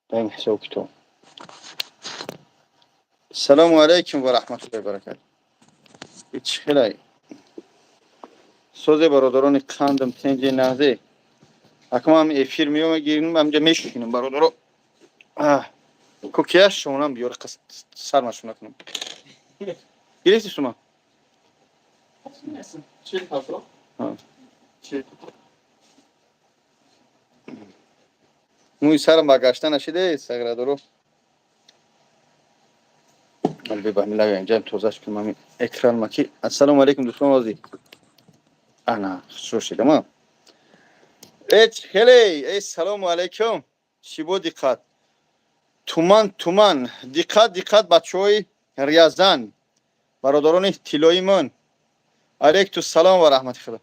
Дар ин ҳисоб китоб. Салому алайкум ва раҳматуллоҳи баракату. Чӣ хелай? Созе, бародарони қандам, тенҷи нағзе. Акам ҳам эфир меём, гирим, ҳамҷа мешинам, бародаро. Кокияш шонам биёр, сармашона кунам. Гирифти шумо? 40 ҳазор. Чил. Мӯи сарам ба гашта нашиде, саградоро. Инҷаам тозаш кунам, ҳамин экран маки. Ассалому алайкум, дӯстон, озӣ. Ана, хушрӯ шидам. Эч хеле, эй, салому алайкум. Чӣ бо диққат? Туман, туман. Диққат, диққат, бачаҳои Рязан. Бародарони тиллои ман. Алейкум салом ва раҳмати худо.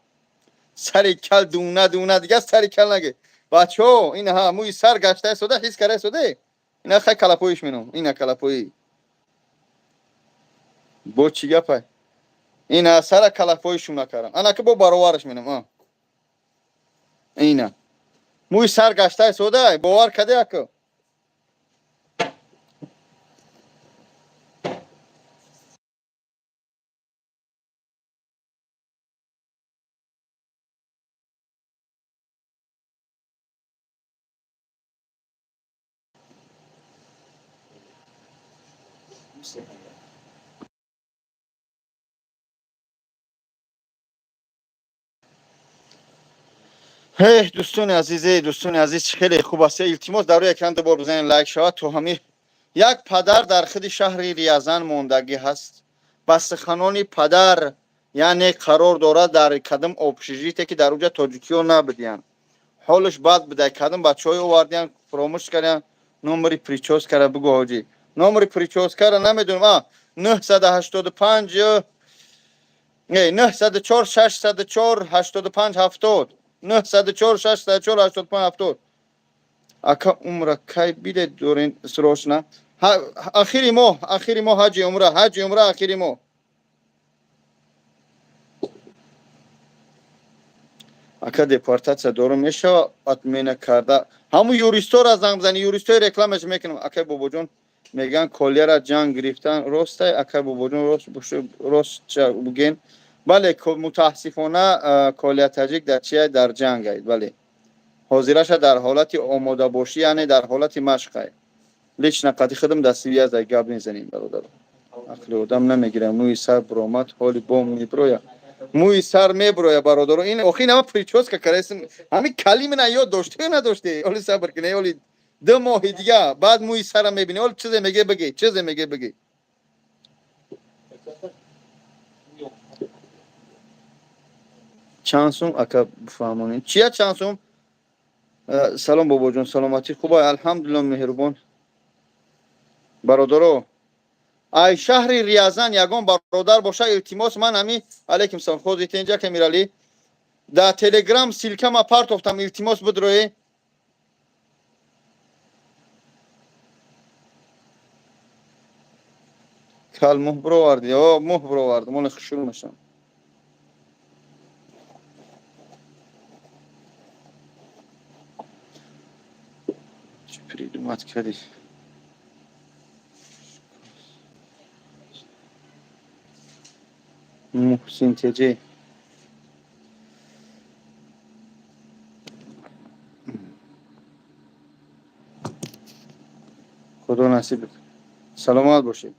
Сари кал дуна дуна дига сари кал наге. Бачаҳо, ин ҳа мӯи сар гаштаи сода, ҳис кардаи сода. Ина хай калапоиш меном. Ина калапои. Бо чӣ гапай? Ина сара калапоишум накардам. Ана ки бо баровараш меном. А. Ина. Мӯи сар гаштаи сода, бовар каде ака? Ҳей, дӯстони азиз, эй, дӯстони азиз, хеле хуб аст. Илтимос, дар рӯи экран дубор бизанед, лайк шавад. То ҳами як падар дар худи шаҳри Рязан мондагӣ ҳаст. Ба суханони падар, яъне қарор дорад дар кадом общежитие, ки дар уҷа тоҷикиҳо набудиянд. Ҳолаш бад буда, кадом бачаҳое овардиянд, фуромӯш кардиянд. Номери причёскара бугӯ, ҳоҷӣ. Номери причёскара намедонам. А, 985, 904 604 85 70, 904 604 85 70. Ака, умра кай билет дорен срочно? Ахири моҳ, ахири моҳ ҳаҷи умра, ҳаҷи умра ахири моҳ. Ака, депортация дорум, мешава отмена карда? Ҳамун юристора занг бизани, юристои рекламаш мекунам. Акай Бобоҷон, меган колияра ҷанг гирифтан ростай? Акай Бобоҷон, рост рост буген. Бале, мутаассифона, колия таҷик дар чия, дар ҷангай. Бале, ҳозираша дар ҳолати омодабошӣ, яъне дар ҳолати машқай. Лично қати худам дар связай, гап мезанем, бародаро. Ақли одам намегирам, мӯи сар буромад, ҳоли бом меброя. Мӯи сар меброя, бародаро. Ин охи нама причёска карасим, ҳамин калимина ёд доште ё надоште? Оли сабр кине, оли 2 моҳи дига баъд мӯи сара мебини. Оли чизе меге бигӣ, чизе меге бигӣ. Чанд сум, ака, бифаҳмонед, чия чанд сум? Салом, бобоҷон, саломатӣ хуба? Алҳамдулилло, меҳрубон. Бародаро, ай шаҳри Рязан ягон бародар боша, илтимос, ман ҳами, алейкум салом, хози тенҷа камиралӣ, дар Телеграм ссылкама партофтам, илтимос, бидроe. Кал мӯҳ бироварди? О, мӯҳ бировардам, оли хушрӯ мешам. Чӣ придумать кардӣ? Муҳсин теҷе. Худо насиб, саломат бошед.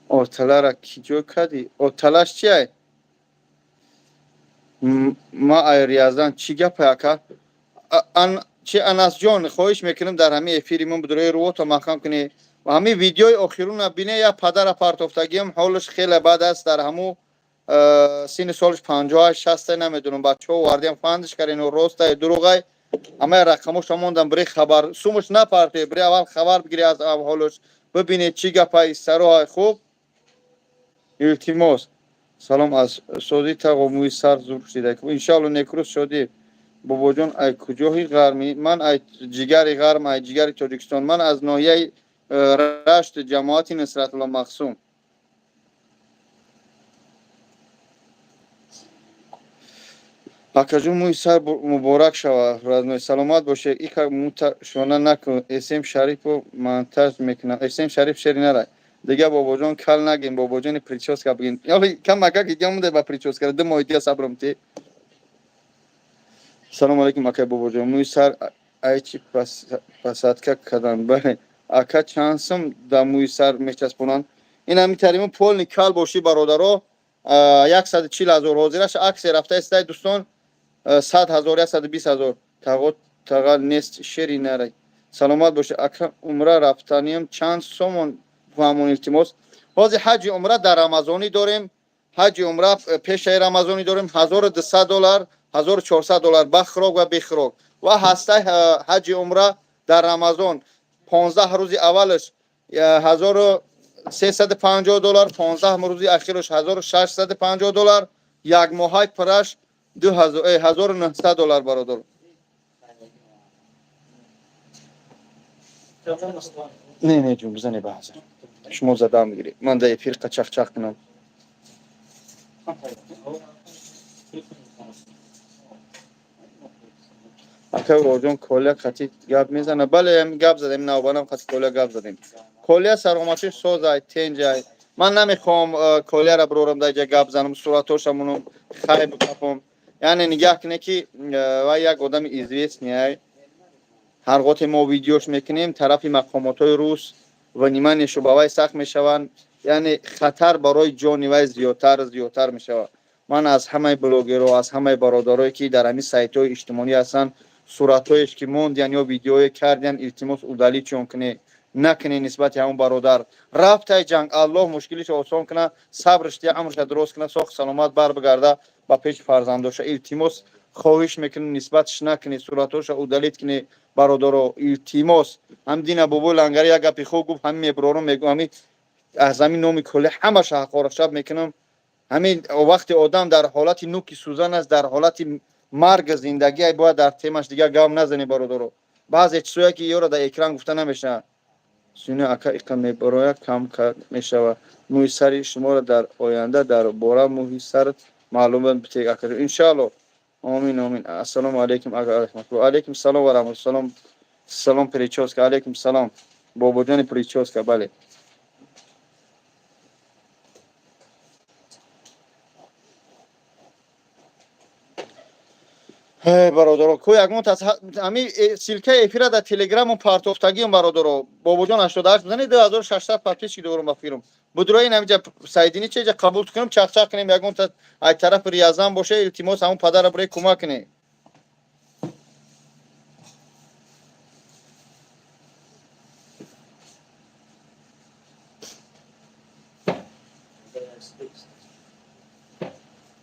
Оталара ки ҷо кардӣ? Оталаш чиай? Ма ай Рязан. Чӣ гапай, ака? Чи, Анасҷон, хоҳиш мекунам, дар ҳамин эфири мон бидрои, рувото маҳкам кунӣ ва ҳамин видеои охируна бине. Як падара партофтагиам, ҳолаш хеле бад аст. Дар ҳамун синни солаш 58, 60, намедонам. Бачаҳо овардиам, фандиш кардем, ростай, дурӯғай. Ҳамаи рақамоша мондам, бири хабар сумуш напартоe, бири аввал хабар бигири аз ҳолаш, бибинед чӣ гапай, сароҳай. Хуб, илтимос. Салом аз соди тағо, мӯи сар зур шида, иншаалло. Некрӯз шодӣ, бобоҷон. Ай куҷоҳи ғармӣ? Ман ай ҷигари ғарм, ай ҷигари Тоҷикистон. Ман аз ноҳияи Рашт, ҷамоати Нусратулло Махсум. Акаҷон, мӯи сар муборак шава, родной, саломат боше. Ика мута шона накун, Эсем Шарипов монтаж мекунам. Эсем Шарип шери нарай. Дига бобоҷон кал нагин, бобоҷони прическа бигин. Кам ака ки гамуда ба прическа, 2 моҳи дига сабрам ти. Салому алейкум, акай бобоҷон. Мӯи сар айчи посадка кадан? Бале. Ака, чанд сум да мӯи сар мечаспонанд? Ин ҳами тариму полный кал бошӣ, бародаро, 140 000. Ҳозираш акция рафта истай, дӯстон, 100 000, 120 000. Тағо тағал нест, шери нарай. Саломат боше. Ака, умра рафтаниям чанд сомон фаҳмон, илтимос. Ҳозир ҳаҷи умра дар рамазонӣ дорем. Ҳаҷи умра пешаи рамазонӣ дорем, 1200 доллар, 1400 доллар ба хӯрок ва бехӯрок. Ва ҳастай ҳаҷи умра дар рамазон, 15 рӯзи аввалаш 1350 доллар, 15 рӯзи ахираш 1650 доллар, як моҳаи пураш 1900 доллар, бародар. Не, не, ҷун, бизане ба ҳазар. Шумо задам бигиред, ман дар эфир қачақчақ кунам. Ака Бобоҷон, Коля қати гап мезана? Бале, гап задем, навбанам қати Коля гап задем. Коля сароматиш созай, тенҷай. Ман намехоҳам Коляра бирорам, дар ҷа гап занам, суратоша мунум, хай бикапом. Яъне нигаҳ кунед, ки вай як одами известный ай. Ҳар гоҳте мо видеош мекунем, тарафи мақомотҳои рус внимание шу ба вай сахт мешаванд, яъне хатар барои ҷони вай зиёдтар зиёдтар мешавад. Ман аз ҳамаи блогерҳо, аз ҳамаи бародарое, ки дар ҳамин сайтҳои иҷтимоӣ ҳастанд, суратҳоеш ки мондиян ё видеое кардиян, илтимос, удалить чон кунед, накунед нисбати ҳамон бародар. Рафтай ҷанг, Аллоҳ мушкилишо осон куна, сабрш дия, амрша дуруст куна, соҳ саломат бар бигарда ба пеши фарзандоша. Илтимос, хоҳиш мекунем, нисбатш накунед, суратҳоша удалить кунед, бародаро, илтимос. Ҳам дина бобои лангари як гапи хуб гуфт, ҳамин меброрум, мегӯ, ҳамин аз ҳамин номи кулли ҳамаша ҳақорашаб мекунам. Ҳамин вақте одам дар ҳолати нуки сӯзан аст, дар ҳолати марг зиндагӣ, бояд дар темаш дигар гап назанӣ, бародаро. Баъзе чизое ки ёро дар экран гуфта намешавад. Суна, ака, иқа мебарояд, кам мешавад мӯи сари шуморо. Дар оянда дар бора мӯи сар маълумот битег, ака. Иншаалло, омин, омин. Ассалому алайкум, ака. Алайкум салом ва раҳматулло. Салом, прическа. Алайкум салом, бобоҷони прическа. Бале. Бародаро, ко ягон ҳами ссылка и эфира дар телеграму партофтагиам, бародаро. Бобоҷон 88 бизанед, 2600 подписчик дорум. Ба фирм будроин ҳамиҷа сайдини чеҷа қабул кунем, чақчақ кунем. Ягон ай тарафи Риязан боша, илтимос, ҳамон падара бирой кӯмак кунед.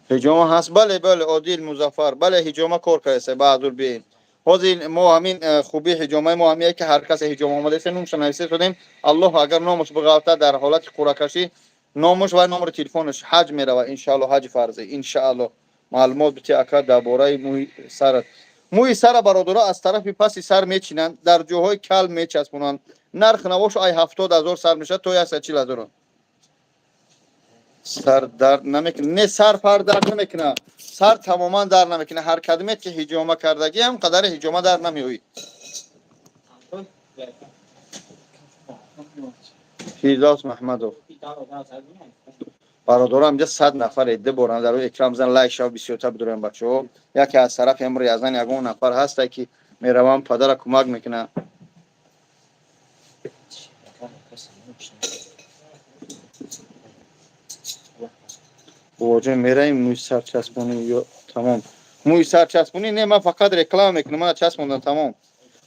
Ҳиҷома ҳаст? Бале, бале, Одил Музаффар, бале, ҳиҷома кор кардаста. Баъзур биен. Ҳозир мо ҳамин хубии ҳиҷомаи мо ҳамие, ки ҳар касе ҳиҷома омадаиста, номша нависта шудем. Аллоҳ агар номаш биғалта, дар ҳолати қуръакашӣ номаш ва номери телефонаш ҳаҷ мерава, иншаалло, ҳаҷи фарзӣ, иншаалло. Маълумот бити, ака, дар бораи мӯи сарат. Мӯи сара, бародаро, аз тарафи паси сар мечинанд, дар ҷоҳои кал мечаспонанд. Нарх навошу ай 70 000 сар мешавад то 140 000. Сар дард намекунад? Не, сар пар дард намекунад, сар тамоман дард намекунад. Ҳар кадомет ки ҳиҷома кардагӣ, ҳам қадари ҳиҷома дард намеояд. Фирдавс Маҳмадов, бародарам, инҷа 100 нафар ду боран дар рӯи экран бизан, лайк шав, бисёртар бидорем, бачаҳо. Яке аз тарафи ҳам Риязан ягон нафар ҳасте, ки меравам, падара кӯмак мекунад. Бобоҷон, мераем мӯи сарчаспонӣ ё тамом? Мӯи сарчаспонӣ не, ман фақат реклама мекунам, мана часпондам, тамом.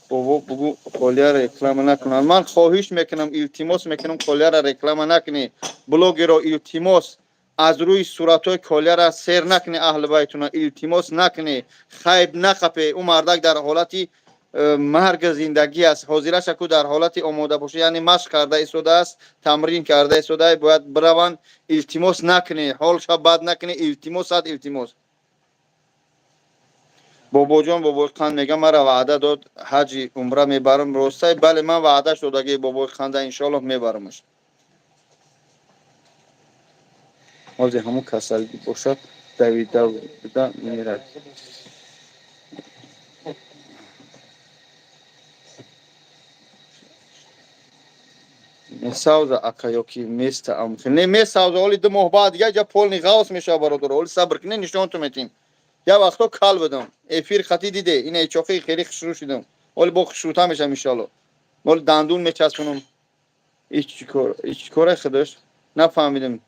Бобо, бугӯ Колияра реклама накунанд. Ман хоҳиш мекунам, илтимос мекунам, Колияра реклама накунӣ. Блогеро, илтимос, аз рӯи суратҳои Колияра сер накунӣ, аҳли байтуна, илтимос, накунӣ, хайб нақапе. Ӯ мардак дар ҳолати марг зиндагӣ аст. Ҳозираша ку дар ҳолати омода боша, яъне машқ карда истодааст, тамрин карда истода, бояд бираванд. Илтимос, накунӣ, ҳолша бад накунӣ, илтимос, сад илтимос. Бобоҷон, бобои қанд мегам, мара ваъда дод, ҳаҷи умра мебарам, ростай? Бале, ман ваъдаш додагӣ бобои қанда, иншоаллоҳ, мебарамаш. Ҳозир ҳамун касалӣ бошад. Давида буда мерад. Месавза, ака, ёки места? Не месавза, оли 2 моҳ баъд дига ҷа полный ғавс мешава, бародар. Оли сабр кине, нишонту метим. Я вақто кал будам, эфир хати диде, ина чоқи хеле хушрӯ шидам. Оли бо хушрӯта мешам, иншалло. Оли дандун мечаспонам. Ҳеч кор, ҳеч коре худаш нафаҳмидем.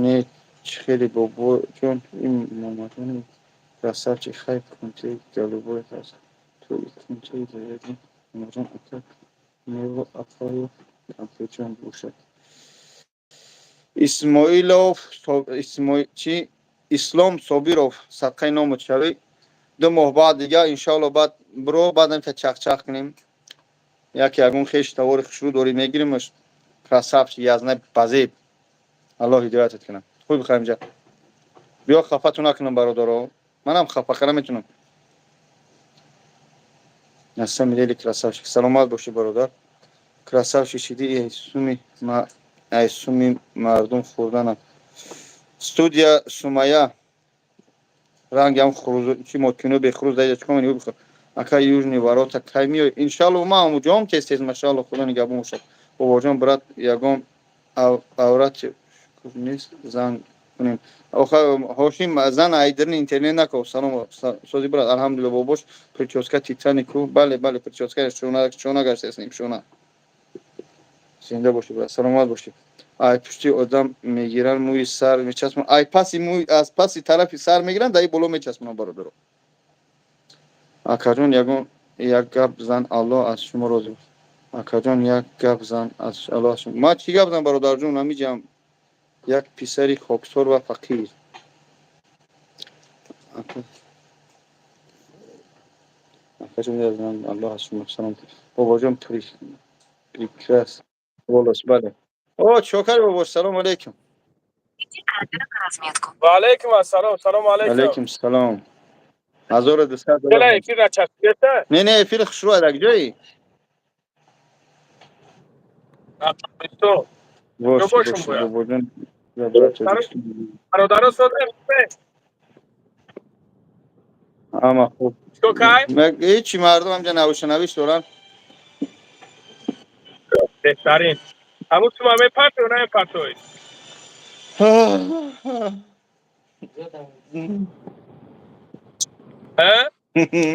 Не, чӣ хеле, бобоҷон, ин Муҳаммадҷони красавчик, хайр, кунчаи голубой ҳаст, ту кунчаи зарядӣ. Муҳаммадҷон ака, мево апаю кампирҷон бошад. Исмоилов чи Ислом Собиров, садқаи номут шавӣ. 2 моҳ баъд дига, иншоалло, баъд биро, баъд амта чақчақ кунем. Яке ягон хеш тавори хушрӯ дорӣ, мегиримаш. Красавчик, язна базеб, Аллоҳ ҳидоятат кунад. Хуй бихоҳем ҷа, биё, хафату накунам, бародаро, манам хафа кара метунам. На самом деле красавчик, саломат бошӣ, бародар. Красавчик шиди, суми ай суми мардум хӯрданам. Студия Сумая рангам хуруз чи мо кино бехуруз даҷа чикор мени бихӯр. Ака, Южный ворота кай миёй? Иншалло, ма ҳамуҷоам тез тез, машаалло, Худо нигаҳбон бошад. Бобоҷон, брат, ягон аврати нест, занг кунем. Оха, Ҳошим, зан айдирни интернет наков. Салом, сози, брат? Алҳамдулилла, бобош. Прическа Титанику, бале, бале, прическа шона, шона гаштаснем, шона. Зинда бошӣ, брат, саломат бошӣ. Ай пушти одам мегиранд, мӯи сар мечаспонанд, ай паси мӯй, аз паси тарафи сар мегиранд, даи боло мечаспонанд, бародаро. Акаҷон, ягон як гап зан, Аллоҳ аз шумо розӣ бошад. Акаҷон, як гап зан, аз Аллоҳ аз шумо. Ма чӣ гап зан, бародарҷон? Ҳамиҷам як писари хоксор ва фақир. Акаҷон, Аллоҳ аз шумо. Салом, бобоҷон. Прекрас волос, бале. О, чокар бобош, салом алейкум. Ва алейкум ассалом, салому алейкум. Алейкум салом. 1200. Дела эфир начаспида? Не, не, эфир хушрӯ. Ад ҷои? То. Бош, бошум. бош. Бояд. Бобоҷон. Бародаро, сода? Ама хуб. Чикор кай? Ҳечи, мардум ҳамҷа навиша навиш доранд. Беҳтарин. Ҳамун сума мепартои, намепартои? Ҳа?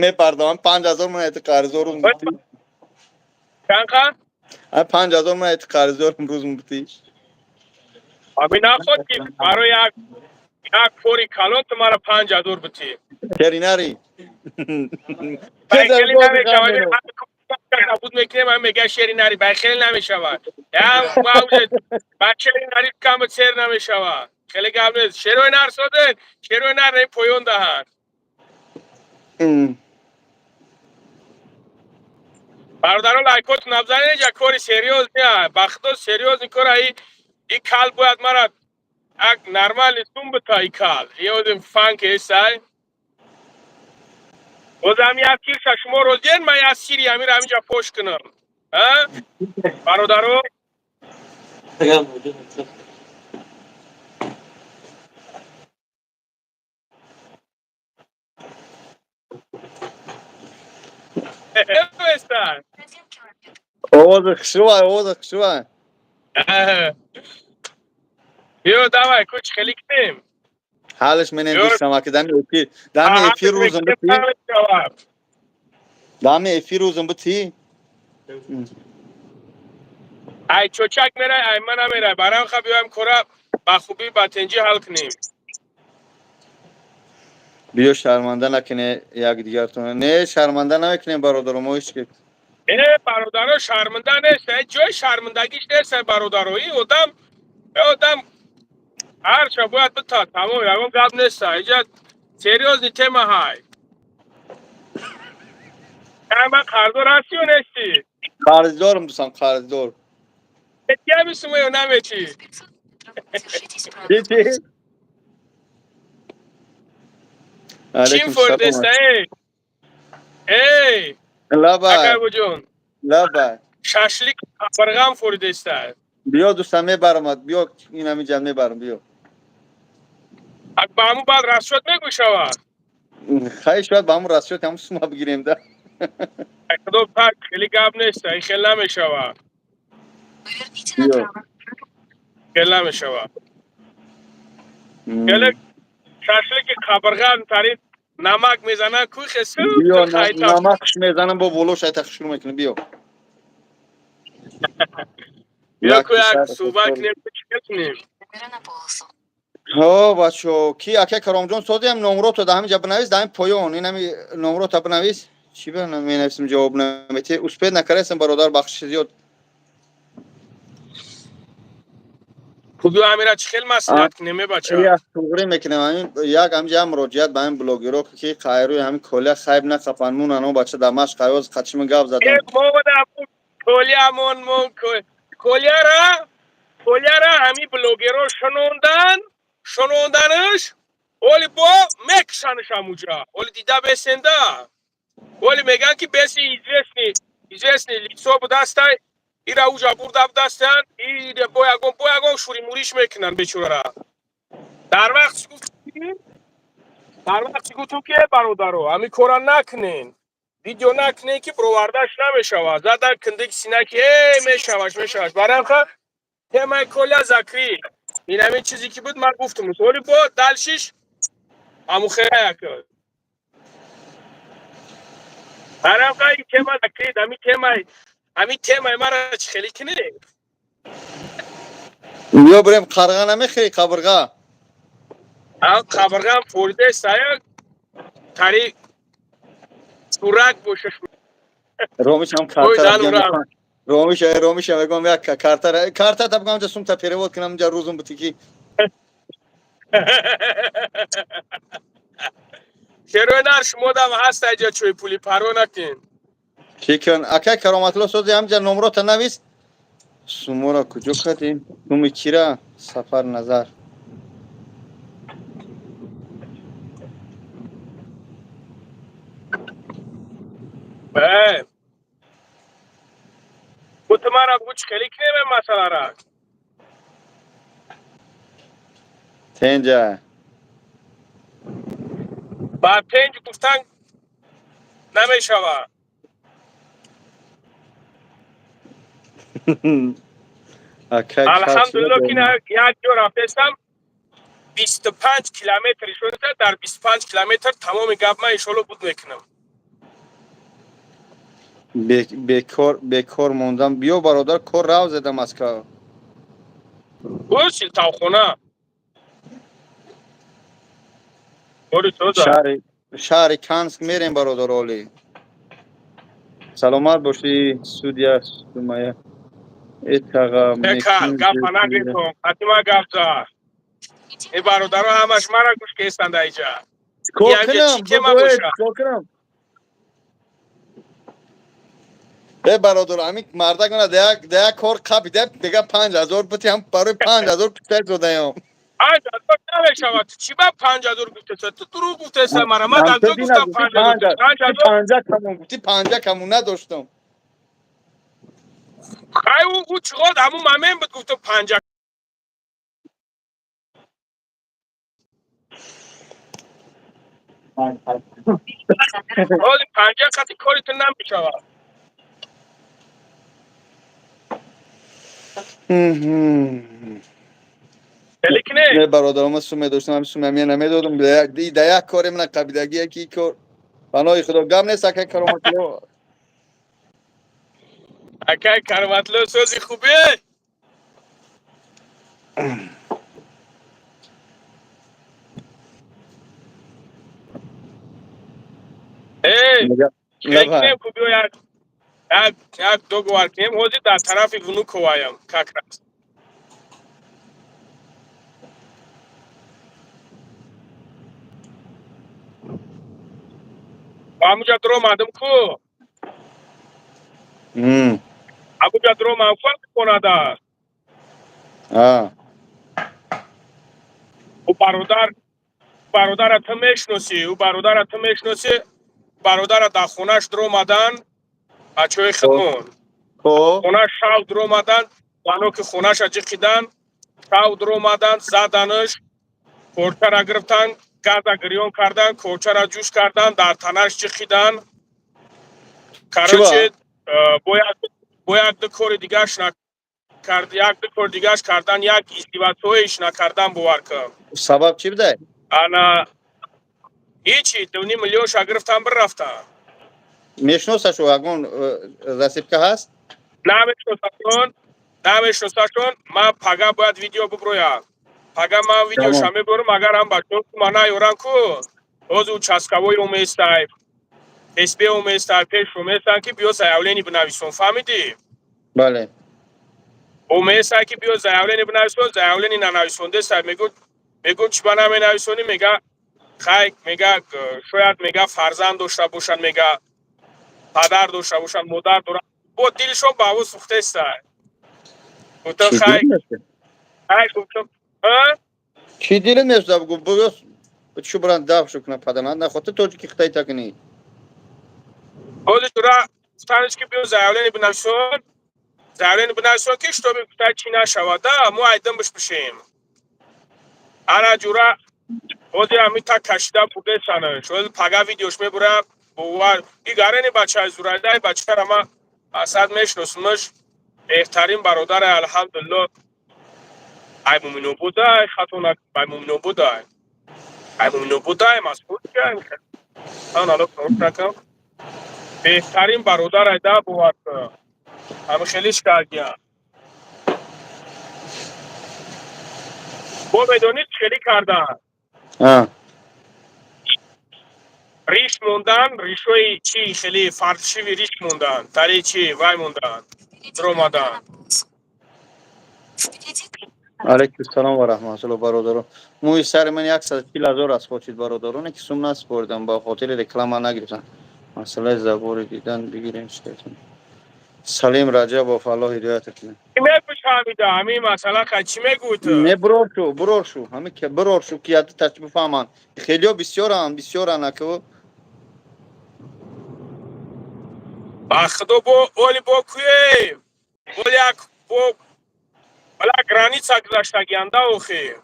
Мепардоам. 5000 ман эти қарздорум. Чанд қа? 5000 ман эти қарздорум, рӯзм бутӣ. Ами наход ки барои як кори калон ту мара 5000 бутӣ. Шеринари. Байхеле намешавад. Буд мекунем, ам мега шери нари, байхеле намешавад. Ба шери нари кам сер намешавад. Хеле гап нест. Шерои нар соден, шерои нар не поён даҳанд. Бародаро, лайкоту набзанед, ҷа кори серьёз не, ба худо, серьёзный кор. И кал бояд мара як нормальный сум бита, и кал. Ёдим фанк эсай. Бозам як кирша шумо розиен, ман як сири амир ҳаминҷа фош кунам. А? Бародаро, эста. Овози хушрӯ, овози хушрӯ. Ё, давай, куч хеле кунем. Ҳалш менем, дӯстам, аки дами эфир, дами эфир рӯзм бутӣ. Дами эфир рӯзм бутӣ. Ай чочак мерай, ай ман намерай. Барам ха биёем, кора ба хубӣ, ба тинҷӣ ҳал кунем. Биё, шарманда накуне якдигартон. Не, шарманда намекунем, бародаро, мо ҳеч ки. Э, бародаро, шарманда нест, э, ҷои шармандагиш нест, э, бародаро. И одам, э, одам ҳарча бояд бита, тамом, ягон гап нест. Иҷа серьёзный тема ҳай. Кай ман қарздор ҳастӣ ё нестӣ? Қарздорам, дӯстам, қарздор. Метиҳами сума ё наметӣ? Чи, чи? Чин Алейкум салом. фоидаста, эй? Эй, Лабай. акай буҷон. Лабай. Шашлик қабырғам форидеста. Биё, дӯстам, мебаромад, биё, ин ҳамиҷа мебарам, биё. Ак ба ҳамун баъд расчёт мегӯшавад. Хай, шояд ба ҳамун расчёт ҳамун сума бигирем да. Худо пак, хеле гап нест, ин хел намешавад. Биё. Хел намешавад. Хеле шашлики қабырға тарин намак мезананд ку хесу. Биё, намакш мезанам, бо болош айта шурӯъ мекунам, биё. Биё ку, як суҳбат кунем, чӣ кунем? Ҳо, бачо, ки ака Каромҷон созиам, номрото да ҳамиҷа бинавис, да ҳамин поён ин ҳами номрота бинавис. Чӣ менависем, ҷавоб наметӣ, успеть накардастам, бародар, бахшиши зиёд. Хуб, ҳамира чӣ хел маслиҳат кунем, е бача? Як туғрӣ мекунем, ҳамин як ҳамиҷа ҳам муроҷиат ба ҳамин блогеро, ки қайрӯи ҳамин колия хайб нақапанд, мунано бача дар машқ аёз қачима гап задам. Колиямон колияра ҳамин блогеро шунондан, шунонданаш оли бо мекушанаш ҳамуҷа, оли дида бесенда, оли мегӯянд, ки беси известный лицо будастай, ира уҷа бурда будастанд, бо ягон шуримуриш мекунанд бечорара. Дар вақт чӣ гуфтум, ки э бародаро, ҳамин кора накунен, видео накунен, ки бировардаш намешавад. Задан киндик сина, ки э мешаваш, мешаваш. Барамха темаи коля закрыть. Ин ҳамин чизе ки буд, ман гуфтум, оли бо дальше ш ҳамухера як барамха ин тема закрыть. Ҳамин темаи мара чӣ хеле кунем? Биё, бирем, қарға намехӯри, қабырға? Қабырғам форидаест, ая тари сурак боша. Ромиш ҳам карта, ромиш, ромиш мегӯям, як карта, карта та бигӯям, сумта перевод кунам, инҷа рӯзум бути ки. Шерои нар, шумо дам ҳаст айҷа, чӯи пули парво накун. Чикан, акай Кароматулло сози, ҳамҷа номрота навис. Сумора куҷо кардем? Суми кира? Сафар Назар. Э, гутмара бугу, чӣ хеле кунем ин масъалара? Тенҷа. Ба пенҷ гуфтан намешавад. Алҳамдулилло, ки як ҷо рафтестам, 25 километр ишода, дар 25 километр тамоми гап ман иншолло буд мекунам. Бекор, бекор мондам. Биё, бародар, кор рав зада Москва. Гӯши тавхона. Шаҳри Канск мерем, бародар Оли. Саломат бошӣ, судья Сумая. Этаға. Гапа нагиртон, фатима гап зад. Э бародаро, ҳамаш мара гӯш кестанд айҷа. Кор кунам, э бародар, ҳамин мардак мана да як кор қапида, дега 5000 бути, ҳам барои 5000 питай додаям. 5000 намешавад. Чӣ ба 5000 гуфтеса? Ту дурӯғ гуфтеса мара. Ман дар ҷо гуфтам 5000. 5000. Панҷа камон гуфти, панҷа камон надоштам. Хай, ӯ чиғод, ҳамун момент буд, гуфтам панҷа. Ҳоли панҷа қати кори ту намешавад. Не, бародарам, ман суме доштам, ҳами суме ҳамия намедодам. Да як коре мана қабидагӣ, яки кор. Паноҳи Худо, гап нест, акай Кароматло. Акай Кароматло, сӯзи хубе. Э, як як договор кунем, ҳозир дар тарафи Внуковаям как раз. Ҳамуҷа дуромадам ку, ҳамуҷа дуромадам ку хонада. Ӯ бародар, бародара ту мешиносӣ, ӯ бародара ту мешиносӣ, бародара дар хонаш дуромадан. Бачаҳои худмон. Хона шав дуромадан, зано ки хонаша ҷиқидан, шав дуромадан, заданаш, корчара гирифтан, газа гирён кардан, корчара ҷӯш кардан, дар танаш ҷиқидан. Короче, бо як ду кори дигаш накард, як ду кори дигаш кардан, як издевательство иш накардан, бовар кун. Сабаб чӣ будай? Ана ҳичи, 2,5 миллионша гирифтан, бирафтан. Мешиносашу, ягон зацепка ҳаст? Намешиносашон, намешиносашон. Ман пага бояд видео буброям. Пага ман видеоша мебурам, агар ҳам бачаҳо ма наёрам ку, ҳозир участковой оместай, СБ оместай, пеш оместан, ки биё заявление бинависон, фаҳмидӣ? Бале. Оместай, ки биё заявление бинависон, заявление нанависондестай. Мегӯ, чӣ ба наменависонӣ? Мега, хай, мега, шояд, мега, фарзанд дошта бошанд, мега, падар дошта бошанд, модар доранд, бо дилшон ба ҳаво сӯхтестай. Гуфтам, хай, хай, гуфтам. Чӣ дилат месӯзад? Гу, чӯ буран дафшу кунад падаранд, нахота тоҷики хитай такунӣ. Ҳозир тура гуфтанш, ки биё заявление бинависон, заявление бинависон, ки чтобы гуфта чӣ нашавада, мо айдин бишпишем. Ана ҷура, ҳозир ҳами так кашида бурдесанаш. Ҳозир пага видеош мебурам, бовар и гарени бачаи зурайдаи бачара ма асад мешиносумаш, беҳтарин бародаре, алҳамдулилло. Ай Муминободай, хато ай Муминободай, ай Муминободай, масъул накам, беҳтарин бародар айда, бовар кун, ҳами хелиш кардия. Бо медонӣ, хелӣ кардан, риш мондан, ришои чи хеле фаршиви риш мондан, тари чи вай мондан, дуромадан. Алайкум салом ва раҳматулло, бародаро. Мӯи сари ман 140 000 аст, хочид, бародароне ки сум наспоридам, ба хотири реклама нагирифтам. Масъалаи забори дидан бигирем. Салим Раҷабов, Аллоҳ ҳидоят кунад. Чӣ мегӯ, ҳамин масъала ка чӣ мегӯй ту? Не, бирор шу, бирор шу, ҳами бирор шу, ки яд тач бифаҳманд. Хелио бисёранд, бисёранд аку. Ба худо, бо оли бо куе бо як бо бала граница гузаштагианда охи.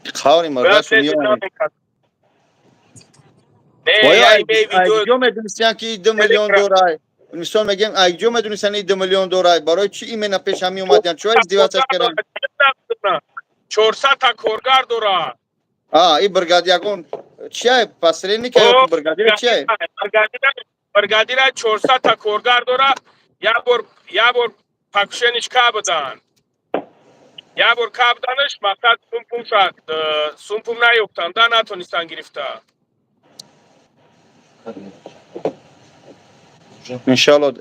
Қаври мардашу меёнем. Айҷо медонистиян, ки 2 миллион дорай? Мисол мегем, айҷо медонистан, 2 миллион дорай? Барои чӣ именно пеш ҳами омадиян? Чо издеваться кардан? 400 та коргар дорад. А и бригади ягон чия, посредника ё бригадира чия? Бригадира 400 та коргар дорад. Як бор покушение ш ка будан, як бор ка буданаш, мақсад сумпум шад, сумпум наёфтан да, натонистан гирифта. Иншалло,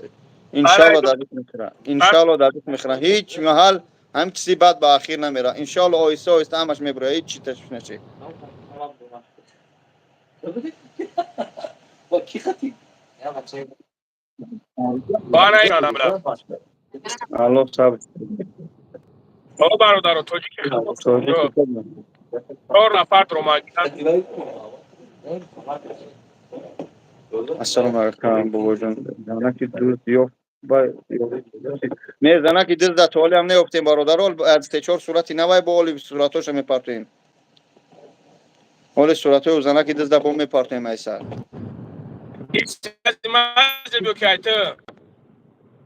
иншалло дадик мехӯра, иншалло дадик мехӯра. Ҳеҷ маҳал ҳам чизи бад ба ахир намера, иншалло. Оҳиста оҳиста ҳамаш мебура, ҳеҷ чи ташвиш нашед. Аллоҳ сабр. О, бародаро, тоҷики чор нафар ромад. Ассалому алайкум, бобоҷон. Занаки дузд ёфт не, занаки дузда то ҳолиам неёфтем, бародаро. Аз се-чор сурати навай бо оли суратҳоша мепартоем. Оли суратҳои занаки дузда бо мепартоем айсар.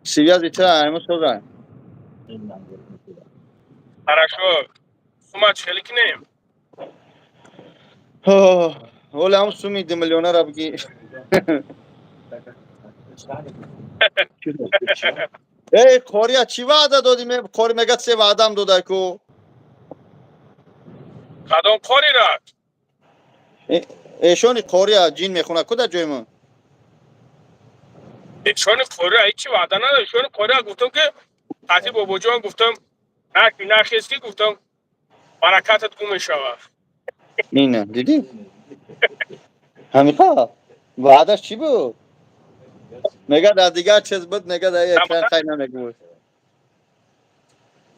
Связи та айму соза. Хорошо, сума чӣ хеле кинем? Оли ҳам суми 2 миллионара бигӣ. Эй, қория, чӣ ваъда додӣ? Қори мегӯяд, се ваъдам додай ку. Кадом қорира? Эшони қория ҷин мехонад ку дар ҷои мо. Эшони қория ҳечи ваъда надод. Эшони қория гуфтам, ки қати бобоҷон гуфтам, нахез, ки гуфтам, баракатат гум мешавад. Ина дидӣ, ҳамиқа ваъдаш чӣ буд? Мега, дар дигар чиз буд, мега, дар экран хай намегӯд.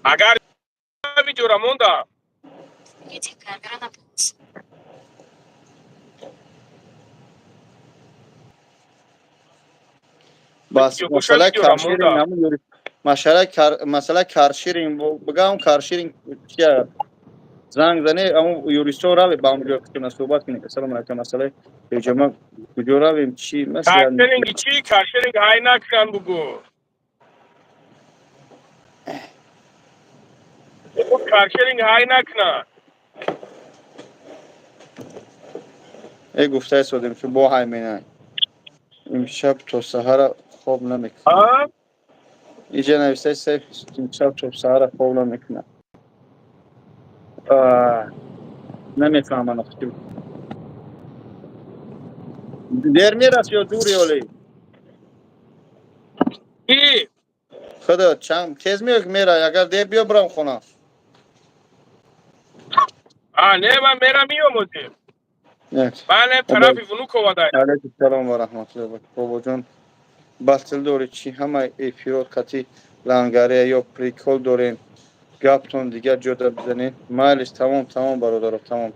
Агар видеора монда. Введите камера на паузу. Масъалаи каршеринг, масъалаи каршеринг бигам, каршеринг чия, занг зане, аму юристҳо раве, ба он ҷо суҳбат кунем. Ассалому алайкум, масъалаи ҳиҷома куҷо равем, чи масалан? Каршеринг чи? Каршеринг ҳай накунан, бугу. Каршеринг ҳай накунан. Э, гуфтаи содем, ки бо ҳай менай. Имшаб то саҳара хоб намекунам. Иҷа навистай, сайф, имшаб то саҳара хоб намекунам. Намефаҳмам. Дер мерас ё дури оле? Ки? Худо чанд тез меё, мера, агар дер биё, бирам хона. А, не, ман мерам, меомодем. Ман тарафи Внуково дай. Алайкум салом ва раҳматуллоҳ. Бобоҷон, батл дорӣ чӣ? Ҳамаи эфирот қати лангария ё прикол дорем, гаптон дигар ҷода бизанед. Майлиш, тамом, тамом, бародаро, тамом,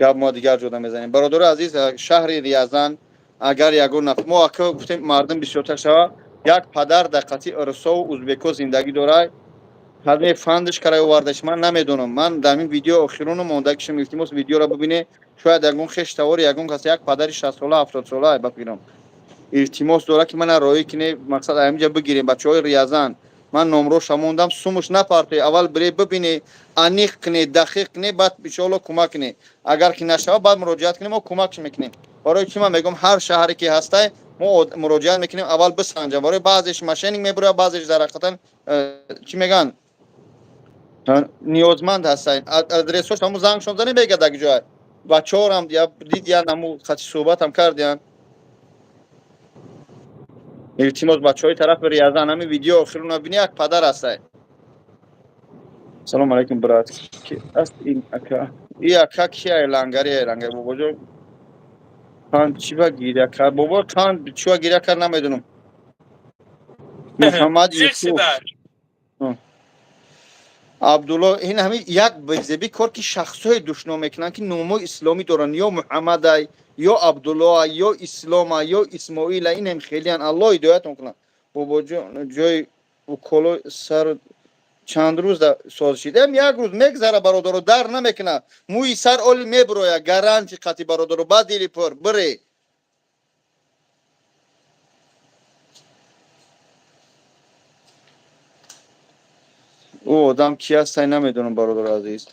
гап мо дигар ҷода мезанем. Бародари азиз, шаҳри Рязан, агар ягон мо ака гуфтем, мардум бисёртар шава, як падар дар қати урусову узбеко зиндагӣ дорад, ҳадме фандш карай овардаш, ман намедонам. Ман дар ин видео охирону мондагишам, илтимос, видеоро бибине, шояд ягон хеш тавори, ягон кас, як падари 60-сола, 70-сола ба фикрам, илтимос дорад, ки мана роҳӣ кине, мақсад ҳаминҷа бигирем. Бачаҳои Рязан, ман номроша мондам, сумуш напартои, аввал бире бибине, аниқ куне, дақиқ куне, баъд иншоалло кӯмак куне. Агар ки нашава, баъд муроҷиат кунем, мо кӯмакш мекунем. Барои чӣ ман мегӯям, ҳар шаҳре ки ҳастай, мо муроҷиат мекунем, аввал бисанҷам. Барои баъзеш мошенник мебурояд, баъзеш дар ҳақиқатан чӣ мегӯянд, ниёзманд ҳастанд. Адресош ҳамун зангшон зане, мегӯяд дар ҷой. Бачаҳорам дидиян, ҳамун хати суҳбатам кардиян. Илтимос, бачаҳои тарафи Рязан, ҳамин видео охируна бини, як падар ҳастай. Салому алайкум, брат, ки аст ин ака? И ака кия? Лангари, лангари. Бобоҷон, қанд чӣ ба гиря кард? Бобо, қанд чӣ ба гиря кард, намедонам. Муҳаммад Юсуф Абдулло, ин ҳами як безебӣ кор, ки шахсҳое душном мекунанд, ки номҳои исломӣ доранд, ё Муҳаммадай, ё Абдуллоа, ё Ислома, ё Исмоила, инам хелиян. Аллоҳ ҳидоятон кунад. Бобоҷон, ҷои уколо сар чанд рӯз созишид? Эм як рӯз мегзара, бародаро, дар намекунад, мӯи сар оли мебирояд, гарантия қати, бародаро, ба дили пур бире. Ӯ одам ки ҳастай, намедонам, бародари азиз.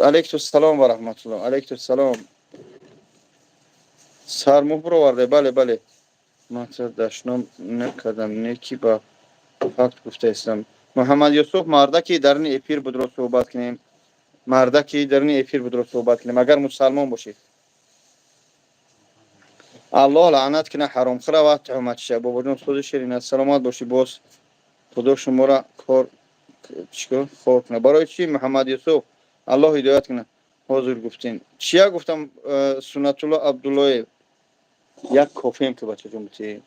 Алайкум салом ва раҳматуллоҳ, алайкум салом. Сармӯ бироварде? Бале, бале. Ман дашном накардам, не ки ба факт гуфтаистам. Муҳаммад Юсуф, мардаки дарни эфир будро суҳбат кунем, мардаки дарни эфир будро суҳбат кунем, агар мусалмон бошед. Аллоҳ лаънат кина ҳаромхӯра ва туҳматша. Бобоҷон, сози ширин аст, саломат бошӣ. Боз Худо шуморо кор чикор хор кунад. Барои чӣ, Муҳаммад Юсуф? Аллоҳ ҳидоят кунад. Ҳозир гуфтем, чия гуфтам? Суннатулло Абдуллоев, як кофеем ки, бачаҷон, битӣ.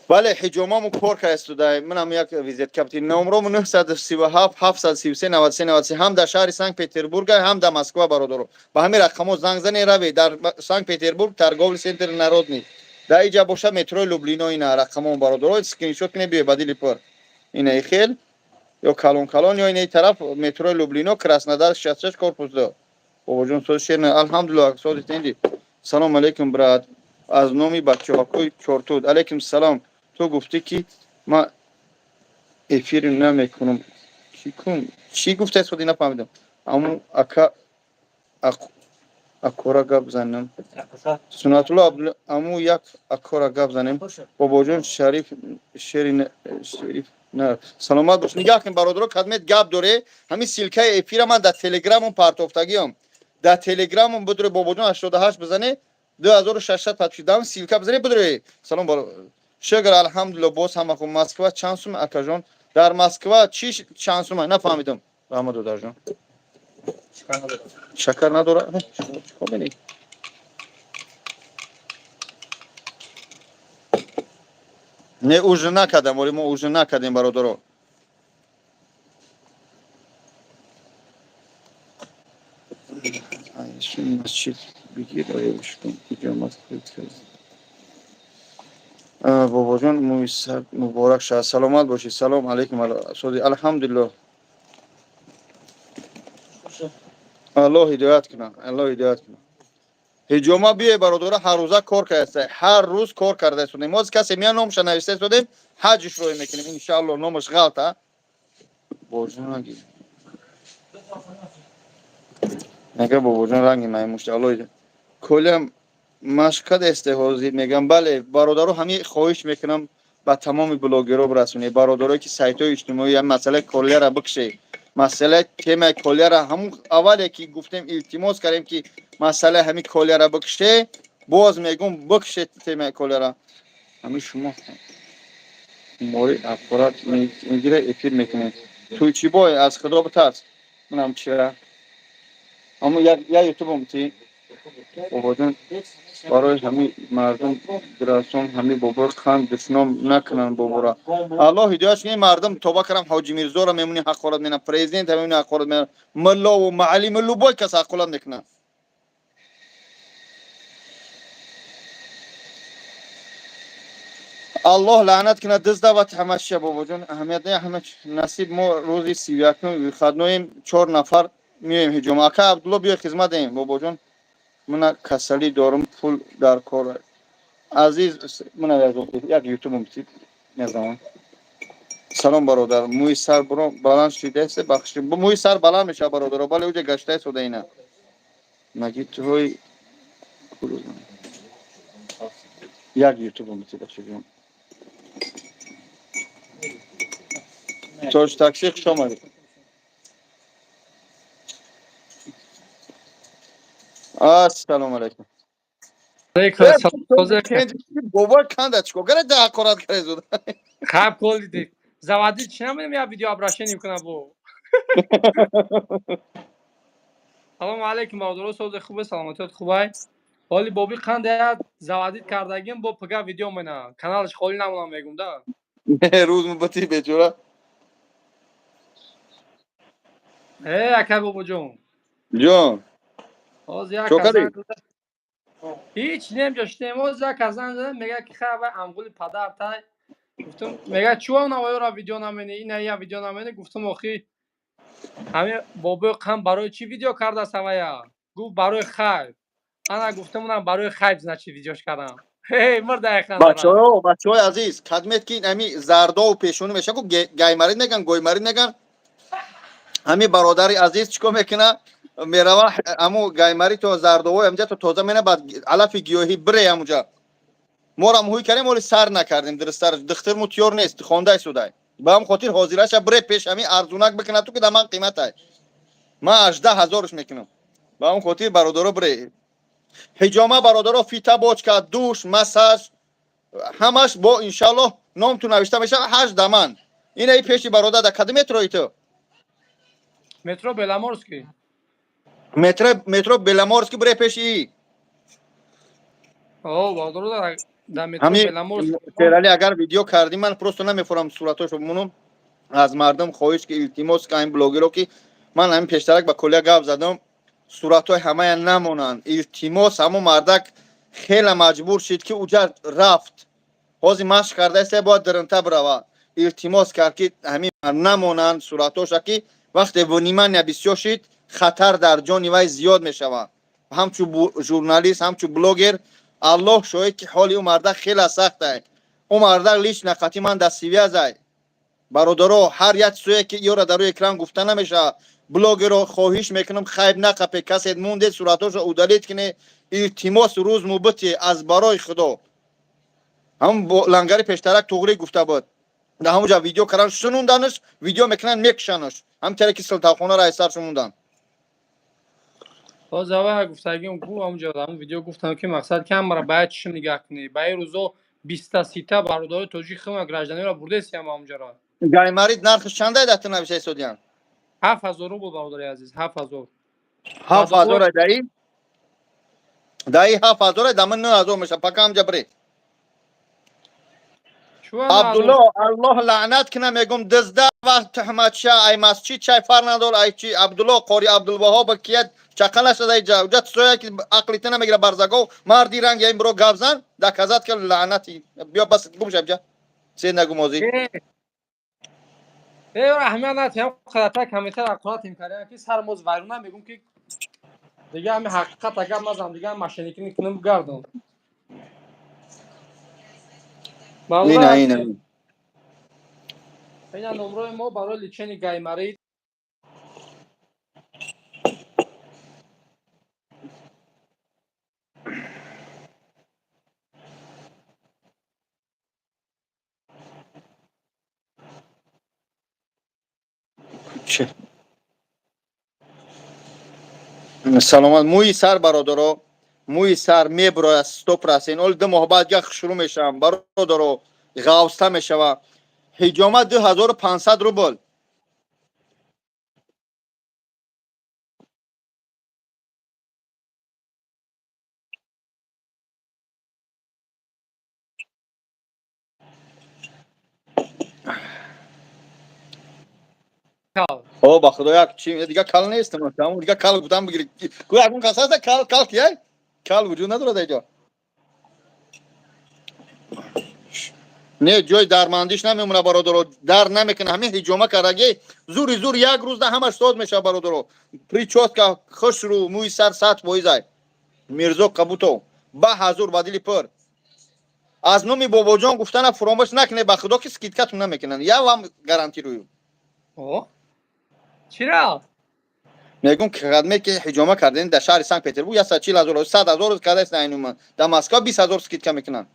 Бале, ҳиҷомаму кор кардастудай. Манам як визитка бити, номрому 937 733 93 93, ҳам дар шаҳри Санкт Петербург, ҳам дар Москва. Бародаро, ба ҳамин рақамҳо занг зане, раве. Дар Санкт Петербург торговый центр Народный, дар иҷа боша метрои Люблино. Ина рақамон, бародаро, скриншот кне, биё, ба дили пур. Инаи хел ё калон калон, ё инаи тараф метрои Люблино, Краснодар 66, корпус 2. Бобоҷон, сози шер, алҳамдулиллоҳ, сози тенди. Салом алейкум, брат, аз номи бачаҳакои Чортуд. Алейкум салом. Ту гуфтӣ, ки ман эфир намекунам, чӣ кун? Чӣ гуфтаи суди, нафаҳмидам. Аму ака акора гап занам. Суннатулло Абдулла, аму як акора гап занем. Бобоҷон, Шариф, шери шериф на, саломат бош. Нигаҳ кун, бародаро, кадмет гап доре, ҳамин ссылкаи эфира ман дар телеграмом партофтагиам, дар телеграмом бидуре, Бобоҷон 88 бизане, 2600 подписчик, дар ссылка бизане, бидуре. Салом, шукр, алҳамдулилло, боз ҳама хуб. Москва чанд сума, акаҷон? Дар Москва чӣ чанд сума, нафаҳмидам. Раҳмат, додарҷон. Шакар надора? Чикор менӣ? Не, ужин накардам, оли мо ужин накардем, бародаро. Ҳиҷомат. Бобоҷон, мӯи сар муборак шавад, саломат бошед. Салом алейкум, соди, алҳамдулиллоҳ. Аллоҳ ҳидоят кунад, Аллоҳ ҳидоят кунад. Ҳиҷома биёй, бародаро, ҳар рӯза кор кардаста, ҳар рӯз кор карда истодем. Ҳозир касе мея, номаша нависта истодем, ҳаҷш рӯй мекунем, иншааллоҳ. Номаш ғалта бобоҷон ранги мега, бобоҷон ранги маймушта. Аллоҳ, колям машқ кадесте ҳозир мегам. Бале, бародаро, ҳамин хоҳиш мекунам, ба тамоми блогерро бирасонед, бародарое ки сайтҳои иҷтимоӣ, ҳам масъалаи колияра бикшед, масъалаи темаи колияра. Ҳамун аввале ки гуфтем, илтимос кардем, ки масъалаи ҳамин колияра бикше, боз мегум, бикшед темаи колияра. Ҳамин шумо мори аппарат мегира, эфир мекунед. Туй чӣ бой, аз худо битарс. Манам чира ҳамун як ютубам ти, бобоҷон, барои ҳамин мардум бирасон. Ҳамин бобои қанд душном накунанд бобора. Аллоҳ ҳидоят кунад мардум, тоба кардам. Ҳоҷи Мирзоро мемони, ҳақорат менам, президента мемони, ҳақорат менам, муллову маълиму любой кас ҳақорат мекунад. Аллоҳ лаънат кунад дизда ва ҳамаша. Бобоҷон, аҳамият не, ҳама насиб. Мо рӯзи 31-ум выходной ем, чор нафар меоем ҳиҷома. Ака Абдулло, биё, хизмат даем. Бобоҷон, мана касалӣ дорум, пул дар кор. Азиз, мана як ютубам мезанам. Салом, бародар, мӯи сар баланд шидаест, бахши, мӯи сар баланд мешавад, бародаро. Бале, уҷа гаштаест ода ина маги туҳои як ютубам бахши. Тоҷ такси, хуш омадед. Ассалому алайкум. Бобой канда чико кара, да ҳақорат карезуд. Хаб колиди. Заводи чи намедонам, я видео обращение мекунам бо. Салому алайкум, бародаро, сози хубе, саломатиёт хубай. Ҳоли боби қанда я заводить кардагим, бо пага видео мена. Каналаш холӣ намонам, мегум да. Рӯз мубати бечора. Э, акай бобоҷон. Ҷон. Ҳозир як Чо кардӣ? Ҳеч нем ҷоштем. Ҳозир як азан задам, мега ки хай, вай амғули падар тай. Гуфтам, мега чӯ навоёра видео намени, ина я видео намени. Гуфтам, охи ҳамин бобои қам барои чӣ видео кардааст ҳавая? Гуфт, барои хайр. Ана гуфтам, унам барои хайр, значит, видеош кардам. Ҳей, мурда яхан. Бачаҳо, бачаҳои азиз, кадмет ки ҳами зардову пешонӣ меша, ку гаймарид меган, гоймарид меган. Ҳами бародари азиз чӣ кор мекуна? Мерава, ҳаму гаймари то зардовои ҳамҷа то тоза мена, баъд алафи гиёҳӣ бире ҳамуҷа. Морам ҳуй кардем, оли сар накардем дурусттар, духтирму тиёр нест, хондай судай. Ба ҳам хотир ҳозираша бире пеш, ҳами арзунак бикуна, ту ки да ман қиматай. Ман 18 ҳазорш мекунам. Ба ҳам хотир, бародаро, бире. Ҳиҷома, бародаро, фитобочка, душ, массаж, ҳамаш бо иншаллоҳ номту навишта мешавад. 8 даман. Инаи пеши бародар да кадом метрои ту? Метро Беломорский. Метро Беломорский, бире пеши и. О, бародаро, дар метро ҳами Беломорский. Ферали, агар видео кардӣ, ман просто намефурам суратҳошо бимонам. Аз мардум хоҳиш ки, илтимос ки, ҳамин блогеро ки ман ҳамин пештарак ба колия гап задам, суратҳои ҳамая намонанд, илтимос. Ҳамон мардак хеле маҷбур шид, ки уҷа рафт. Ҳозир машқ кардаест, бояд диринта бирава. Илтимос кард, ки ҳамин намонанд суратҳоша, ки вақте внимание бисёр шид, хатар дар ҷони вай зиёд мешавад. Ҳамчун журналист, ҳамчун блогер, Аллоҳ шоҳид, ки ҳоли ӯ мардак хеле сахтай. Ӯ мардак лично қати ман дар связь ай. Бародаро, ҳар як сӯе ки ёра дар рӯи экран гуфта намешавад. Блогеро хоҳиш мекунам, хайб нақапе. Касед монде, суратҳошо удалить кине, илтимос. Рӯз мубити, аз барои худо. Ҳамн лангари пештарак туғрӣ гуфта буд, дар ҳамуҷа видео кардан, шунунданаш, видео мекунанд, мекушанаш. Ҳам таре ки силтавхона раисар шунундан. Ҳозир ава гуфтагим ку, ҳамуҷа ҳамун видео гуфтам, ки мақсад ки ҳамара бояд чишм нигаҳ кунӣ. Ба ин рӯзо 20-та 30-та бародарои тоҷик хима гражданиро бурдесиям ҳамуҷаро. Гаймарид нархш чандай дар ту навиша истодиян? 7000 рубл, бародари азиз, 7000. 7000 даи, даи 7000, дама 9000 меша. Пока ҳамҷа бире. Абдулло, Аллоҳ лаънат кина, мегум, дизда. Вақт туҳматша, ай масҷид чай фарқ надор, ай чи Абдулло Қори Абдулваҳоб кият чақа нашада иҷа. Уҷа чизое ки ақли ту намегира, барзагов, марди ранг ин биро гап зан, доказать ка, лаънати. Биё, бас, гум ша иҷа. Се нагум озӣ. Э, аҳамият натиҳам, қадарта комментар ҳақорат кардам, ки сар моз вайрона мегум, ки дига ҳами ҳақиқат агар мазам, дига мошенникӣ кунам, гардам. Ина, ина. Ина номрои мо барои лечение гайморит. Че? Саломат. Мӯи сар, бародаро, мӯи сар меброяд 100%. Оли 2 моҳ баъд га шурӯъ мешавам, бародаро, ғавста мешава. Ҳиҷома 2500 рубл. О, ба худо, як чи дига кал нестам, дига кал гуфтам, бигири ку, ягон кас ҳаста кал, кал кияй? Кал вуҷуд надорад иҷо. Не, ҷои дармандиш намемона, бародаро, дар намекунад. Ҳамин ҳиҷома кардаги зури зур як рӯзда ҳамаш соз мешавад, бародаро. Причёска хушрӯ, мӯи сар 100%-ай. Мирзо Кабутов ба ҳазур, ба дили пур. Аз номи Бобоҷон гуфтана фуромӯш накунед, ба худо, ки скидкатон намекунанд, я вам гарантирую. Чиро? Мегум, ки ки ҳиҷома кардем дар шаҳри Санкт Петербург 140 000, 100 000 кардааст айнума, дар Москва 20 000 скидка мекунанд.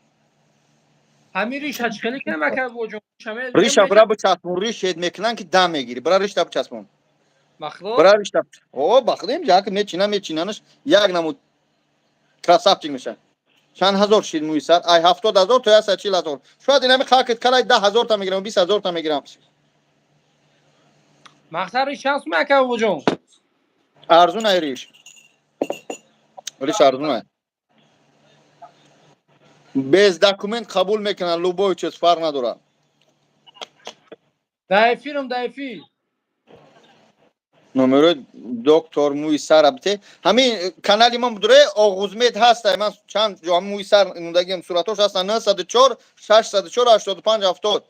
Ҳамин риша чӣ хеле кунам, ака Бобоҷон? Риша бира бичаспон, риш ҳед мекунанд, ки дам мегирӣ. Бира ришта бичаспон. Бира ришта. О, ба худо, як мечина, мечинанаш як намуд красавчик меша. Чанд ҳазор шид мӯи сар? Ай 70 000 то 140 000. Шояд инами хакет калай 10 000-та мегирам, 20 000-та мегирам. Мақсад, риш чанд сум, ака Бобоҷон? Арзун ай риш. Риш арзун ай. Без документ қабул мекунанд, любой чиз, фарқ надорад. Дар эфирам, дар эфир. Номерои доктор мӯи сар абте. Ҳамин канали мо будуре, Оғузмед ҳаст. Ман чанд ҷо мӯи сар мондагиам, суратош ҳастанд. 904 604 85 70.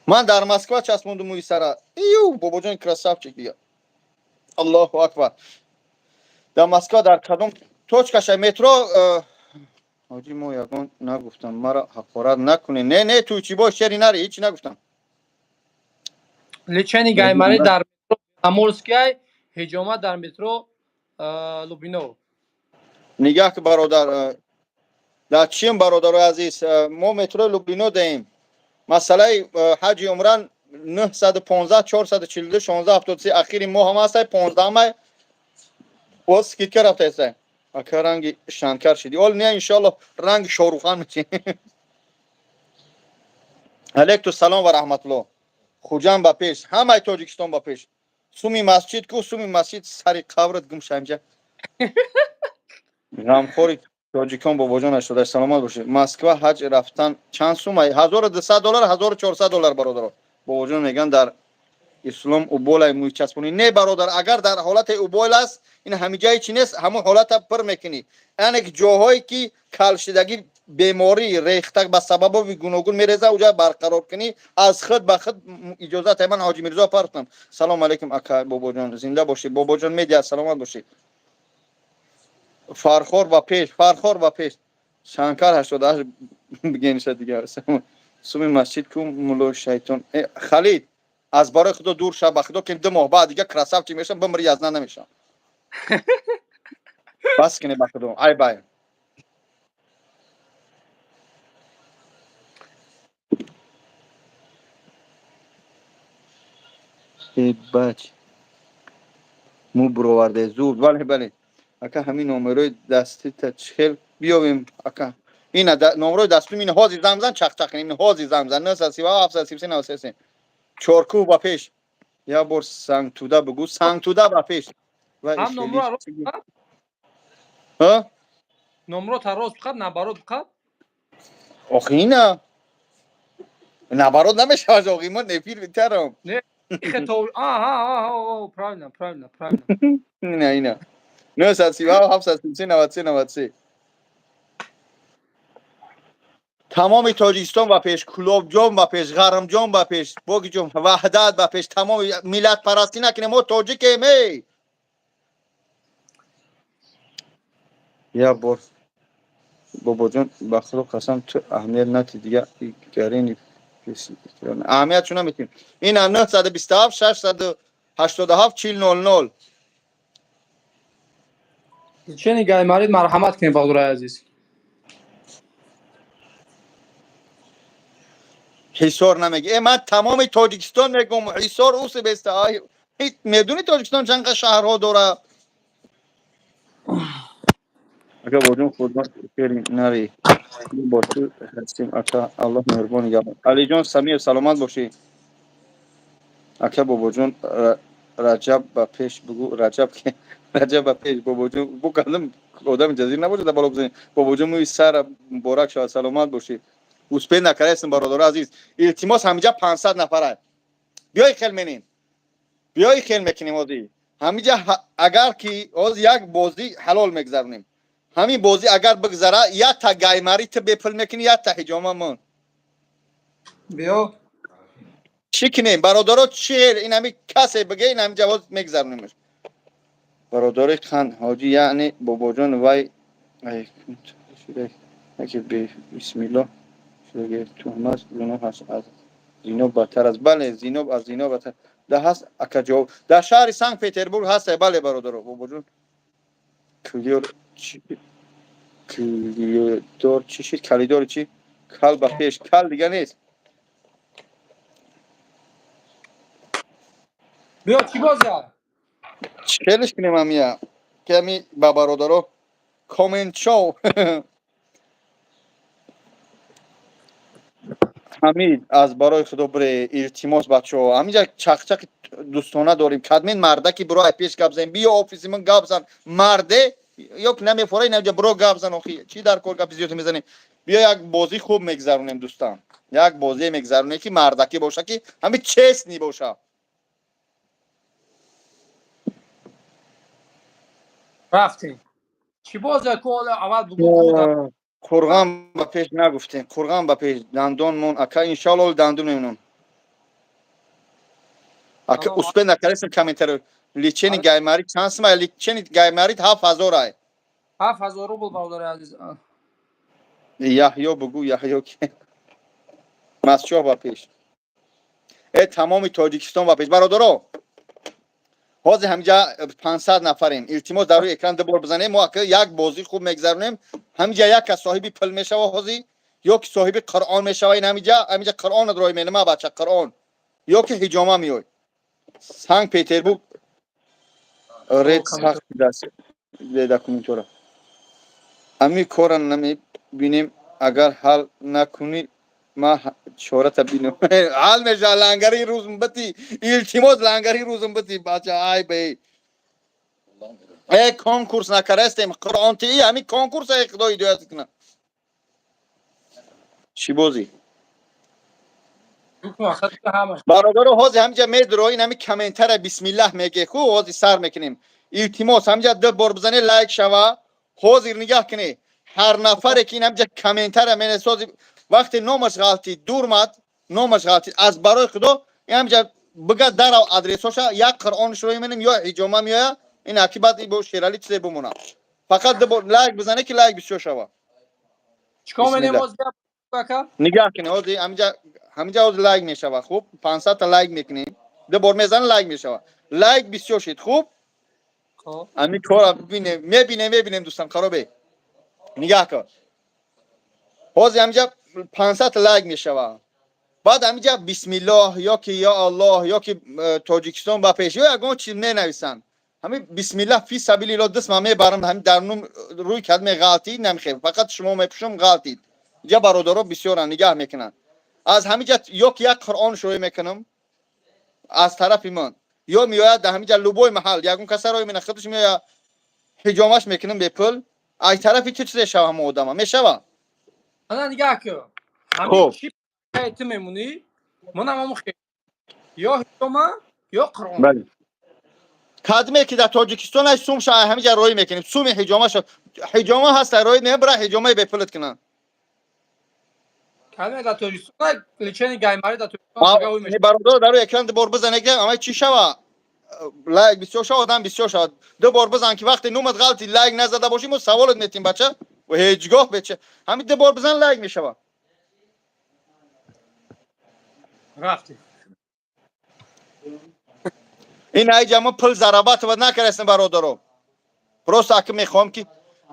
Ман дар Москва часпондум мӯи сара. Ию, Бобоҷон красавчик дига. Аллоҳу акбар. Дар Москва дар кадом точкаша метро? Ҳоҷи, мо ягон нагуфтам, мара ҳақорат накунед. Не, не, ту чӣ бош, шери нари, ҳечи нагуфтам. Лечение гайморит дар метро Амурская, ҳиҷома дар метро Лубино. Нигаҳ ки, бародар, дар чием, бародарои азиз, мо метрои Лубино даем. Масъалаи ҳаҷи умран 915 442 16 73. Ахири моҳ ҳам ҳастай, 15 май, боз скидка рафтаестай. Ака, ранги шанкар шиди. Ол не, иншоалло, ранги Шорухан меши. Алейкум салом ва раҳматулло. Хуҷанд ба пеш, ҳамаи Тоҷикистон ба пеш. Суми масҷид ку? Суми масҷид сари қабрат гум шамҷа. Ғамхори тоҷикон Бобоҷон ашуда, саломат бошед. Москва ҳаҷ рафтан чанд сум? 1200 доллар, 1400 доллар, бародаро. Бобоҷон мегӯянд, дар ислом уболай мӯйчаспонӣ не, бародар. Агар дар ҳолати убол аст, ин ҳамиҷаи чи нест, ҳамон ҳолата пур мекунӣ. Яъне ки ҷоҳое ки калшидагӣ, беморӣ рехта ба сабабоби гуногун мереза, уҷа барқарор кунӣ аз худ ба худ иҷозат. Ман Ҳоҷи Мирзо партам. Салому алейкум, ака Бобоҷон, зинда бошед. Бобоҷон медиа, саломат бошед. Фархор ба пеш, Фархор ба пеш. Шанкар 88 бигениша дигар. Суми масҷид ку, мулло шайтон? Халид, аз барои худо дур ша, ба худо, ки 2 моҳ баъд дига красавчик мешам, бимри, язна намешам. Бас кне, ба худо, ай бай. Бач мӯ буроварде зуд. Бале, бале, ака, ҳамин номерои дастита чихел биёвем, ака? Ина номерои дастум, ина ҳозир занг зан, чақчақ кунем. Ина ҳозир занг зан: 937 733 93. Чоркӯҳ ба пеш. Як бор Сангтуда бигӯ. Сангтуда ба пеш. Ҳам номро номро тароз бихаб, наоборот бихаб. Охи, ина. Наоборот намешавад, оғи, ман эфир битарам. Аҳа, правильно, правильно, правильно. Ина, ина. 937 733 93 93. Тамоми Тоҷикистон ба пеш, Кӯлобҷон ба пеш, Ғармҷон ба пеш, Богиҷон, Ваҳдат ба пеш, тамоми миллатпарастӣ накунем, мо тоҷикем, эй! Як бор бобоҷон, ба худо қасам, ту аҳамият натӣ, дига гарини аҳамият чун наметем. Ина 927 687 40 00. Чени гаймарид, марҳамат кунед, бародарои азиз. Ҳисор намеги. Э, ман тамоми Тоҷикистон мегӯм, Ҳисор уси беста. Ай, медуни, Тоҷикистон чанд қа шаҳрҳо дора? Ака бобоҷон, худмат фери нари. Бо ту ҳастем, ака, Аллоҳ меҳрубон нигаҳбон. Алиҷон Самиев, саломат бошӣ. Ака бобоҷон, Раҷаб ба пеш бугӯ, Раҷаб ки Раҷаб ба пеш, бобоҷон, бу кардам, одами ҷазир набошад, дар боло бизанӣ. Бобоҷон, мӯи сара муборак шавад, саломат бошӣ. Успеть накардаистем, бародаро азиз. Илтимос, ҳамиҷа 500 нафара. Биёй, хел менем. Биёй, хел мекунем ҳозир. Ҳамиҷа агар ки ҳозир як бозӣ ҳалол мегзаронем. Ҳамин бозӣ агар бигзара, якта гаймари ту бепул мекунӣ, якта ҳиҷома мон. Биё. Чӣ кунем, бародаро, чӣ ин ҳами касе биге, ин ҳами ҷавоз мегзаронемш. Бародари қан ҳоҷӣ, яъне бобоҷон, вай яке бисмиллоҳ шудаги туҳмат гуноҳ аст, аз зино бадтар аст. Бале, зино аз зино бадтар. Да ҳаст, ака, ҷавоб дар шаҳри Санкт Петербург ҳаст, бале, бародаро. Бобоҷон, калидор чӣ, калидор чӣ шид, калидори чӣ? Кал ба пеш, кал дига нест. Биё, чӣ бозия? Хелеш кунем ҳамия, ки ҳами ба бародаро коммент шоу. Ҳамид, аз барои худо бире, илтимос, бачаҳо, ҳаминҷа чақчақи дӯстона дорем. Кадмин мардаки, биро, ай пеш гап занем, биё офиси ман гап зан, марде ё ки намефора, инҷа биро гап зан. Охи, чӣ дар кор гапи зиёд мезанем? Биё, як бозӣ хуб мегзаронем, дӯстам, як бозие мегзаронем, ки мардакӣ боша, ки ҳами честный боша. Рафтем. Чӣ бозия ку, ҳола аввал бугӯ. Қурған ба пеш нагуфтем, қурған ба пеш, дандон мон, ака, иншоалло, дандон мемонам, ака. Успеть накардесем комментарио. Лечение гаймарит чанд сима? Лечение гаймарит 7000 ай. 7000 рубл, бародари азиз. Яҳё бугӯ, Яҳё ки Масчоҳ ба пеш. Э, тамоми Тоҷикистон ба пеш, бародаро. Ҳозир ҳаминҷа 500 нафарем. Илтимос, дар рӯи экран ду бор бизанем. Мо ака як бозӣ хуб мегзаронем ҳаминҷа. Як кас соҳиби пул мешава ҳозир ё ки соҳиби Қуръон мешава. Ин ҳаминҷа Қуръонат рой менама, бача, Қуръон ё ки ҳиҷома меёй. Санкт Петербург ред сахт даст документора. Ҳамин кора намебинем, агар ҳал накунӣ, ма чората бинам, ҳал меша. Лангари рӯзм бити, илтимос, лангари рӯзм бити, бача. Ай бе, э, конкурс накарастем, Қуръон тии, ҳамин конкурс, ай худо ҳидоят кунад. Чӣ бозӣ, бародаро? Ҳозир ҳаминҷа медуроин, ҳамин комментара бисмиллаҳ меге. Хуб, ҳозир сар мекунем. Илтимос, ҳаминҷа ду бор бизане, лайк шава. Ҳозир нигаҳ кунед, ҳар нафаре ки ин ҳаминҷа комментара менесози, вақте номаш ғалтид, дурмад, номаш ғалтид, аз барои худо ин ҳаминҷа бига, дарав адресоша, як Қуръоншро менем ё ҳиҷома меоя. Ин аки баъд бо Шерали чизе бимона. Фақат ду бор лайк бизане, ки лайк бисёр шава. Чикор менем ҳозир, ака? Нигаҳ кунед, ҳозир ҳаминҷа ҳозир лайк мешава. Хуб, 500 та лайк мекунем, ду бор мезанем, лайк мешава. Лайк бисёр шид, хуб, ҳамин кора бибинем, мебинем, мебинем, дӯстам, харобе. Нигаҳ кун, ҳозир ҳаминҷа 500 лайк мешава. Баъд ҳаминҷа бисмиллоҳ ё ки ё Аллоҳ ё ки Тоҷикистон ба пеш ё ягон чиз менависанд. Ҳамин бисмиллаҳ фи сабилиллоҳ даст ман мебарам, ҳамин дар нум рӯи кадме ғалтид, намехел, фақат шумо мепӯшам, ғалтид. Инҷа бародаро бисёранд, нигаҳ мекунанд. Аз ҳаминҷа ё ки як Қуръон шӯӣ мекунам аз тарафи ман, ё меояд дар ҳаминҷа любой маҳал ягон каса рой мена, худаш меояд, ҳиҷомаш мекунам бепул. Ай тарафи чӣ чизе шава, ҳама одама мешава. Ана, нигаҳ кун. Хуб. Ту мемонӣ, манам ҳамон хел. Ё ҳиҷома, ё Қуръон. Бале. Кадме ки дар Тоҷикистон ай сум ша ҳамиҷа роӣ мекунем. Суми ҳиҷома ша ҳиҷома ҳаст, роӣ мебара ҳиҷомаи бепулат кунанд. Кадме дар Тоҷикистон лечение гайморит дар Тоҷикистон Не бародар, дар экран ду бор бизан, ага амай чӣ шава? Лайк бисёр шава, одам бисёр шава. Ду бор бизан ки вақте нумат ғалти лайк назада бошӣ, мо саволат метим бача. Ва ҳеҷгоҳ беча. Ҳамин ду бор бизан лайк мешава. Рафтем. Ин айҷа мо пул зарабатова накардастем бародаро. Просто аки мехоҳам ки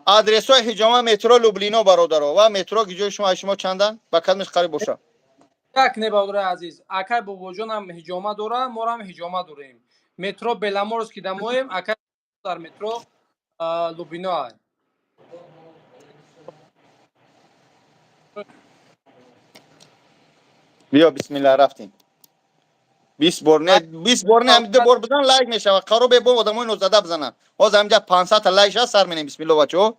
адресҳои ҳиҷома метро Люблино бародаро ва метро ки ҷои шумо ай шумо чандан ба кадмеш қариб боша. Як не бародари азиз, акай бобоҷонам ҳиҷома дора, морам ҳиҷома дорем. Метро Беломорский дамоем, акай дар метро Лубино ай. Биё бисмилла рафтем. 20 бор не, 20 бор не, ҳамин ду бор бизан лайк мешава. Қаро бе бо одамои нозада бизананд. Ҳозир ҳаминҷа 500 та лайк шава сар менем бисмилла бачаҳо.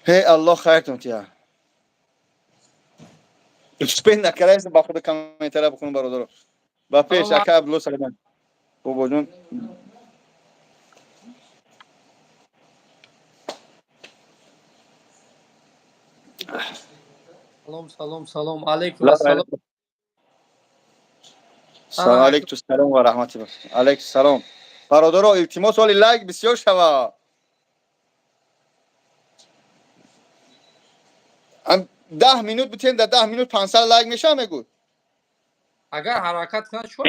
Ҳей Аллоҳ хайртон тия. Успен накардаем ба худ комментария бихонам бародаро. Ба пеш ака Абдулло салом. Бобоҷон Салом, салом, салом. Алейкум ассалом. Салом алейкум салом ва раҳматуллоҳ. Алейкум салом. Бародаро илтимос ҳоли лайк бисёр шава. 10 минут битем, дар 10 минут 500 лайк мешава мегӯ. Агар ҳаракат кунад чӣ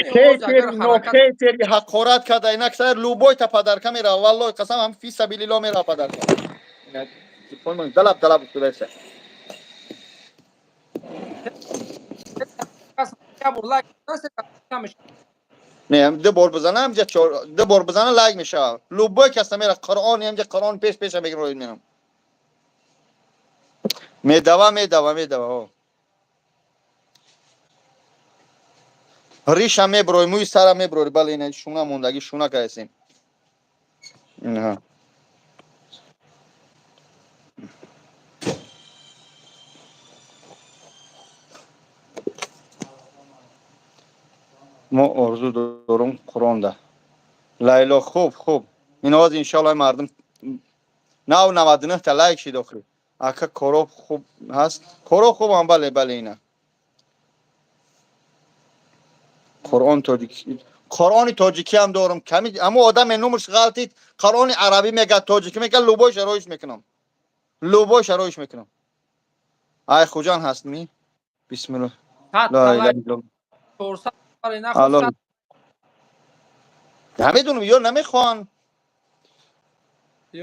агар ҳаракат хейтери ҳақорат карда инак сар любой та подарка мера валлоҳи қасам ҳам фи сабилиллоҳ мера подарка. Инак телефон далаб далаб шудааст. Не, ду бор бизанам, ҷа чор, ду бор бизанам лайк мешава. Любой кас мера Қуръон, ҳамҷа Қуръон пеш пеша мегирам роид менам. Медава, медава, медава. О. Риша меброй, мӯи сара меброй, бале ина шуна мондагӣ шуна кардасем. Инҳа. Мо орзу дорум Қуръонда. Лайло хуб, хуб. Ин ҳозир иншоаллоҳ мардум нав 99 та лайк шид охир. Ака коро хуб ҳаст? Коро хубам, бале, бале ина. Қуръон тоҷикӣ, Қуръони тоҷикӣ ҳам дорум. Ками аммо одаме номаш ғалтид, Қуръони арабӣ мегӯяд, тоҷикӣ мегӯяд, любой шароиш мекунам. Любой шароиш мекунам. Ай Хуҷанд ҳаст ми? Бисмиллоҳ. Ла илаҳа иллаллоҳ. Алло. Намедонам, ё намехоҳанд.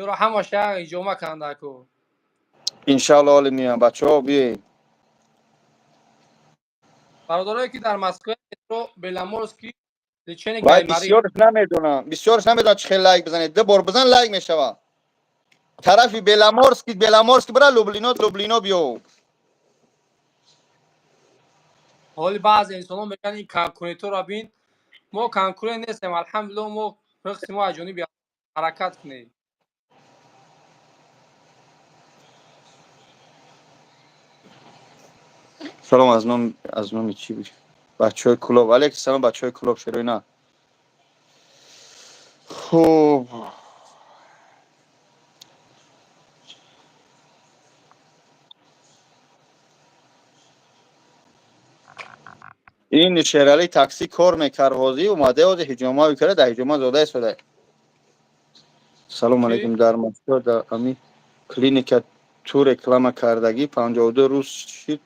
Ёро ҳамаша ҳиҷома кунанд ку. Иншоаллоҳ оли меоям бачаҳо биёед. Бародарое ки дар Москва метро Беломорский лечение Вай гайморит. бисёрш намедонам, бисёрш намедонам чӣ хел лайк бизанед. Ду бор бизан лайк мешава. Тарафи Беломорский, Беломорский бира Люблино, Люблино биё. Ҳоли баъзе инсонҳо мегӯянд ин конкурентҳоро бин. Мо конкурент нестем, алҳамдулиллоҳ, мо риқси мо аз ҷониби ҳаракат кунем. Салом аз номи чӣ буд? Бачаҳои клуб. Алейкум салом бачаҳои клуб шероина. Хуб. Ин Шерали такси кор мекард ҳозир, омада ҳозир ҳиҷома мекард, дар ҳиҷома зода истода. Салом алейкум дар Москва дар ами клиника ту реклама кардагӣ 52 рӯз шид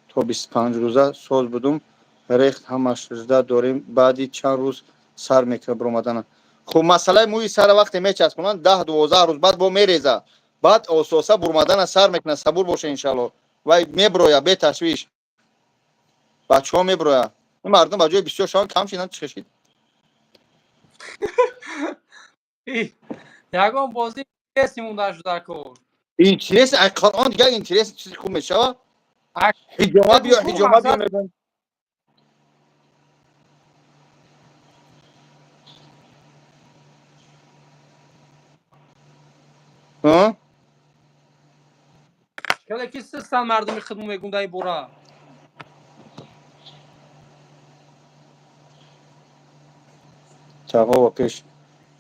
то 25 рӯза соз будум, рехт ҳамаш жда дорем, баъди чанд рӯз сар мекунад баромадана. Хуб, масъалаи мӯи сара вақте мечаспонанд 10-12 рӯз баъд бо мереза, баъд ососа бурмадана сар мекунад. Сабур боша иншаллоҳ, вай меброя беташвиш, бачаҳо меброя. Ин мардум ба ҷои бисёр шаванд кам шиданд, чӣ шид? Ягон бозӣ интереси монда шуда кор. Интерес, ай Қуръон дигар интерес чизи хуб мешава? Ҳиҷома биё, ҳиҷома биё мегӯям. Ҳа? Хеле ки систан мардуми хидму мегум дар бора. Тағо ва пеш.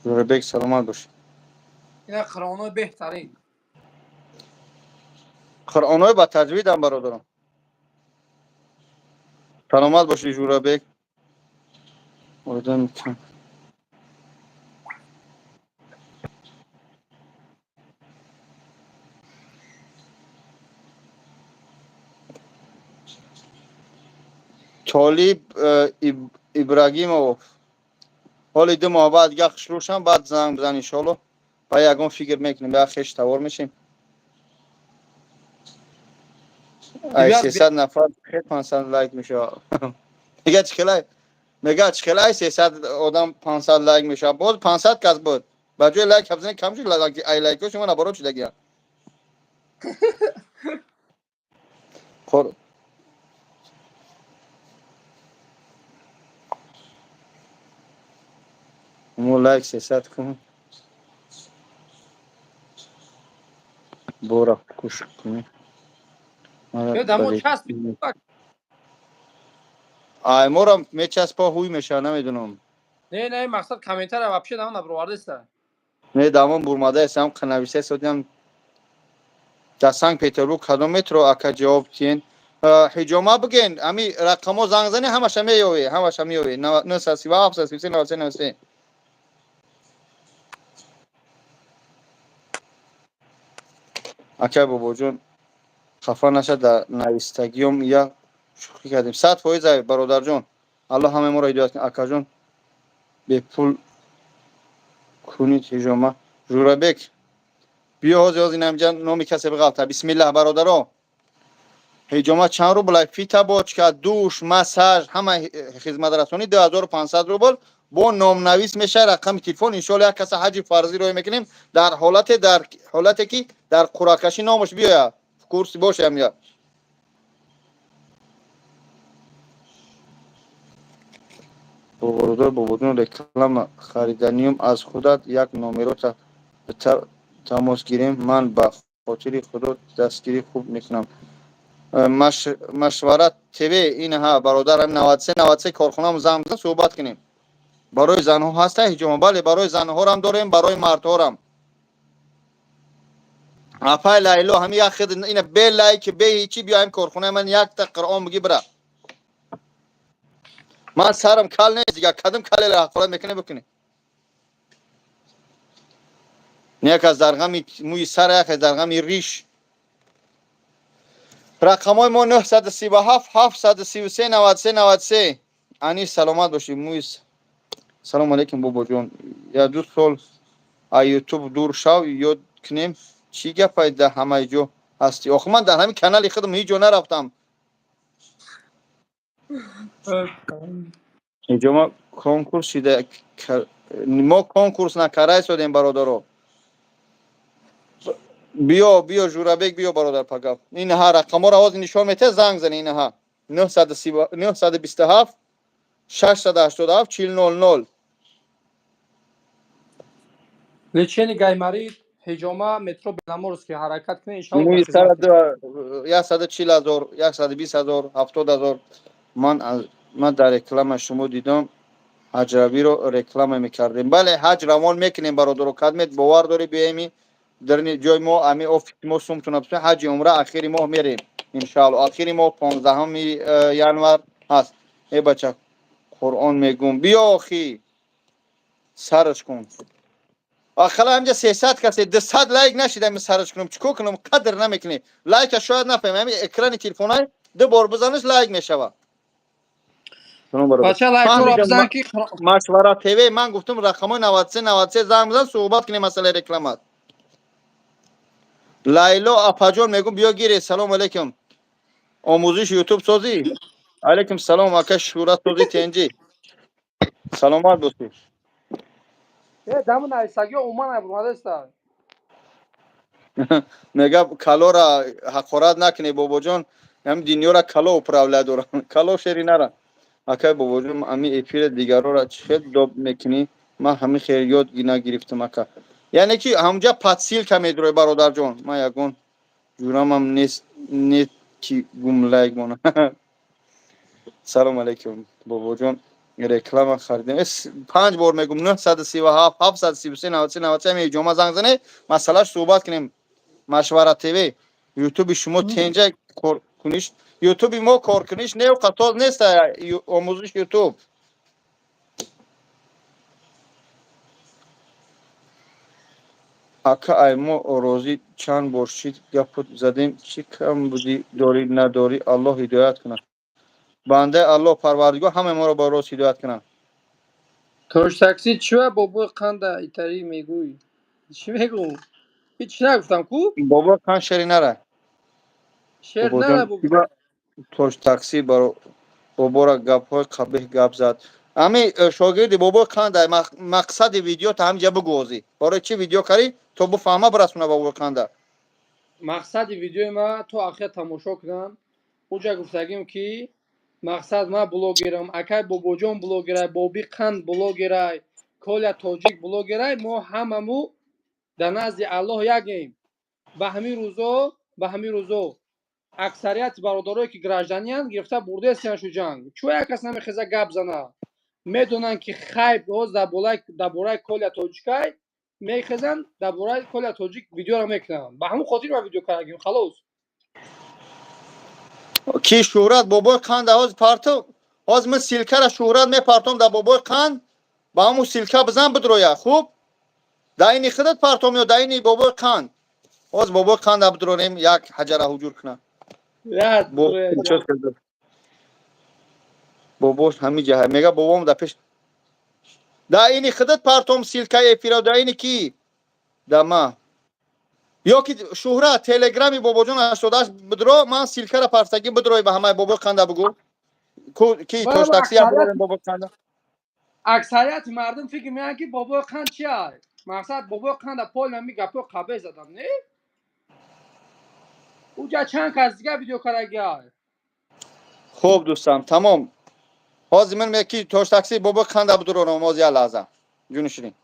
Жӯрабек, саломат бош. Ина қуръонои беҳтарин. Қуръонои ба таҷвидам, бародарам. Саломат бошӣ, Жӯрабек. Одам кам. Толиб Ибрагимов. Ҳоли 2 моҳ баъд як хушрӯшам, баъд занг бизан, иншоалло. Ба ягон фикр мекунем, ба хеш тавор мешем. Ай 300 нафар хел 500 лайк мешава. Мега чӣ хелай? Мега чӣ хелай 300 одам 500 лайк мешава. Боз 500 кас буд. Ба ҷои лайк бизанед кам шуд лайк, ай лайкҳо шумо наоборот шудагия. Қор мо лайк 300 кун. Бора кӯш кунӣ. Дамо часп. Ай мора мечаспа, ҳуй мешава, намедонам. Не, не, мақсад комментария вообще дамон набровардеста. Не, дамон бурмадаест, ҳам нависа содиам. Дар Санкт Петербург кадом метро, ака, ҷавоб тиен. Ҳиҷома биген, ами рақамо занг зани, ҳамаша меёве, ҳамаша меёве. 937 733 93 93. Акай Бобоҷон, хафа наша, дар навистагиём я шӯхӣ кардем. 100% ай, бародарҷон. Аллоҳ ҳамаи моро ҳидоят кунад. Акаҷон, бепул кунид ҳиҷома. Жӯрабек, биё, ҳозир ҳозир инамҷа номи касе биғалта. Бисмиллаҳ, бародаро. Ҳиҷома чанд рубл? Фитобочка, душ, массаж, ҳама хизматрасонӣ 2500 рубл, бо номнавис мешавад, рақами телефон. Иншоалло, як каса ҳаҷи фарзӣ роҳӣ мекунем дар ҳолате ки дар қуръакашӣ номаш биёяд, курси бошам я. Бародар Бобоҷон, реклама хариданиём аз худат як номерота тамос гирем. Ман ба хотири Худо дастгирӣ хуб мекунам. Машварат ТВ инҳа, бародарам, 93 93 корхонаам занг бизан, суҳбат кунем. Барои занҳо ҳаста ҳиҷома? Бале, барои занҳорам дорем, барои мардҳорам. Апай Лайло, ҳами як хид ина бе лайк, бе ҳичи биё ҳам корхонаи ман, якта Қуръон биги, бира. Ман сарам кал нест дига, кадам калера ҳақорат мекунӣ, бикунӣ. Як аз дар ғами мӯи сар, як аз дар ғами риш. Рақамҳои мо 937 733 93 93. Анис, саломат бошӣ. Мӯи Салому алейкум, бобоҷон. Я 2 сол а Ютуб дур шав, ёд кунем. Чӣ гапай, дар ҳамаи ҷо ҳастӣ? Охи ман дар ҳамин канали худам ҳеҷ ҷо нарафтам. Инҷо ма конкурс шида, мо конкурс накардай содем, бародаро. Биё, биё, Жӯрабек, биё, бародар, пагав. Инаҳа рақамҳоро ҳозир нишон метиҳад, занг зани. Инаҳа 927 687 40 00. Лечение гайморит, ҳиҷома, метро Беломорский, ҳаракат кунед, иншалло. Мӯи сара 140 000, 120 000, 70 000. Ман дар реклама шумо дидам, ҳаҷравиро реклама мекардем. Бале, ҳаҷ равон мекунем, бародаро. Кадмет бовар дорӣ, биёеми дар ҷои мо, ами офиси мо, сумтуна ҳаҷи умра ахири моҳ мерем, иншаалло. Ахири моҳ 15-уми январ ҳаст. Э бача, Қуръон мегум, биё охи, сараш кун. Ақала ҳамҷа 300 касе, 200 лайк нашида. Ми сараш кунам, чӣ кор кунам? Қадр намекунӣ лайка, шояд нафаҳмӣ. Ҳами экрани телефонай ду бор бизаниш, лайк мешава. Бача, лайкҳоро бизан ки Машварат ТВ, ман гуфтам, рақамҳои 93 93 занг бизан, суҳбат кунем масъалаи рекламат. Лайло апаҷон, мегум, биё гире. Салому алейкум, омӯзиши Ютуб созӣ. Алейкум салом, ака Шӯра, созӣ, тенҷӣ, саломат бошӣ. Э, даму нависагиҳо умуман набурмадаста. Мега, калора ҳақорат накунӣ, бобоҷон. Ҳам дунёра кало управлять дорам, кало шери нара. Акай Бобоҷон, ами эфири дигарора чӣ хел доб мекунӣ? Ман ҳамин хел ёд нагирифтам, ака. Яъне ки ҳамҷа подсилка медурой, бародарҷон. Ман ягон Ҷурамам нест, не ки гум лайк мона. Салом алейкум, бобоҷон. Реклама харидем. Панҷ бор мегум: 937 733 93 93. Ҳами ҷома занг зане, масъалаш суҳбат кунем. Машварат ТВ. Ютуби шумо тенҷа коркуниш, ютуби мо коркуниш не, қатоз нест омӯзиш ютуб. Ака, ай мо розӣ чанд бор шид, гапут задем, чӣ кам будӣ дорӣ надорӣ, Аллоҳ ҳидоят кунад. Бандаи Аллоҳ, Парвардигор ҳамаи моро ба рост ҳидоят кунад. Тош такси чива бобои қанда итарӣ мегӯй? Чӣ мегӯм? Ҳеч нагуфтам ку? Бобои қанд шери нара. Шер нара бобо. Тош такси баро бобора гапҳои қабеҳ гап зад. Ҳами шогирди бобои қанда, мақсади видео та ҳамиҷа бугӯ ҳозӣ. Барои чӣ видео карӣ, то буфаҳма, бирасона бобои қанда. Мақсади видеои ма то ахир тамошо кунам. Уҷа гуфтагим ки мақсад ма блогерам, акай бобоҷон блогерай, боби қанд блогерай, Коля тоҷик блогерай, мо ҳамаму дар назди Аллоҳ якем. Ба ҳамин рӯзо аксарияти бародарое ки гражданиянд, гирифта бурдаестиян шу ҷанг. Чӯ як кас намехеза гап зана? Медонанд ки хайб ҳоз дар бораи Коля тоҷикай мехезанд, дар бораи Коля тоҷик видеоро мекунанд. Ба ҳамон хотир ма видео кардагим, халос. Ки шӯҳрат бобои қанд ҳоз парту, ҳоз ман ссылка ра шӯҳрат мепартом дар бобои қанд, ба ҳамун ссылка бизан, бидроя. Хуб, дар ини худат партом ё дар ини бобои қанд? Ҳоз бобои қанд бидронем, як ҳаҷара ҳуҷур кунад. Як Бобош ҳами ҷаҳа мега, бобом да пеш. Да ини худат партом ссылка и эфира, да ини ки да ма ё ки шӯҳрат телеграми бобоҷон 88 бидро, ман ссылка ра партагӣ, бидрой ба ҳамаи бобои қанда бугӯ ки тош такси бобои қанда. Аксарияти мардум фикр мекунанд, ки бобои қанд чи ай. Мақсад, бобои қанда пол ами гапҳои қабеҳ задам, не? Уҷа чанд кас дига видео карагиай. Хуб, дӯстам, тамом. Ҳозир ман ки тош такси бобои қанда бидурорам. Ҳозир, як лаҳза, ҷуни ширин.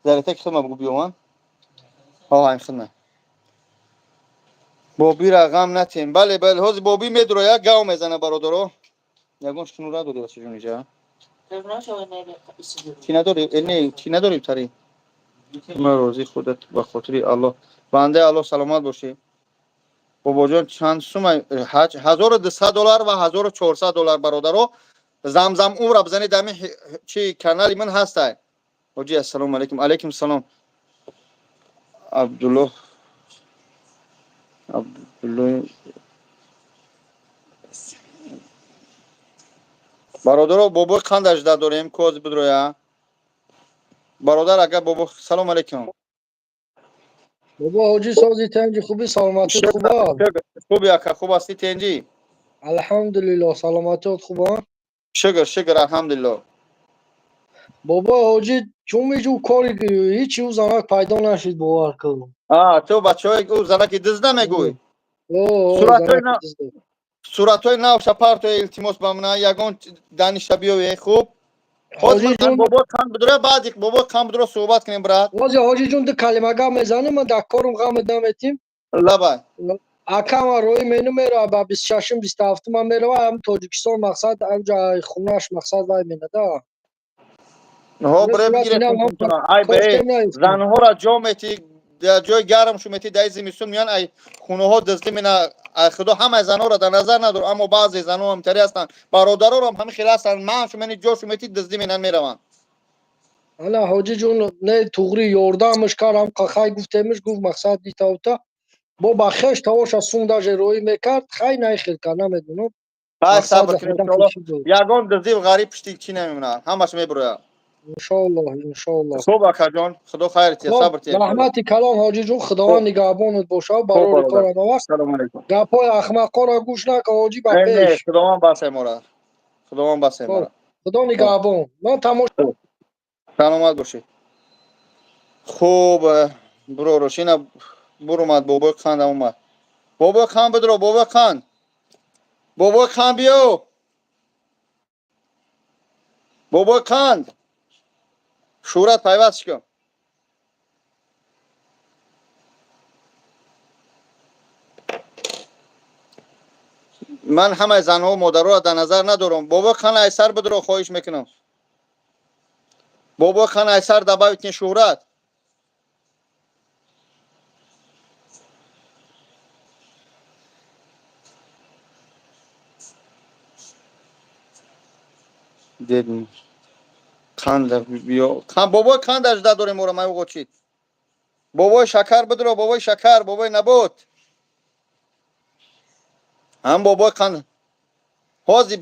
Зарата ки хидма бугу биёман. Ҳо, айн хидма. Бобира ғам натем. Бале, бале, ҳозир боби медуроя, гав мезана, бародаро. Ягон шунура дори васи ҷуниҷа? Чӣ надори? Не, чӣ надори тари? Ман розӣ худат ба хотири Аллоҳ. Бандаи Аллоҳ, саломат бошӣ. Бобоҷон, чанд сума ҳаҷ? 1200 доллар ва 1400 доллар, бародаро. Замзам умра бизанед, ами чи канали ман ҳастай. Ҳоҷи, ассалому алайкум. Алайкум салом. Абдуллоҳ, Абдуллоҳ бародаро, бобои қанд ажда дорем, коз бидроя. Бародар, агар бобо, салом алайкум. Бобо ҳоҷӣ, сози, тенҷи, хуби, саломатит хуба? Хуби, ака, хуб ҳастӣ, тенҷӣ? Алҳамдулиллоҳ, саломатиёт хуба? Шукр, шукр, алҳамдулиллоҳ. Бобо ҳоҷӣ, чун меҷу кори ҳичи ӯ занак пайдо нашид, бовар кун. А ту бачаҳои ӯ занаки дизда мегӯй? Суратҳои нав шапартои, илтимос, ба мана ягон даниша биёе. Хуб, бобо қанд бидура, баъди бобо қанд бидура суҳбат кунем, брат. Ҳоҷи, ҳоҷиҷон, ду калима гап мезанем, ман дар корум ғам наметим. Лабай. Акама роҳи мену мерава, ба 26-ум, 27-ума мерава ҳам Тоҷикистон, мақсад ҳамҷа хунаш, мақсад вай менада. Ҳо, бре, бигире. Ай бе, занҳоро ҷо мети, ҷои гарм шу мети, дар зимистон меян, ай хонаҳо дизди мена. Ай худо, ҳамаи занҳоро дар назар надор, аммо баъзе занҳо ҳамтари ҳастанд, бародарорам ҳами хел ҳастанд. Ман шу мени ҷо шу мети, дизди менан, мераванд. Ана, ҳоҷиҷон, не, туғри ёрдамаш кардам, хай гуфтемиш, гуфт, мақсад дитаута бо ба хеш тавоша сум даже роӣ мекард, хай найхел кард, намедонам. Хай, сабр кунед, ягон дизди ғариб пишти чӣ намемонад, ҳамаш мебурояд. Иншоаллоҳ, иншоаллоҳ. Хуб, акаҷон, худо хайр тия, сабр тия. Раҳмати калон, ҳоҷиҷон, худованд нигаҳбонат бошад, барори кора наваст. Гапҳои ахмаққоро гӯш накун, ҳоҷӣ, ба пеш. Худованд басе мора, худованд басе мора. Худо нигаҳбон, ман тамошо. Саломат бошед. Хуб, буроро шина, бурумад, бобои қандам омад. Бобои қан бидро, бобои қан. Бобои қан биё. Бобои қанд. Шӯҳрат пайваст кун. Ман ҳамаи занҳо модароро дар назар надорам. Бобои қан айсар бидро, хоҳиш мекунам. Бобои қан айсар добавить кун шӯҳрат. Дед қанда биё. Қан бобои қанд ажда дорем ора май уғочид. Бобои шакар бидро, бобои шакар, бобои набот. Ҳам бобои қанд. Ҳозир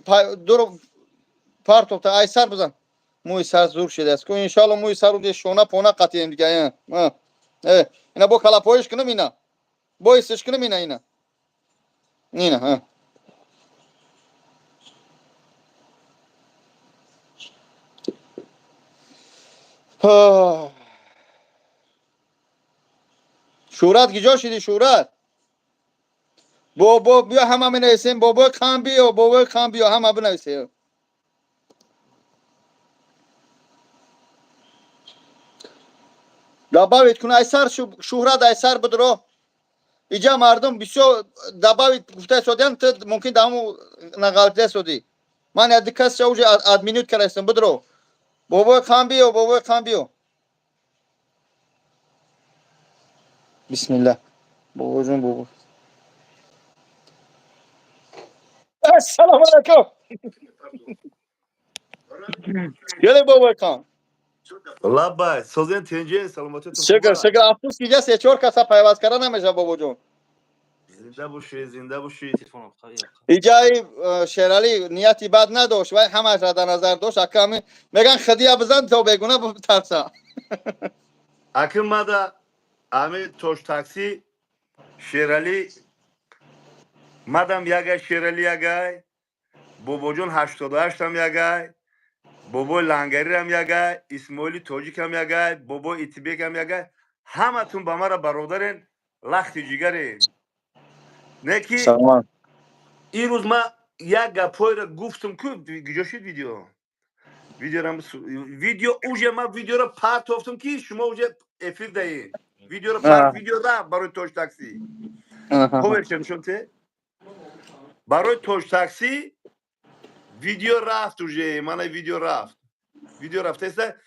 дуро партофта айсар бизан. Мӯи сар зур шудааст. Ку иншоалло мӯи сар уде шона пона қатием дига. Э, ина бо калапоиш кунам ина. Бо исиш кунам ина ина. Ина, ҳа. Шӯҳрат киҷо шидӣ шӯҳрат? Бобо биё ҳама менависем бобои қан биё, бобои қан биё ҳама бинависем. Добавить кун айсар шӯҳрат айсар бидро. Иҷа мардум бисёр добавить гуфта содиан ту мумкин дар ҳаму нағалтида содӣ. Ман як кас уже админут кардастам бидро. Бобои қан биё, бобои қан биё. Бисмиллах. Бобоҷон бобо. Ассалому алайкум. Геле бобои қан. Лаббай, созен тенҷен, саломатиятон Шукр, шукр. Афсус ки ҷа се чор каса пайваст карда намеша бобоҷон. Зинда бошед, зинда бошед. Иҷаи Шералӣ нияти бад надошт, вай ҳамаашро дар назар дошт. Ака меган хидия бизан то бегуна битарса. Аким мада ами тош такси Шералӣ мадам ягай Шералӣ ягай, Бобоҷон 88-ам ягай, бобои Лангарирам ягай, Исмоили Тоҷикам ягай, бобои Итибекам ягай. Ҳаматун ба мара бародарен, лахти ҷигарен. Не ки ин рӯз ман як гапҳоеро гуфтам ку куҷо шуд видео? Видеорам видео уже ман видеоро партофтам ки шумо уже эфир даед. Видеоро парт видео рафт барои тош такси. Поверша нишон те? Барои тош такси видео рафт уже, мана видео рафт. Видео рафтаеста.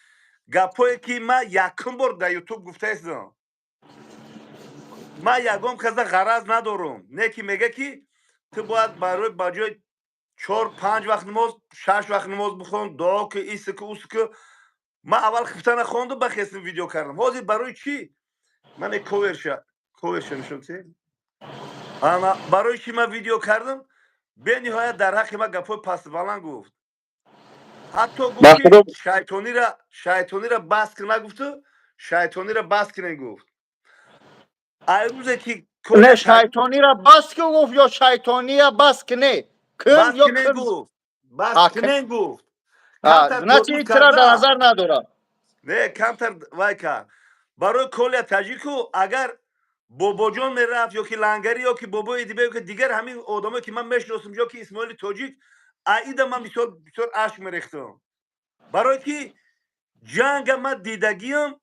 Гапҳое ки ман якум бор дар ютуб гуфтаестам. Ман ягон каза ғараз надорум. Не ки мега ки ту бояд барои ба ҷои 4-5 вақт намоз, 6 вақт намоз бихон, дуо ку, иси ку, уси ку. Ман аввал хифтана хондум, ба хестим видео кардам. Ҳозир барои чӣ? Ман коверша, коверша нишон те. Ана барои чӣ ман видео кардам? Бениҳоят дар ҳаққи ман гапҳои пастбаланд гуфт. Ҳатто гуфт ки шайтонира бас кун нагуфту, шайтонира бас кунен гуфт. Ай рӯзе ки Не шайтонира бас ку гуфт ё шайтония бас куне? Кун ё кун? Гуфт. Бас кунен гуфт. Значит, итра дар назар надорад. Не, камтар вай кард. Барои Коля Таҷику агар Бобоҷон мерафт ё ки Лангарӣ ё ки бобои Идибек ё ки дигар ҳамин одамое ки ман мешиносам ё ки Исмоили Тоҷик, аида ман бисёр бисёр ашк мерехтам. Барое ки ҷанга ман дидагиам,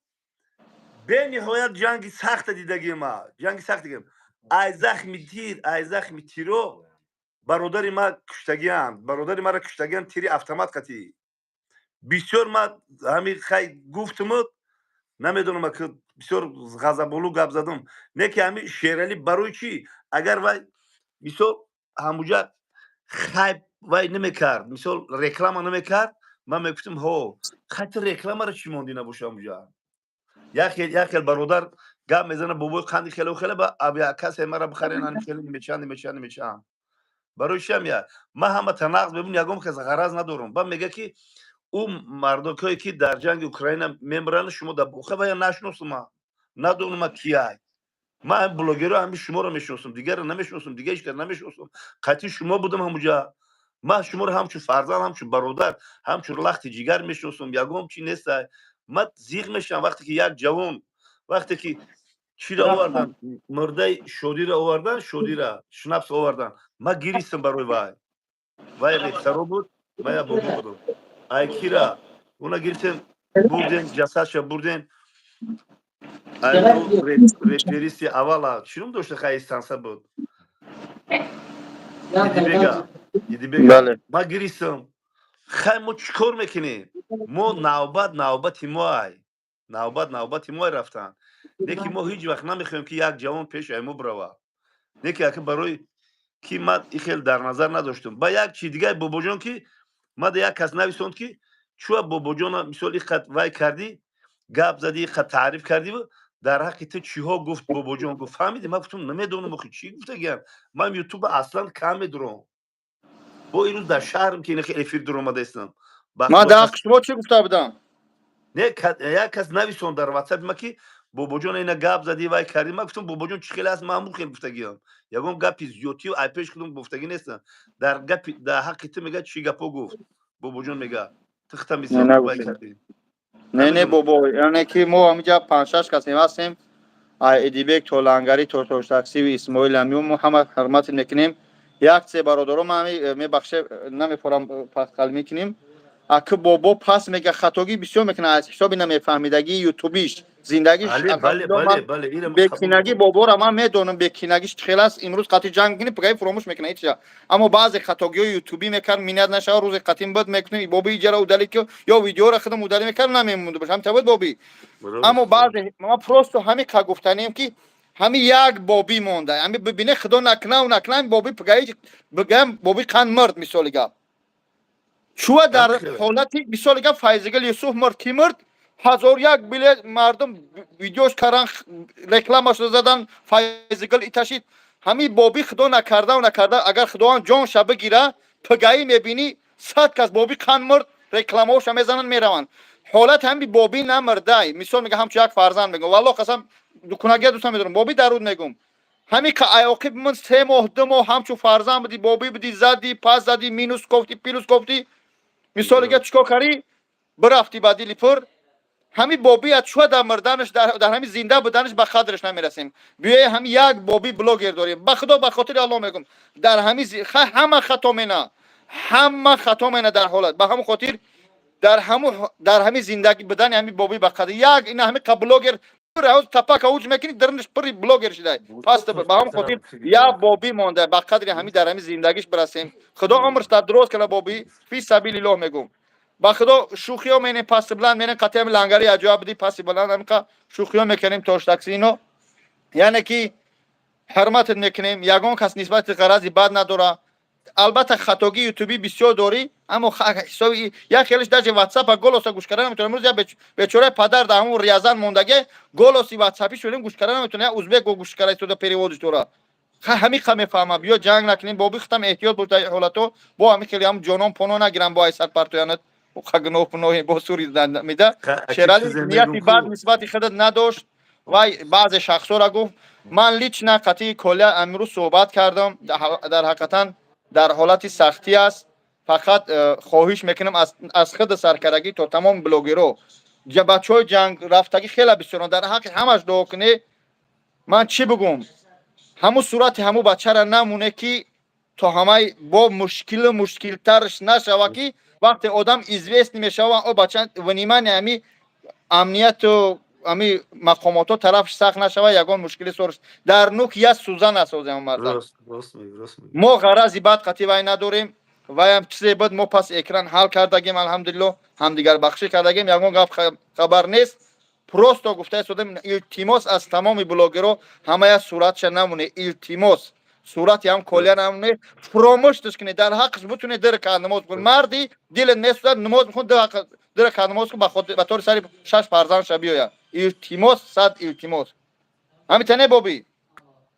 бениҳоят ҷанги сахта дидагиам ма, ҷанги сахт дидагиам. Ай захми тир, ай захми тиро бародари ма куштагианд, бародари маро куштагианд тири автомат қатӣ. Бисёр ман ҳамин хай гуфтуму намедонам ки бисёр ғазаболу гап задам. Не ки ҳамин Шералӣ барои чӣ? Агар вай мисол ҳамуҷа хайб вай намекард, мисол реклама намекард, ман мегуфтам ҳо, хай ту рекламаро чӣ мондӣ набоша ҳамуҷа? Як хел бародар гап мезана бобои қанди хеле хеле ба касе мара бихарен ани хеле мечан мечан мечан. Барои чӣ ҳам я? Ман ҳама танақз мебинам, ягон кас ғараз надорам. Ба мега ки ӯ мардокое ки дар ҷанги Украина мемиранд, шумо дар Буха ва я нашиносам ман. Надонам ман кияй. Ман блогеро ҳами шуморо мешиносам, дигарро намешиносам, дигар ҳеҷ кас намешиносам. Қатъи шумо будам ҳамуҷа. Ман шуморо ҳамчун фарзанд, ҳамчун бародар, ҳамчун лахти ҷигар мешиносам, ягон чи нестай. Ман зиғ мешавам вақте ки як ҷавон, вақте ки Чиро овардан? Мурдаи Шодиро овардан, Шодира шнапс овардан. Ма гиристам барои вай. Вай репсаро буд, ма я бобо будам. Айкира уна гирифтем, бурдем, ҷасадша бурдем. Реперисти аввала чӣ ном дошта? Хай, станса буд. Идибега, Идибега. Ма гиристам. Хай, мо чӣ кор мекунем? Мо навбат навбати мо ай, навбат навбати мо рафтан. Не ки мо ҳеҷ вақт намехоҳем, ки як ҷавон пеши ай мо бирава. Не ки ака, барои ки ман и хел дар назар надоштам. Ба як чи дигар, бобоҷон, ки мада як кас нависонд, ки чуа бобоҷона мисол иқат вай кардӣ, гап задӣ, иқат таъриф кардӣ, дар ҳаққи ту чиҳо гуфт бобоҷон, гуфт. Фаҳмидӣ? Ман гуфтам, намедонам, охи, чӣ гуфтагиам. Ман Ютуба аслан кам медурам. Бо ирӯз дар шаҳрам, ки ин эфир дуромадаистам. Ман дар ҳаққи шумо чӣ гуфта будам? Не, як кас нависон дар Ватсапи ма, ки бобоҷон ина гап задӣ, вай кардӣ. Ман гуфтам, бобоҷон чӣ хеле аст, ман ҳамун хел гуфтагиам. Ягон гапи зиёдтию ай пеш худам гуфтагӣ нестам. Дар гапи дар ҳаққи ту мега, чӣ гапо гуфт бобоҷон, мега, ту хита мисол вай кардӣ. Не, бобо, яъне ки мо ҳаминҷа панҷ-шаш касем ҳастем, ай Эдибек то Лангарӣ то Тоштаксиви Исмоил амиё, мо ҳама ҳурмат мекунем. Як се бародаро, ман мебахше, намефорам, пасқал мекунем. Аки бобо пас мега, хатогӣ бисёр мекунад аз ҳисоби намефаҳмидагии ютубиш, зиндагиш. Бекинагӣ бобора ман медонам, бекинагиш чӣ хел аст. Имрӯз қатъи ҷанг мекунӣ, пагаи фуромӯш мекунад ҳеҷ. Аммо баъзе хатогиҳои ютубӣ мекард, минат нашава, рӯзи қатъин буд мекунем, боби иҷара удалить ки ё видеоро худам удалить мекардам, намемонда бош, ҳамта буд, боби. Аммо баъзе ма просто ҳамин қа гуфтанем, ки ҳами як бобӣ монда, ҳами бибине, худо накунав, накунам, боби пагаи бигам, боби қанд мурд, мисоли гап. Чуа дар ҳолати, мисоли гап, Файзигул Юсуф мурд, ки мурд, ҳазор як билет мардум видеош кардан, рекламашро задан, Файзигул иташид. Ҳамин бобӣ, худо накардау накарда, агар худованд ҷонша бигира, пагаӣ мебинӣ, 100 кас бобӣ қанд мурд, рекламаоша мезананд, мераванд. Ҳолати ҳами бобӣ намурдай, мисол мега, ҳамчун як фарзанд мегӯм, валло қасам, дукунагия дӯстам медорам, бобӣ даруд мегӯм. Ҳами ка аёқиб ман 3 моҳ, 2 моҳ ҳамчун фарзанд будӣ, бобӣ будӣ, задӣ, пас задӣ, минус кофтӣ, плюс кофтӣ, мисоли га, чикор кардӣ, бирафтӣ ба дили пур. Ҳами бобия чуа дар мурданаш, дар ҳами зинда буданаш ба қадраш намерасем? Биёе, ҳами як боби блогер дорем, ба худо, ба хотири Аллоҳ мегӯм, дар ҳами ҳама хато мена, ҳама хато мена дар ҳолат. Ба ҳамон хотир дар ҳами зиндагӣ будани ҳами боби ба қадр як ина ҳами қа блогер тапака уҷ мекунӣ, дарунаш пури блогер шидай паст. Ба ҳамон хотир як бобӣ монда, ба қадри ҳами дар ҳами зиндагиш бирасем. Худо умрш дар дуроз кана, бобӣ, фи сабилиллоҳ мегӯм. Ба худо, шӯхиё менем, пасти баланд менем, қатъи ҳами лангари аҷоиб будӣ, пасти баланд ҳамиқа шӯхиё мекунем, тоштакси ино, яъне ки ҳурматат мекунем. Ягон кас нисбати ғарази бад надора. Албатта, хатогии ютубӣ бисёр дорӣ, аммо ҳисоби як хелиш даже Ватсапа голоса гӯш карда наметавонам. Имрӯз як бечораи падар дар ҳамон Рязан мондагӣ, голоси ватсапи шудем, гӯш карда наметавонам. Як узбек гӯш карда истода, перевод иш дора. Ҳамиқа мефаҳмам. Биё, ҷанг накунем, боби, хитам эҳтиёт бош дар ҳолато. Бо ҳами хеле ҳам ҷонон поно нагирам, бо ай сар партоянат гуноҳ пуноҳи бо сури мида. Шерали нияти бад нисбати худат надошт. Вай баъзе шахсҳоро гуфт. Ман лично қатъи Коля амрӯз суҳбат кардам, дар ҳақиқатан дар ҳолати сахтӣ аст. Фақат хоҳиш мекунам аз худи саркардагӣ то тамоми блогеро, бачаҳои ҷанг рафтагӣ хеле бисёрон, дар ҳаққи ҳамаш дуо кунӣ. Ман чӣ бигӯм, ҳамун сурати ҳамун бачара намоне, ки то ҳамаи бо мушкилу мушкилтарш нашава, ки вақте одам известный мешава, о бача внимание ҳами амнияту ҳами мақомотҳо тарафш сахт нашава, ягон мушкили сорш дар нук як сӯзан насозем марда. Мо ғарази бад қатъи вай надорем. Ваям чизе буд, мо пас экран ҳал кардагим, алҳамдулилло, ҳамдигарбахшӣ кардагим, ягон гап хабар нест. Просто гуфта истодем, илтимос аз тамоми блогеро, ҳамая суратша намоне, илтимос, сурати ҳам Коля намоне, фуромӯшташ кунед, дар ҳаққаш бутуне ду ракат намоз бикун. Марди дилет месӯзад, намоз бикун, ду ракат намоз кун, ба тори сари шаш фарзандша биёяд. Илтимос, сад илтимос, ҳамита не, бобӣ?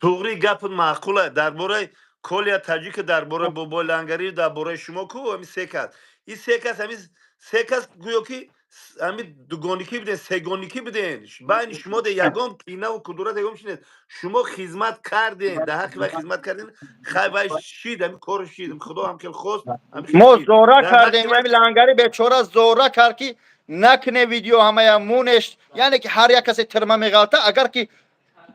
Туғри, гапат маъқула дар бораи Коля Таҷика, дар бораи бобои Лангарӣ, дар бораи шумо ку. Ҳами се кас, ин се кас, ҳами се кас гӯё ки ҳами дугоникӣ биден, сегоникӣ биден. Байни шумо де ягон кинаву кудурат, ягон чи нест. Шумо хизмат карден, дар ҳаққи вай хизмат карден. Хай, вай шид, ҳами кору шид, худо ҳам хел хост. Мо зора кардем, ҳами Лангари бечора зора кард, ки накне видео, ҳамая мунеш, яъне ки ҳар як касе тирма меғалта, агар ки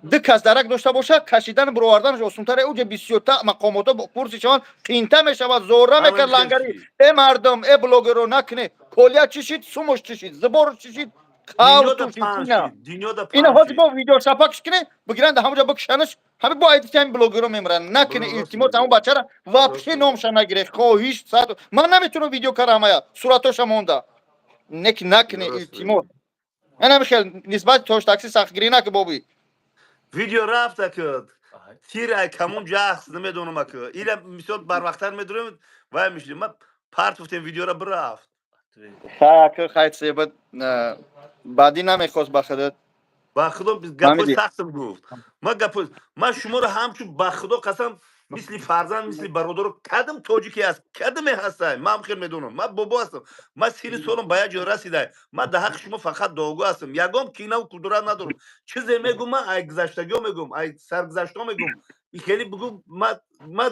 Ду кас дарак дошта боша, кашидан, бироварданаш осонтаре. Уҷа бисёрта мақомото курси шаванд, қиинта мешавад. Зора мекард лангари. Э, мардум, э, блогеро, накне. Колия чишид, сумуш чишид, зибор чишид. Ина ҳозир бо видеошапакш кине, бигиранд, ҳамуҷа бикшанаш. Ҳами бо айдити ҳами блогеро мемиранд. Накне, илтимос, ҳамун бачара вообще номша нагире, хоҳиш. Сад ман наметунам видео кара, ҳамая суратоша монда. Неки накне, илтимос. Ана михел нисбати тош такси сахтгирӣ наки, боби. Видео рафта кад тир ай камон ҷахс, намедонам, ака, ила мисол барвақттар медурем, вай мешидем, ма парт гуфтем, видеора бирафт. Хай, хай, себа баъдӣ намехост ба худат. Ба худо, гапои сахтам гуфт. Ма гапои ма шуморо ҳамчун, ба худо қасам, мисли фарзанд, мисли бародаро. Кадам тоҷике аст, кадаме ҳастай, ман хел медонам. Ман бобо ҳастам, ман сини солам ба як ҷой расидай. Ман дар ҳаққи шумо фақат дуогӯ ҳастам, ягон кинаву кудурат надорам. Чизе мегум, ман ай гузаштагиҳо мегум, ай саргузаштҳо мегум. Хеле бугум, ман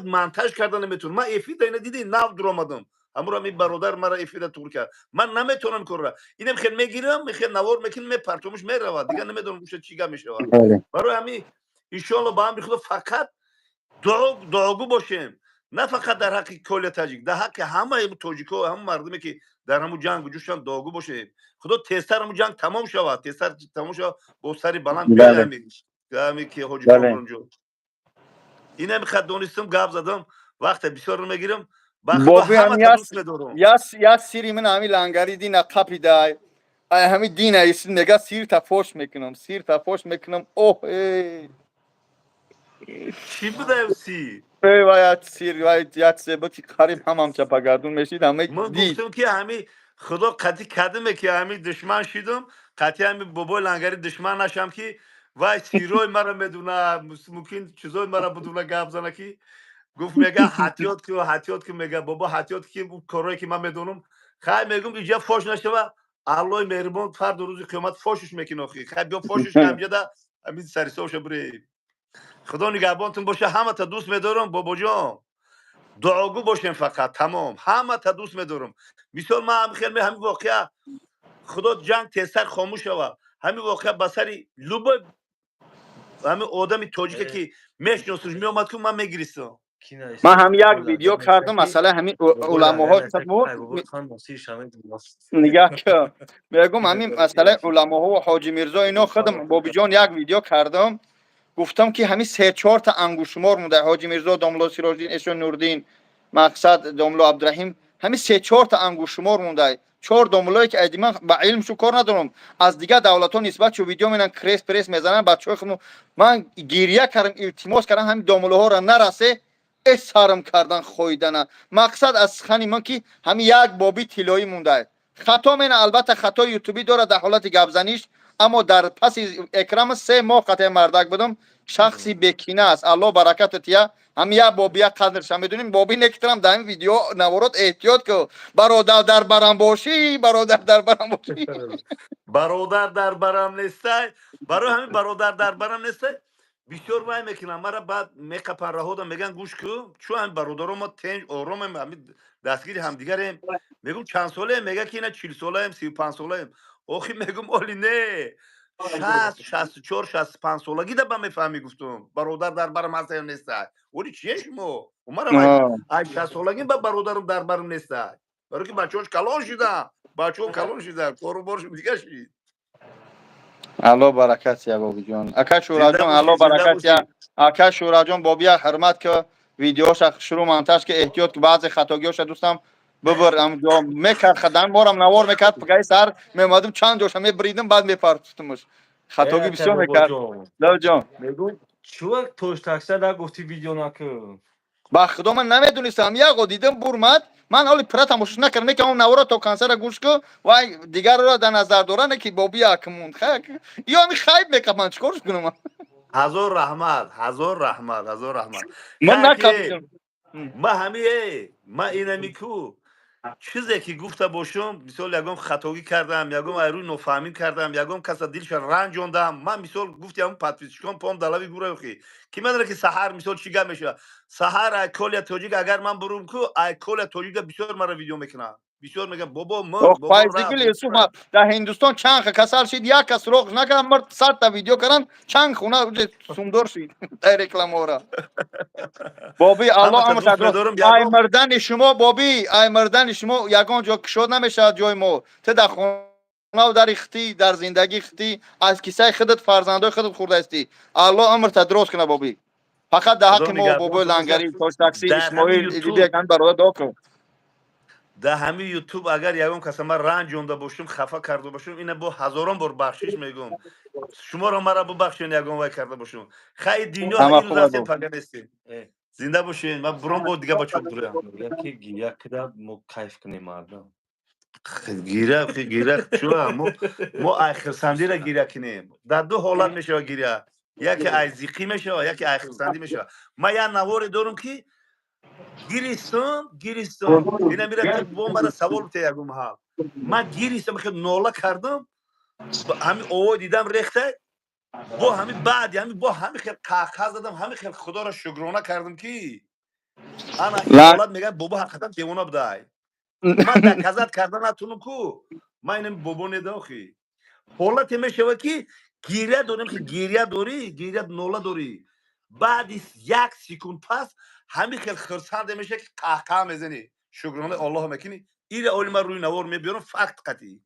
монтаж карда наметавонам. Ман эфир да ина диди, нав дуромадам. Ҳамуро ми бародар мара эфира тур кард. Ман наметавонам корра. Инам хел мегирам, хел навор мекунам, мепартомуш, меравад. Дигар намедонам, уша чӣ гап мешавад. Барои ҳамин, иншоалло, ба амри худо, фақат дуогӯ бошем, на фақат дар ҳаққи Коля Таҷик, дар ҳаққи ҳамаи тоҷико, ҳама мардуме, ки дар ҳамун ҷангу ҷӯшанд, дуогӯ бошем. Худо тезтар ҳамун ҷанг тамом шавад, тезтар тамом шавад, бо сари баланд ами ки ҳоҷи Комронҷо. Инами хат донистам, гап задам, вақте бисёр мегирам. Я сири ман ҳами лангари дина қапидай. Ай ҳами дина мега, сирта фош мекунам, сирта фош мекунам. Оҳ, э! Чӣ будаем сир? Вай сир, вай як себа, ки қариб ҳамам чапагардун мешид, ҳама. Ман гуфтам, ки ҳами худо қати кадиме, ки ҳами душман шидум, қати ҳами бобои лангари душман нашам, ки вай сиррои мара медуна, мумкин чизои мара будуна, гап зана, ки гуфт, мега, ҳатиёт ки, ҳатиёт ки, мега, бобо, ҳатиёт ки корое, ки ман медонам. Хай, мегум, иҷа фош нашава, Аллои меҳрибон фарду рӯзи қиёмат фошиш мекунӣ. Охи, хай, биё, фошиш ки ҳамҷада ҳамин сарисовша бурем. Худо нигаҳбонтон боша, ҳамата дӯст медорам. Бобоҷон, дуогӯ бошем фақат, тамом. Ҳамата дӯст медорам. Мисол, ман хел ҳамин воқеа, худо ҷанг тезтар хомӯш шава, ҳамин воқеа ба сари любой ҳамин одами тоҷике, ки мешиносуш, меомад, ку ман мегиристам. Ман ҳам як видео кардам, масъала ҳамин уламоҳо. Нигаҳ ка, мегум, ҳамин масъалаи уламоҳо ва Ҳоҷи Мирзо ино. Худам, бобиҷон, як видео кардам, гуфтам, ки ҳамин се чорта ангушшумор монда: Ҳоҷи Мирзо, домло Сироҷдин Эшон Нурдин, мақсад домло Абдураҳим. Ҳамин се чорта ангушшумор монда, чор домлое, ки айди ман ба илмшу кор надорам, аз дигар давлатҳо нисбат чу видео менан, крес прес мезананд бачаҳои худмо. Ман гиря кардам, илтимос кардам, ҳамин домлоҳоро нарасе, э, сарм кардан хоидана. Мақсад аз сухани ман, ки ҳамин як боби тиллоӣ монда. Хато мена, албатта, хатои ютубӣ дорад дар ҳолати гапзаниш, аммо дар паси экран 3 моҳ қатъи мардак будам. Шахси бекина аст, Аллоҳ бараката тия. Ҳам як боби, як қадрша медонем. Боби некитрам, дар ин видео наворот эҳтиёт ку, бародар, дар барам бошӣ, бародар, дар барам бошӣ. Бародар дар барам нестай. Барои ҳамин бародар дар барам нестай, бисёр вай мекунам, мара баъд меқапан, раҳода меган, гӯш ку, чу ҳамин бародаро мо тенҷ, оромем, ҳамин дастгири ҳамдигарем. Мегум, чанд солаем? Мега, ки ина 40 солаем, 35 солаем. Охи, мегум, оли не, 60, 64, 65 солагӣ да ба мефаҳмӣ. Гуфтум, бародар дар барам ҳаста ё нестай? Оли чие шумо? Умарам, ай 60 солагӣ ба бародарам дар барам нестай, барои ки бачаҳош калон шидан, бачаҳо калон шидан, кору боршон дига шид. Алло баракат я, бобиҷон, ака Шӯраҷон, алло баракат я, ака Шӯраҷон. Бобия ҳурмат ки, видеоша шурӯъ монтаж ки, эҳтиёт ки, баъзе хатогиҳоша дӯстам бибир. Ҳамҷо мекард, хадан борам навор мекард, пагаи сар меомадам, чанд ҷоша мебридам, баъд мепартуфтумш. Хатогӣ бисёр мекард, лавҷон. Чува тош такса нагуфти, видео накун? Ба худо, ман намедонистам. Яго дидам, бурмад. Ман оли пура тамошош накардам, неки он навора то конца ра гӯш ку. Вай дигарро дар назар дора, не ки боби акмунд ё ами хайб мекаб, ман чӣ корш кунам? Ҳазор раҳмат, ҳазор раҳмат, ҳазор раҳмат. Ман накабидам. Ма ҳами, ма инами ку, чизе ки гуфта бошум, мисол, ягон хатогӣ кардам, ягон айрӯи нофаҳмӣ кардам, ягон каса дилша ранҷондам, ман, мисол, гуфти, ҳамн подписчик он пом далави гураёхи, ки медонад, ки саҳар, мисол, чӣ гап мешавад. Саҳар ай Коля Тоҷик, агар ман бурум ку, ай Коля Тоҷика бисёр мара видео мекунад. Бисёр мегӯям, бобо мурд, бобо Файзигул рафт. Юсуф дар Ҳиндустон чанд касал шид, як кас суроғ накард, мурд. 100 та видео кардан, чанд хона сумдор шид дар рекламаора. Боби, Аллоҳ Ҳамата амр дӯст медорам, ай ягон мурдани шумо, боби, ай мурдани шумо ягон ҷо кушод намешавад ҷои мо. Ту дар хонаву дари хитӣ, дар зиндагии хитӣ, аз кисаи худат, фарзандои худат хӯрдаистӣ. Аллоҳ амрта дуроз кунад, боби. Фақат дар Худо ҳаққи мо, бобои нигаҳбонтон Лангарӣ, бошад. Тоҷтаксӣ, Дар ҳамин Исмоил, Ютуб Идибек, ҳамин бародар дуо кун. Дар ҳамин Ютуб агар ягон каса ман ранҷонда бошум, хафа карда бошум, ина бо ҳазорон бор бахшиш мегӯм шуморо. Мара бубахшен, ягон вай карда бошум. Хай, дунё Ҳама ирӯз хуб ҳастем, бо. пага нестем. Зинда бошен. Ман буром, бо дига бачо дуроям. Мегӯяд, ки гиря кида, мо кайф кунем, мардам. Гиря, гиря чуа? Мо ай хирсандира гиря кунем. Дар ду ҳолат мешава гиря: яке ай зиқӣ мешава, яке ай хирсандӣ мешава. Ман як наворе дорам, ки гиристам, гиристам. Ина мира бо мара савол бите ягон маҳал. Ман гиристам, хел нола кардам, ҳамин овои дидам рехта, бо ҳамин баъди ҳамин бо ҳамин хел қаҳқаҳ задам, ҳамин хел Худоро шукрона кардам, ки ана ин ҳолат. Мегӯяд, бобо ҳақиқатан девона будай. Ман доказать карда натунам ку, ман инам бобо недохи. Ҳолате мешава, ки гиря дорем, ки гиря дорӣ, гиря нола дорӣ, баъди як секунд пас ҳамин хел хирсанде меша, ки қаҳқаҳ мезанӣ, шукронаи Аллоҳ мекунӣ. Ира оли ман рӯи навор мебиёрам, факт қатъӣ.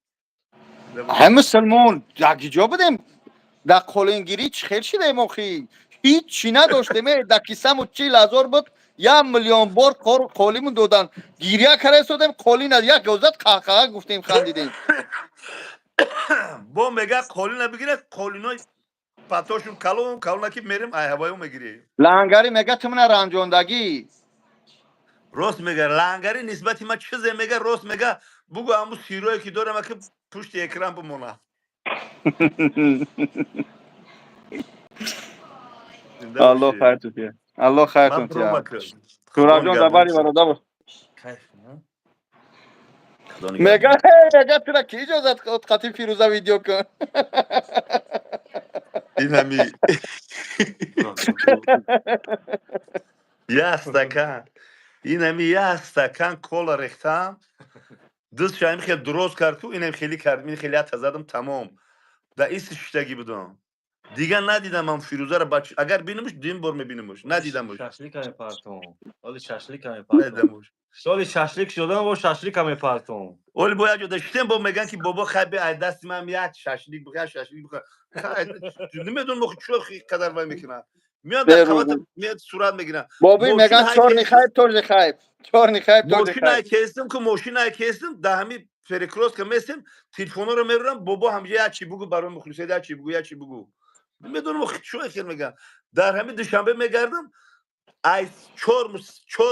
Ҳай, мусулмон, якҷо будем дар қолингирӣ. Чӣ хел шидаем охи? Ҳичи надоштем, дар кисаму 40 000 буд, 1 миллион бор қолимун додан, гиря кара истодем, қолина як озад, қаҳқаҳа гуфтем, хандидем. Бо мега, қолина бигирад, қолинои патошун калон калона, ки мерем, ай ҳавоё мегирем. Лангарӣ мега, ту мана ранҷондагӣ. Рост мега Лангари, нисбати ман чизе мега, рост мега. Бугу, ҳаму сирое ки дорам, ки пушти экран бимона. Аллоҳ хайртун тия, Аллоҳ хайртун тия. Турабҷон, дар бари бародар. Кайф. Мега, тура ки иҷозат қати Фирӯза видео кун? Инами як стакан, инами як стакан кола рехтам, дустша ин хел дуроз кард ку, инам хеле кард, ин хеле ята задам, тамом. Да иси шиштагӣ будам, дигар надидам ман Фирӯзаро. Агар бинамуш, дуюм бор мебинамуш, надидамуш. Шашлика мепартом оли, шашлика мепартом. Надидамуш. Соли шашлик шудам, бо шашлика мепартом. Оли бо як ҷо даштем, бо меган, ки бобо, хай бе, ай дасти ман як шашлик бихӯр, як шашлик бихӯр. Намедонам охи чӯ қадар вай мекунад. Меяд дар қавата, меяд, сурат мегирад. Боби, меган, чёрный хайп, тоже хайп, чёрный хайп, тоже Мошинае кестим ку, мошинае кестим, дар ҳами перекрёстка местем, телефонҳоро мерурам. Бобо, ҳамҷа як чи бугу барои мухлисои, як чи бугу, як чи бугу. Намедонам охи чӯ хел меган. Дар ҳами Душанбе мегардам, ай чор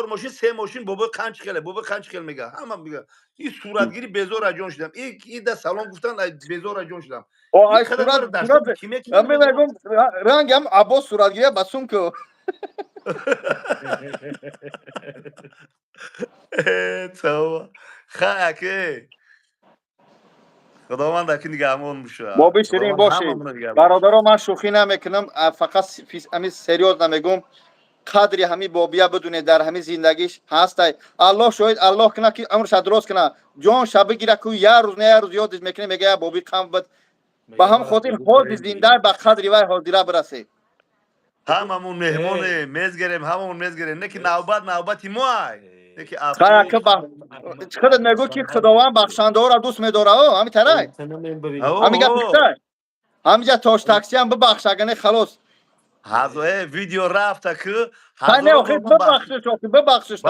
мошин, се мошин бобои қанч хеле, бобои қанч хел мега, ҳама мега. И суратгирӣ безор аҷон шудам, и да салом гуфтан, ай безор аҷон шудам. О, ай сурат мегум, рангам або суратгирия ба сумку. Хай, аке, Худованд аки нигаҳбон боша. Боби ширин бошед, бародаро. Ман шӯхӣ намекунам, фақат ами серьёзно мегум. Қадри ҳами бобия бидунед, дар ҳами зиндагиш ҳастай. Аллоҳ шоҳид, Аллоҳ куна, ки амрша дурост куна, ҷон ша бигира ку, як рӯз не, як рӯз ёдиш мекунем, мега, я боби қам буд. Ба ҳам хотир ҳози зиндай ба қадри вай ҳозира бирасед. Ҳамамон меҳмоне мезгерем, ҳамамон мезгерем, не ки навбат навбати мо ай. Худат мегӯ, ки Худованд бахшандаҳоро дӯст медора. О, ҳами тарай, ҳами гап, ҳамиҷа тош таксиам бибахш, ага не, халос. Видео рафта ку. Бибахшиш, бибахшиш.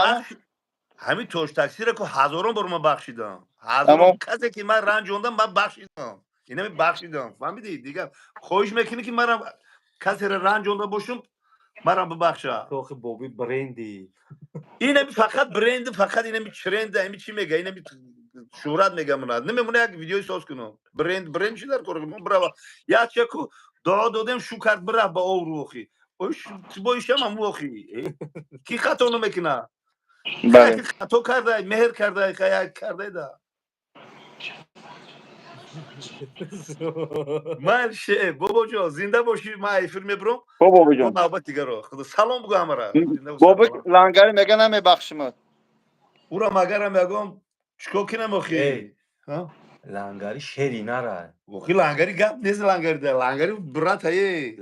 Ҳамин тош таксиро ку ҳазорон бор ман бахшидам. Ҳазорон касе ки ман ранҷондам, ман бахшидам, инами бахшидам, фаҳмидӣ? Дигар хоҳиш мекунӣ, ки манам касеро ранҷонда бошум, манам бибахша. Охи, боби бренди. Инами фақат бренди, фақат инами тренда, ами чӣ мега, инами шӯҳрат мега. Мунад намемона як видеои соз кунам. Бренд, бренд чи дар кор брава? Як чаку дуо додем, шу кард, бирафт ба обрӯ. Охи, бо ишам ҳаму охи, ки хато намекуна? Хато кардай, меҳр кардай, кардай да. Ман ше, бобоҷон, зинда бошӣ, ман эфир мебурам. Бобоҷон. Навбат дигаро. Худо, салом бугӯ ҳамара. Боби Лангари мега, намебахшимад. Ура магарам ягон. Чикор кунам охи? Эй. Лангари шери нара. Охи, лангари гап нест, лангари да лангари братае.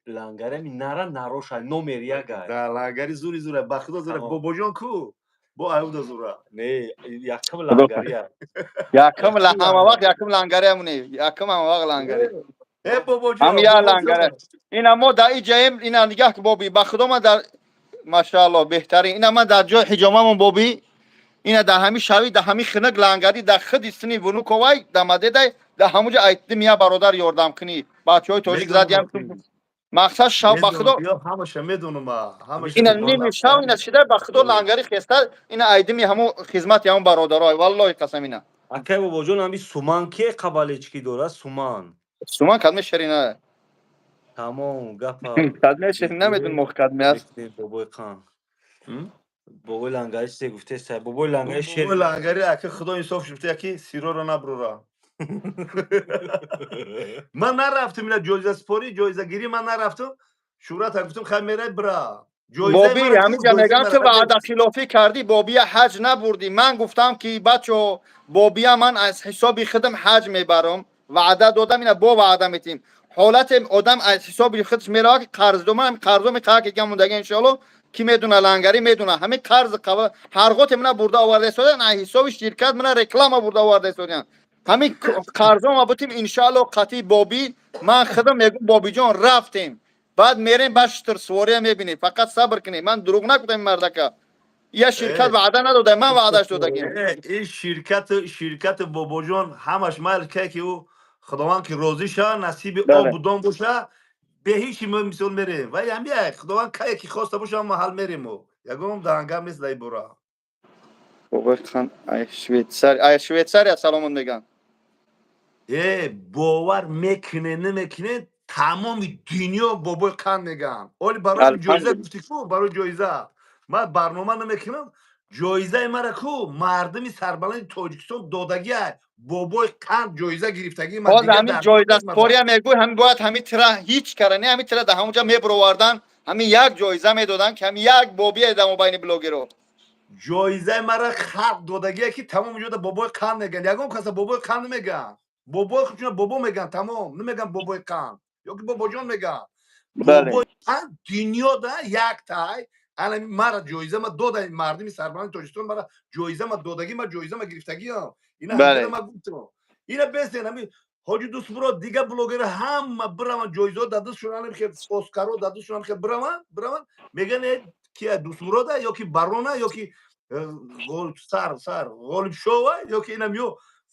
Лангари ами нара нароша номер яга. Да, лангари зури зура, ба худо зура. Тамом. Бобоҷон ку бо аюда зура. Не, якм лангария. Якм ҳама вақт якм лангари ҳамуне. Якм ҳама вақт лангари. Э, бобоҷон. Ҳам я бобоҷон. Лангари. Ина мо дар иҷаем, ина нигаҳ ки, боби, ба худо ман дар, машаалло, беҳтарин. Ина ман дар ҷои ҳиҷомамон, боби, ина дар ҳами шави, дар ҳами хинак лангари дар худи сини Внуковай дамадедай, дар ҳамуҷа айтдим я бародар ёрдам кунӣ. Бачаҳои тоҷик задиям. Мақсад шав, ба худо. Медонам, ҳамаша медонам, ҳамаша. Ина ними шав ина шида, ба худо, лангари хеста ина айдими ҳаму хизмати ҳамун бародарой. Валлоҳи қасам, ина. Акай бобоҷон, ами Суман ке қабалечки дора, Суман? Суман кадме шерина? Тамом гапа. Кадме шерина намедун мо кадме аст. Бобои қан. Бобои лангари се гуфтеса. Бобои лангари шер. Бобои лангари, ака, худо инсоф шуфта, яки сироро наброра. Ман нарафтам ина ҷоизаспорӣ, ҷоизагирӣ ман нарафтам. Шӯҳрата гуфтам, хай мерай, бира. Боби, ҳамиҷа мегам, ту ваъдахилофӣ кардӣ, бобия ҳаҷ набурдӣ. Ман гуфтам, ки бачо, бобия ман аз ҳисоби худам ҳаҷ мебарам, ваъда додам, ина бо ваъда метим. Ҳолате одам аз ҳисоби худаш меравад, ки қарздо ман қарзо меқаҳа ки гамондаги, иншоалло, ки медуна, лангарӣ медуна, ҳамин қарзи қава ҳарғоте мана бурда оварда истодан, аз ҳисоби ширкат мана реклама бурда оварда истодан. Ҳамин қарзома бутим, иншоалло, қатъи бобӣ ман худам мегӯм, бобиҷон, рафтем, баъд мерем, баъд шутурсувория мебинем. Фақат сабр кунед, ман дурӯғ нагуфтам. Ин мардака я ширкат ваъда надода, ман ваъдаш додагим. Ин ширкати бобоҷон ҳамаш майл ке, ки ӯ худованд ки розӣ шава, насиби обу дон боша, бе ҳичи мо мисол мерем. Вай ҳам як худованд кае ки хоста боша, ҳам маҳал мерем, мо ягон дангам нест дар бора. Ай Швейтсария, ай Швейтсария саломон меган. Э, бовар мекуне, намекуне, тамоми дунё бобои қанд меган. Оли барои ҷоиза гуфтӣ ку, барои ҷоиза ман барнома намекунам. Ҷоизаи мара ку мардуми сарбаланди Тоҷикистон додагия, бобои қанд ҷоиза гирифтагӣ. Ҳозир ҳамин ҷоизаспория мегӯй, ҳамин бояд ҳамин тира ҳеҷ кара не, ҳамин тира дар ҳамонҷа мебуровардан, ҳамин як ҷоиза медоданд, ки ҳамин як бобия дар мобайни блогеро. Ҷоизаи мара халқ додагия, ки тамоми ҷода бобои қанд меган. Ягон каса бобои қанд намеган, бобои худшона бобо меган, тамом, намеган бобои қанд ёки бобоҷон меган. Бобои қанд дунёда як тай. Ана мара ҷоиза ма дода мардуми сарбаланди Тоҷикистон, мара ҷоиза ма додагӣ, ма ҷоиза ма гирифтагиам. Ина ма гуфтам, ина бесен ҳами ҳоҷи Дустмурод, дигар блогера ҳама бираван, ҷоизаҳо дадашон, хел Оскаро дадашон, хел бираван, меган, ки Дустмурода ёки Барона ёки сар сар Ғолибшова ёки инам ё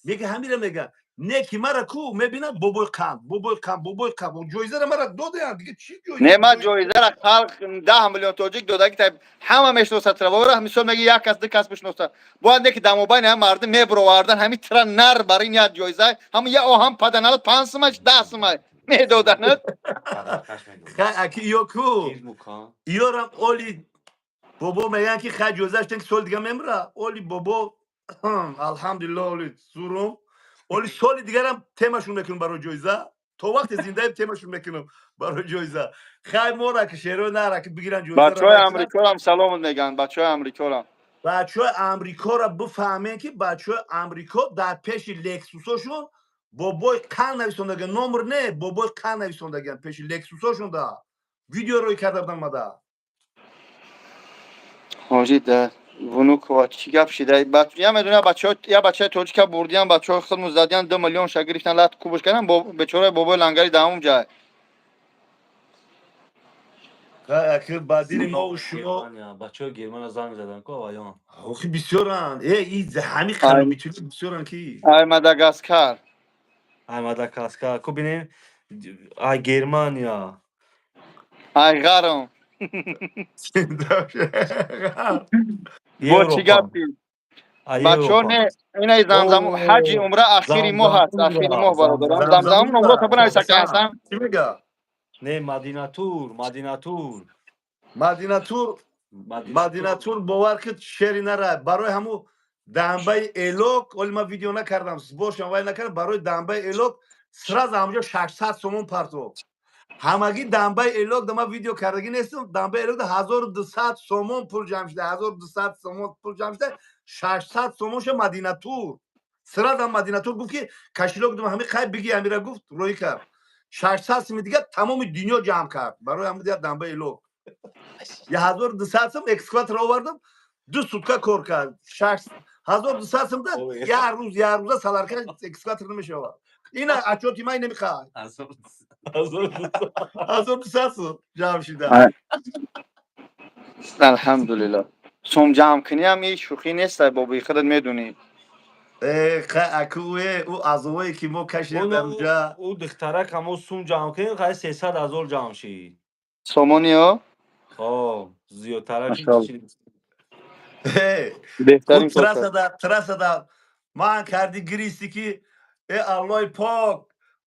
мега, ҳамира мега, не ки мара ку мебинам бобои қанд, бобои қанд, бобои қанд. Ҷоизаро мара додаям, дига чӣ ҷоиза? Не, ман ҷоизаро халқ, 10 миллион тоҷик додаги, ҳама мешиносад тира. Вора мисол меги, як кас, ду кас бишноса бояд, не ки дар мобайни ҳам мардум мебуровардан ҳамин тира нар бар ин як ҷоиза, ҳам я оҳам паданал 5 сумаш, 10 сумай медоданад. Аки ё ку ёрам оли бобо мегӯянд, ки хай ҷоизаш ки соли дига мемра. Оли бобо, алҳамдулилло, оли зурум, оли соли дигарам темашон мекунам барои ҷоиза. То вақте зиндаем темашон мекунам барои ҷоиза. Хай мора ки шеро нара ки бигиран ҷоиза. Бачаҳои амрикорам саломат мегӯянд, бачаҳои амрикорам. Бачаҳои амрикоро бифаҳмем, ки бачаҳои амрико дар пеши лексусошон бобои қанд нависондагиан, номр не, бобои қанд нависондагиан пеши лексусошон, да видео рӯй карда будам мада. Ҳоҷи, да Внуково чӣ гап шида? Я медонам, бачаҳо, я бачаи тоҷика бурдиян, бачаҳои худму задиян, 2 миллион ша гирифтан, лат кубуш кардан, бечораи бобои лангари дар ҳамон ҷай. Ба дили мо шумо. Бачаҳои Германия занг задан ку аваён. Охи, бисёранд, э, и ҳами қалбитули бисёранд ки. Ай Мадагаскар. Ай Мадагаскар ку бинем, ай Германия. Ай ғарм бо чӣ гап, бачаҳо? Не, инаи замзам ҳаҷи умра ахири моҳ аст, ахири моҳ, бародарам, замзам умрото бинависа ки ҳасан. Чӣ мега? Не, Мадинатур, Мадинатур. Мадинатур, Мадинатур, бовар ки шери нара барои ҳаму дамбаи элок. Оли ман видео накардам, бошам вай накардам. Барои дамбаи элок сразу ҳамҷо 600 сомон партов ҳамагӣ. Дамбаи элок да ман видео кардагӣ нестам. Дамбаи элок да 1200 сомон пул ҷамъ шуда, 1200 сомон пул ҷамъ шуда. 600 сомонша Мадинатур сразу Мадинатур гуфт, ки кошелёк дум, ҳами хай биги, ҳамира гуфт, рӯй кард. 600 суми дига тамоми дунё ҷамъ кард барои ҳами дигар дамбаи ло. 1200 сум экскаватор овардам, 2 сутка кор кард. 1200 сумда як рӯз, як рӯза солярка экскаватор намешавад. Ина отчёти ман намехоҳад. 1200 сум ҷамъ шида. Алҳамдулилло, сум ҷамъ кунӣ ҳам и шӯхӣ нест, боби, худат медонӣ. Аку ӯ азовое ки мо кашидем дар уҷа. Ӯ духтарак ҳамо сум ҷамъ кунем, хай 300 000 ҷамъ шид. Сомониё? Хо, зиёдтарак. Беҳтарин. Трассада ман карди гиристӣ, ки э Аллои пок,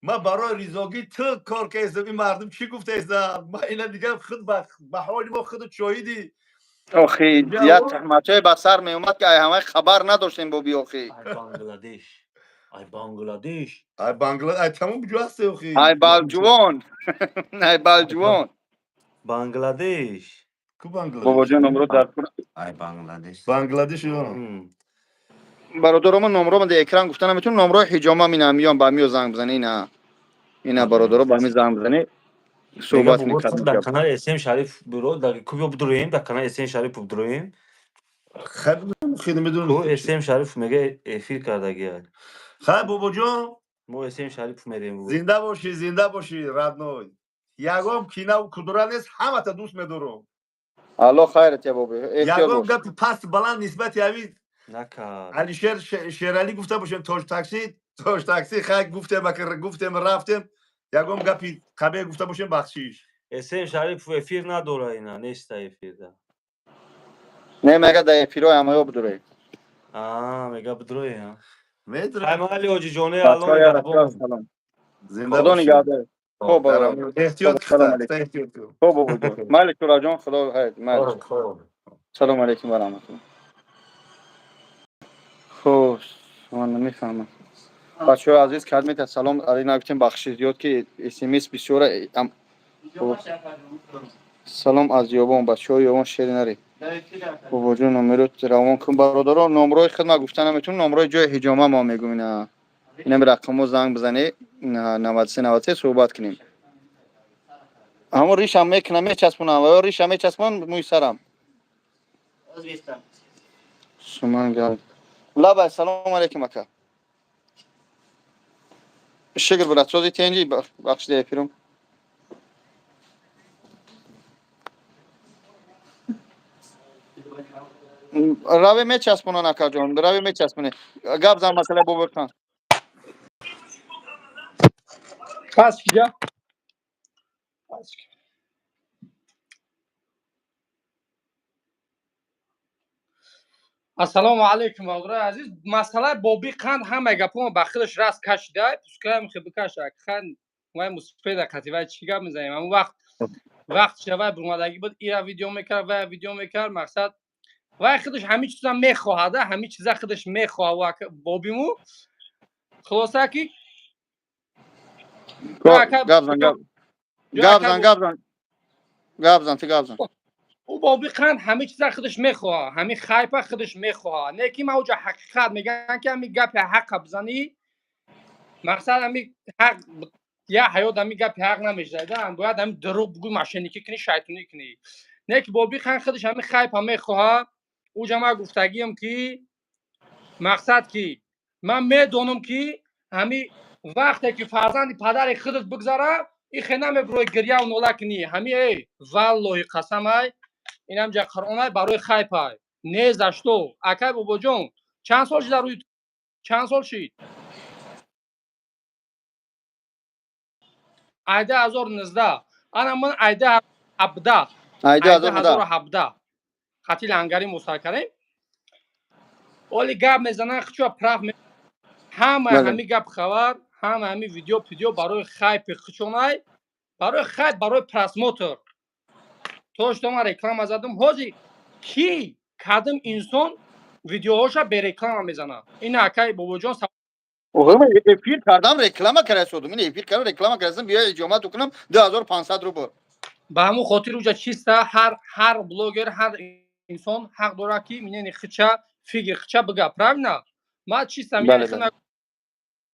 ман барои ризогӣ ту кор кардам, ин мардум чӣ гуфтаистанд? Ман ина дигар худ ба ҳоли мо худу шоҳидӣ. Охи, як туҳматҳое ба сар меомад, ки ай ҳамаи хабар надоштем, боби, охи. Ай Бангладеш, ай Бангладеш. Ай Бангла, ай тамом ҷо ҳасте, охи. Ай балҷувон, ай балҷувон. Бангладеш. Ку Бангладеш? Бобоҷон, номро дар Ай Бангладеш. Бангладеш. Бародаромо, номро дар экран гуфта наметавонам. Номрои ҳиҷома мина миён, ба миё занг бизанӣ. Ина, ина, бародаро, ба ми занг бизанӣ, суҳбат мекардем. Дар канали СМ Шариф биро, дар кубё бидроем, дар канали СМ Шариф бидроем. Хеле медонам. СМ Шариф мега, эфир кардагия. Хай, бобоҷон. Мо СМ Шариф мерем. Зинда бошӣ, зинда бошӣ, родной. Ягон кинаву кудура нест, ҳамата дӯст медорам. Алло хайрат я, боби. Ягон гапи паст баланд нисбати ҳамин накард. Алишер Шералӣ гуфта бошем, Тоҷ Такси, Тоҷ Такси, хай, гуфтем, гуфтем, рафтем, ягон гапи қабеҳ гуфта бошем, бахшиш. СМ Шариф эфир надора, ина неста эфирда. Не, мега дар эфирҳои ҳамаё бидуред. Мега бидрои. Медра. Ай майли, ҳоҷиҷоне. Алло. Зинда. Худо нигаҳдор. Хоб. Эҳтиёт. Эҳтиёт. Хоб, бобоҷон, майли, Тураҷон, худо хайр, майли. Салому алайкум ва раҳматуллоҳ. Хуб, ман намефаҳмам, бачаҳои азиз, кадмета салом али нагуфтем, бахши зиёд, ки смс бисёра. Салом аз Ёбон, бачаҳои Ёбон, шери нари. Бобоҷон, номеро равон кун. Бародаро, номрои худ ма гуфта наметавонам, номрои ҷои ҳиҷома мо мегӯм. Ина, инами рақамҳо занг бизанӣ, 93 93, суҳбат кунем. Ҳамон ришам мекунам, мечаспонам ва ё ришам мечаспонам, мӯи сарам суман. Лабай, салому алейкум, ака. Шукр, брат, сози, тенҷи, бахшида эфирум. Раве, мечаспонан, акаҷон, раве, мечаспоне. Гап зан, масъала бобурхан. Пас киҷа? Пас. Ассалому алайкум, бародарои азиз. Масъалаи Боби Қанд, ҳамаи гапҳома ба худаш раст кашида, пускаям хе бикаша. Хан вай мусфеда кати вай чӣ гап мезанем? Ҳамон вақт, вақт шуда, вай бурмадагӣ буд, ира видео мекард, вай видео мекард. Мақсад, вай худаш ҳамин чиза мехоҳада, ҳамин чиза худаш мехоҳа бобиму. Хулоса ки Гап зан, гап зан, гап зан, гап зан, ту гап зан. Ӯ Боби Қанд ҳамин чиза худаш мехоҳа, ҳамин хайпа худаш мехоҳа. Не ки ман уҷа ҳақиқат мегӯям, ки ҳамин гапи ҳақа бизанӣ, мақсад ҳамин ҳақ я ҳаёт, ҳамин гапи ҳақ намешавад, бояд ҳамин дурӯғ бугӯй, мошенникӣ кунӣ, шайтонӣ кунӣ. Не ки Боби Қанд худаш ҳамин хайпа мехоҳа. Уҷа ман гуфтагиам, ки мақсад, ки ман медонам, ки ҳамин вақте ки фарзанди падари худат бигзара, и хе намебирои гирьяву нола кунӣ. Ҳами эй, валлоҳи қасамай, инам ҷа Қуръонай, барои хайпай не за что. Акай Бобоҷон, чанд сол шид рӯи, чанд сол шид? Айда 1019, ана ман айда 17, 17 хати лангари мусар кардем. Оли гап мезанан, хчуа прав, ҳама ҳами гап хабар, ҳама ҳами видео пидео барои хайпи хучонай, барои хайп, барои просмотр. То что ман реклама задам, ҳози ки кадом инсон видеоҳоша береклама мезанад? Ина, акай Бобоҷон. Эфир кардам, реклама карасодум. Ин эфир кардам, реклама карасам, биё иҷомат кунам, 2500 рубл. Ба ҳамун хотир уҷа чиста, ҳар блогер, ҳар инсон ҳақ дорад, ки минени хича. Фикри хича бига, правильно? Ма чисто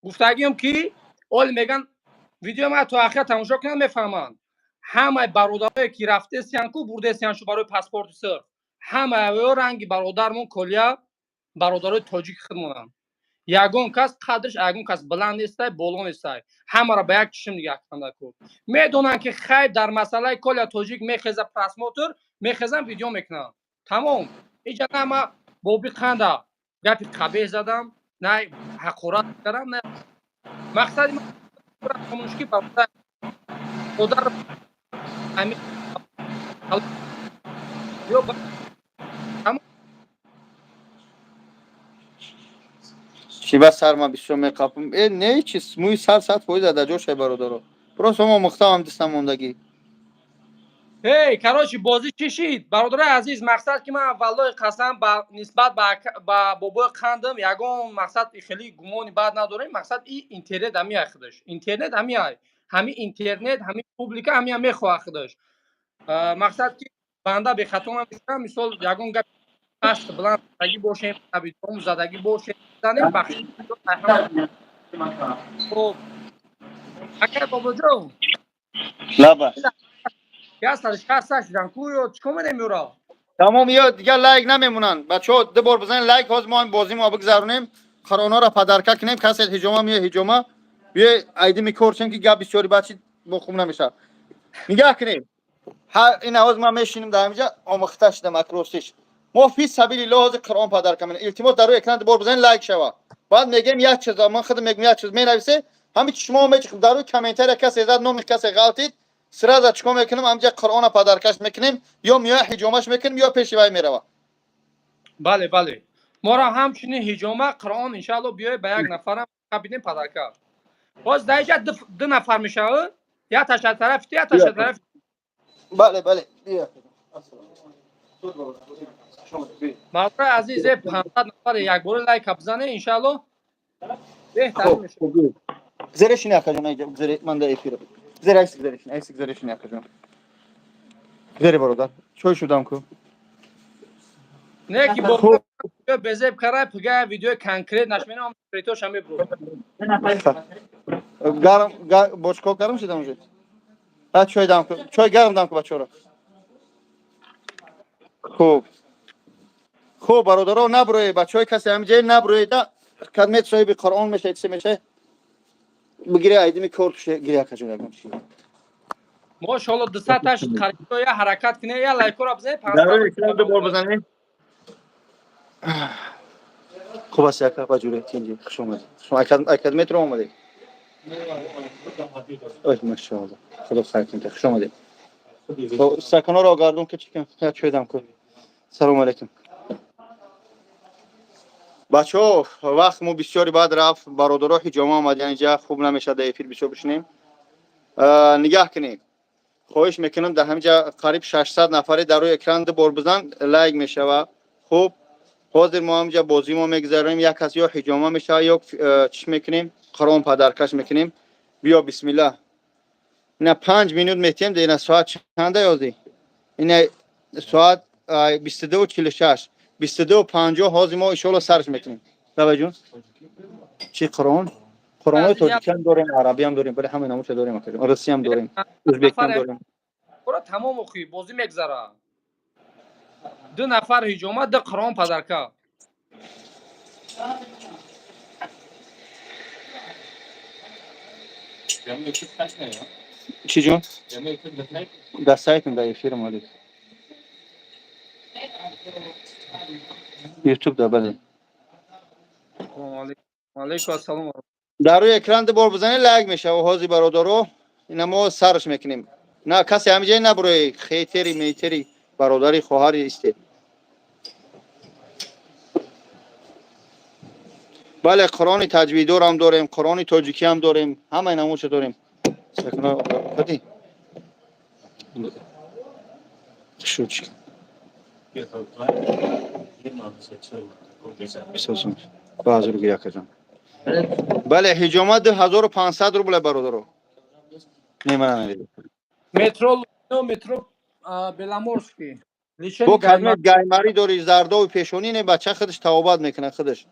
гуфтагиам, ки оли меган, видео ма то ахир тамошо кунанд, мефаҳманд. Ҳамаи бародарое, ки рафтесиян ку, бурдесиян шу барои паспорти сирф, ҳамаи ранги бародармон Колия, бародарои тоҷики худмонанд. Ягон кас қадрш, ягон кас баланд нестай, боло нестай. Ҳамаро ба як чишм нигаҳ кунанда ку. Медонанд, ки хайр, дар масъалаи Коля Тоҷик мехеза, просмотр мехезам, видео мекунам, тамом. Иҷа на ма боби қанда гапи қабеҳ задам, на ҳақорат кардам, на мақсади ки бародар ё. Чӣ ба сар ма бисёр меқапам? Э, не, чи мӯи сар 100% дар ҷо шай, бародаро. Просто мо мухтавам дистам мондагӣ. Эй, короче, бозӣ чӣ шид, бародарои азиз? Мақсад, ки ман, валлои қасам, ба нисбат ба бобои қандам ягон мақсад хеле гумони бад надорем. Мақсад, и интернет ҳамиай, худаш интернет ҳамиай, ҳами интернет, ҳами публика ҳамия мехоҳад худаш. Мақсад, ки банда бехато намешавам. Мисол, ягон гап паст баланд задагӣ бошем, табидом задагӣ бошем, занем, бахшиш. Хоб, ака бобоҷон. Лаба. 168 шудан ку, ё чикор менем юро? Тамом, ё дигар лайк намемонанд. Бачаҳо, ду бор бизанед лайк. Ҳозир мо бозӣ мо бигзаронем, қуръонҳоро подарка кунем. Касе ҳиҷома меё, ҳиҷома биё, айдими корчем, ки гап бисёри бачи бо хуб намешавад. Нигаҳ кунем, ин ҳоз ман мешинем дар ҳаминҷа, омӯхта шудам акростиш. Мо фи сабилиллоҳ ҳозир қуръон подарка менем. Илтимос, дар рӯи экран ду бор бизанед, лайк шава. Баъд мегӯем як чиз, ман худам мегӯям, як чиз менависе, ҳамин шумо мечиқм дар рӯи комментария. Касе зад, номи касе ғалтид, сразу чикор мекунем? Ҳаминҷа қуръона подаркаш мекунем, ё меоя ҳиҷомаш мекунем, ё пеши вай мерава. Бале, моро ҳамчунин ҳиҷома, қуръон, иншаалло, биёй, ба як нафарам кабинем подарка. Боз дар инҷа ду нафар мешавад, як таша тарафи ту, як таша тарафи. Бале. Мардои азиз, 500 нафар якбора лайка бизане, иншаалло, беҳтарин мешавад. Гузарешини, акаҷон, гузаре, ман дар эфир. Гузаре, айси гузарешини, айси гузарешини, акаҷон. Гузаре, бародар. Чой шудам ку. Не, ки бо безеб карай, пига видеои конкрет нашменам, конкретоша мебурд. Гарм, бочко гарм шудам уже. Ҳа, чой дам ку. Чой гарм дам ку бачаҳоро. Хуб. Хуб, бародаро, наброед, бачаҳои касе ҳаминҷа наброед, да кадмет соҳиби Қуръон мешавед, чизе мешавед. Бигире, айдими кор туше, гире, акаҷон, ягон чи. Мошалло, 200 таш қариб. Я ҳаракат кунед, я лайкора бизанед. Дар рӯи экран ду бор бизанед. Хуб аст, яка ба ҷуре тинҷи, хуш омадед. Шумо акадметро омадед? Ой, машаалло. Худо хайр кунад. Хуш омадед. Хоб, стаканҳоро гардон ки чикан. Я чой дам ку. Салому алейкум. Бачаҳо, вақт мо бисёри баъд рафт, бародаро ҳиҷома омадиян инҷа, хуб намешавад дар эфир бисёр бишинем. Нигаҳ кунед. Хоҳиш мекунам, дар ҳаминҷа қариб 600 нафаре, дар рӯи экран ду бор бизан, лайк мешава. Хуб, ҳозир мо ҳаминҷа бозӣ мо мегузаронем, як кас ё ҳиҷома мешава, ё чӣ мекунем? Қуръон подаркаш мекунем. Биё, бисмиллаҳ. Ина 5 минут метиҳем, ина соат чанда ёзи? Ина соат 22:46. 22:50 ҳозир мо иншоалло сарш мекунем. Бабаҷон? Чӣ қуръон? Қуръонҳои тоҷикиам дорем, арабиам дорем, бале, ҳамаи намуша дорем, акаҷон. Русиам дорем, ӯзбекиам дорем. Тамом, охи бозӣ мегзара. Ду нафар ҳиҷома, ду қуръон подарка. Чӣ ҷон? Дар сайтам, дар эфирам алик. Ютуб да, бале. Алейкум ассалом. Дар рӯи экран ду бор бизанед, лайк мешава. Ҳозир, бародаро, ина мо сарш мекунем. На, касе ҳамиҷа набурои, хейтери, мейтери, бародари, хоҳари исте. Бале, қуръони таҷвиддорам дорем, қуръони тоҷикиам дорем, ҳамаи намудша дорем. Кади? Шуд. Бисозум. Баъзу руги, акаҷон. Бале, ҳиҷома 2500 рубля, бародаро. Не, мана надидам. Метро, метро Беломорский. Лечение Бо кадме гаймар. Гаймарӣ дори, зардову пешонӣ, не, бача худаш тавобат мекунад худаш.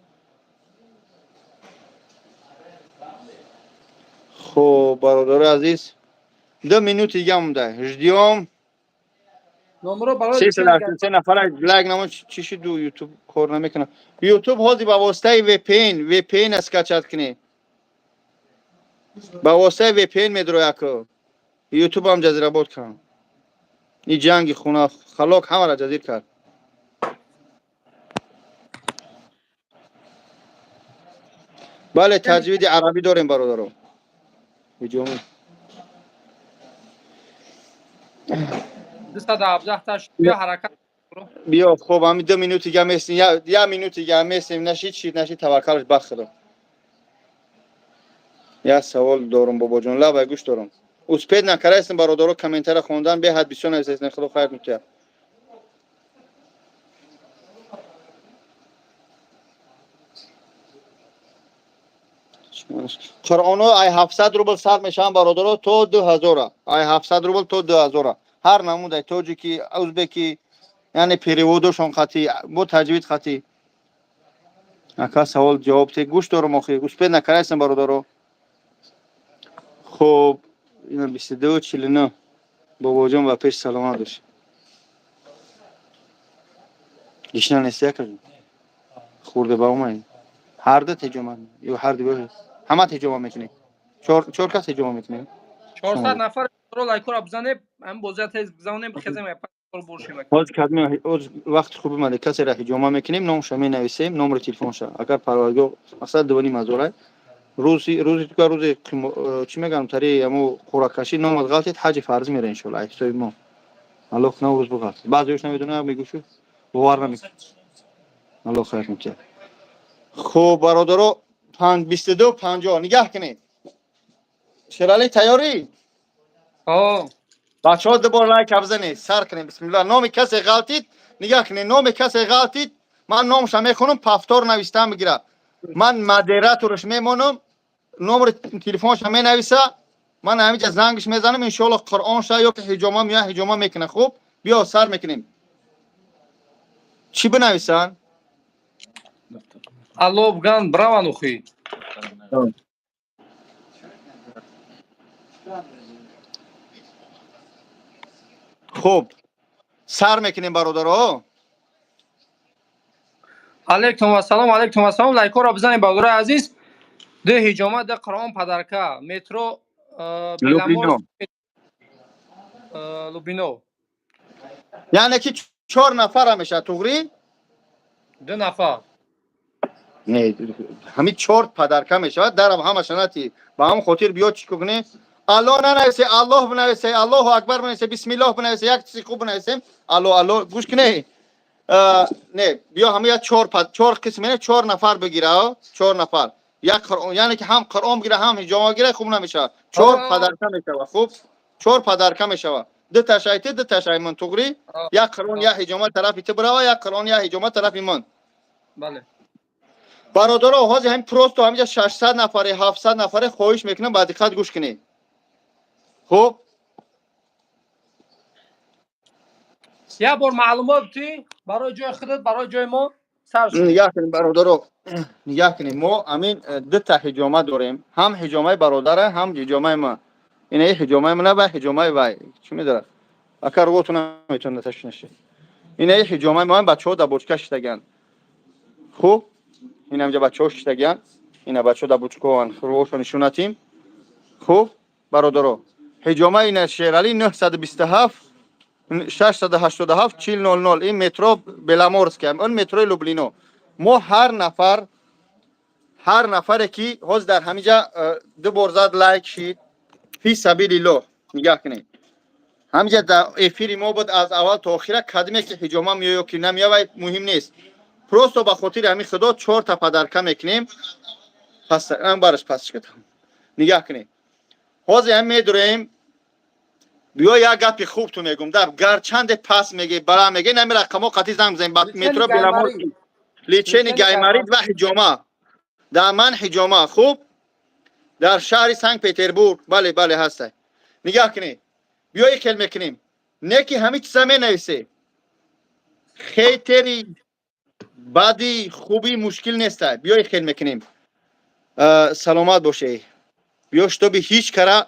Хуб, бародари азиз, 2 минути дига монда, ждём. Номро барои лечение гаймар. 383 нафар лайк намо. Чӣ шуду, ютуб кор намекунад? Ютуб ҳозир ба воситаи VPN, VPN скачать кунед, ба воситаи VPN медрояд ку. Ютуб ҳам ҷазирабод кардам. Ин ҷанги хуна халок ҳамаро ҷазир кард. Бале, таҷвиди арабӣ дорем, бародаро. Ҳиҷоми. 217 та шуд. Биё, ҳаракат. Биё, хуб, ҳами 2 минути дига местем, як минути дига местем. Нашид, шид, нашид, таваккалш ба худо. Як савол дорум, бобоҷон, лабай, гӯш дорум. Успеть накардаистем, бародаро, комментара хондан. Беҳад бисёр нависестем, худо хайр мутия. Қуръоно ай 700 рубл сар мешаванд, бародаро, то 2000-а. Ай 700 рубл то 2000-а, ҳар намудай: тоҷики, узбеки, яъне переводошон хати, бо таҷвид хати. Ака, савол ҷавоб те, гӯш дорум. Охи, успеть накардаистем, бародаро. Хуб, ина 22:49. Бобоҷон, ба пеш саломат бош. Гишна нести, акаҷон? Хурде ба омаи, ҳарду ҳиҷома ё ҳарду ҳама ҳиҷома мекунед? Чор кас ҳиҷома мекунед? 400 нафар ро лайкора бизанед, ҳам бозия тез бизанем, хезем, бошем. Ҳозир кадми, ҳозир вақти хуб омаде. Касеро ҳиҷома мекунем, номша менависем, номери телефонша. Агар парвардигор, мақсад 2,5 ҳазора. Рӯзи тука, рӯзи чӣ мегӯям, тари амо қуракашӣ номат ғалтид, ҳаҷи фарзӣ мера, иншоалло, ай ҳисоби мо. Аллоҳ наврӯз буғалт. Баъзеёш намедонам, мегӯшу, бовар намекунад. Аллоҳ хайр мекунад. Хуб, бародаро, 22:50, нигаҳ кунед. Шералӣ, тайёрӣ? О. Бачаҳо, ду бор лайк бизанед, сар кунем. Бисмилла. Номи касе ғалтид, нигаҳ кунед, номи касе ғалтид, ман номша мехонам, повтор навистан бигира. Ман модераторш мемонам, номери телефонша менависа, ман ҳамиҷа зангш мезанам, иншоалло, қуръонша ё ки ҳиҷома меоя, ҳиҷома мекунад. Хуб, биё, сар мекунем. Чӣ бинависанд? Алло биган, браван охи. Хуб, сар мекунем, бародаро. Алейкум ассалом, алейкум ассалом. Лайкора бизанед, бародарои азиз. Ду ҳиҷома, ду қуръон подарка. Метро Лубино. Лубино. Яъне ки чор нафара мешавад, туғрӣ? Ду нафар. Не, ҳамин чор подарка мешавад, дарам ҳамаша нати. Ба ҳамон хотир биё, чӣ кунем? Алло нанависе, аллоҳ бинависе, аллоҳу акбар бинависе, бисмиллоҳ бинависе, як чизи хуб бинависем. Алло, алло, гӯш кунед. Не, биё, ҳама як чор қисм, чор нафар бигира, чор нафар. Як қуръон, яъне ки ҳам қуръон бигира, ҳам ҳиҷома бигира, хуб намешавад. Чор подарка мешавад, хуб? Чор подарка мешавад. Ду ташай ту, ду ташай ман, туғрӣ? Як қуръон, як ҳиҷома тарафи ту бирава, як қуръон, як ҳиҷома тарафи ман. Бале. Бародаро, ҳозир ҳамин просто ҳаминҷа 600 нафаре, 700 нафаре, хоҳиш мекунам, ба диққат гӯш кунед. Хуб? Як бор маълумот битӣ барои ҷои худат, барои ҷои мо, сар шуд. Нигаҳ кунед, бародаро, нигаҳ кунед. Мо ҳамин дута ҳиҷома дорем, ҳам ҳиҷомаи бародара, ҳам ҳиҷомаи ма. Ина ҳиҷомаи мана ва ҳиҷомаи вай. Чӣ медорад? Ака, рӯоту наметавонад ташвиш нашед. Ина ҳиҷомаи ма, бачаҳо дар бочка шиштагианд. Хуб, ин ҳамҷа бачаҳо шиштагианд. Ина бачаҳо дар бочкаоанд, рӯошо нишонатим. Хуб, бародаро, ҳиҷома ина Шералӣ, 927 687 40 00. Ин метро Беломорский, он метрои Люблино. Мо ҳар нафар, ҳар нафаре ки ҳозир дар ҳаминҷа ду бор зад, лайк шид, фи сабилиллоҳ. Нигаҳ кунед, ҳаминҷа дар эфири мо буд аз аввал то охира. Кадиме ки ҳиҷома меоя ё ки намеоя, вай муҳим нест. Просто ба хотири ҳамин худо чорта подарка мекунем. Пас бараш пас нигаҳ кунед, ҳозир ҳам медурем. Биё, як гапи хуб ту мегум, дар гарчанде пас меге, бара меге, нами рақамо қатӣ занг бизанем. Метро Беломорский, лечение гайморит ва ҳиҷома. Дар ман ҳиҷома, хуб, дар шаҳри Санкт Петербург. Бале, бале, ҳаста. Нигаҳ кунед, биё, хел мекунем, не ки ҳамин чиза менависе. Хейтери бади, хуби мушкил неста. Биёй, хел мекунем. Саломат боше. Биё, чтобы ҳеҷ кара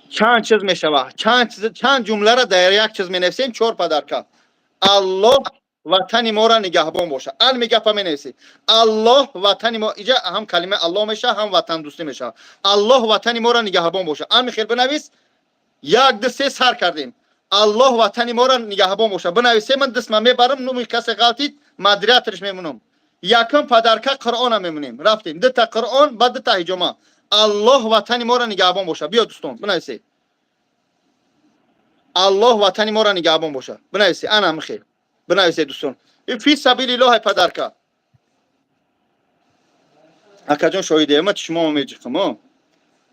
чанд чиз мешава, чанд чиз, чанд ҷумлара дар як чиз менависем. Чор подарка. Аллоҳ ватани моро нигаҳбон боша. Алми гапа менависӣ. Аллоҳ ватани мо, иҷа ҳам калимаи Аллоҳ меша, ҳам ватандӯстӣ мешава. Аллоҳ ватани моро нигаҳбон боша. Ами хел бинавис. Як, ду, се, сар кардем. Аллоҳ ватани моро нигаҳбон боша. Бинависе, ман дастма мебарам, нуми касе ғалтид, модераторш мемонам. Якум подарка Қуръона мемонем. Рафтем. Дута Қуръон ба дута ҳиҷома. Аллоҳ ватани моро нигаҳбон боша. Биё, дӯстон, бинависе. Аллоҳ ватани моро нигаҳбон боша. Бинависе, ана михел. Бинависе, дӯстон. Фи сабилиллоҳ подарка. Акаҷон, шоҳиде, ма шумо меҷиқам. О.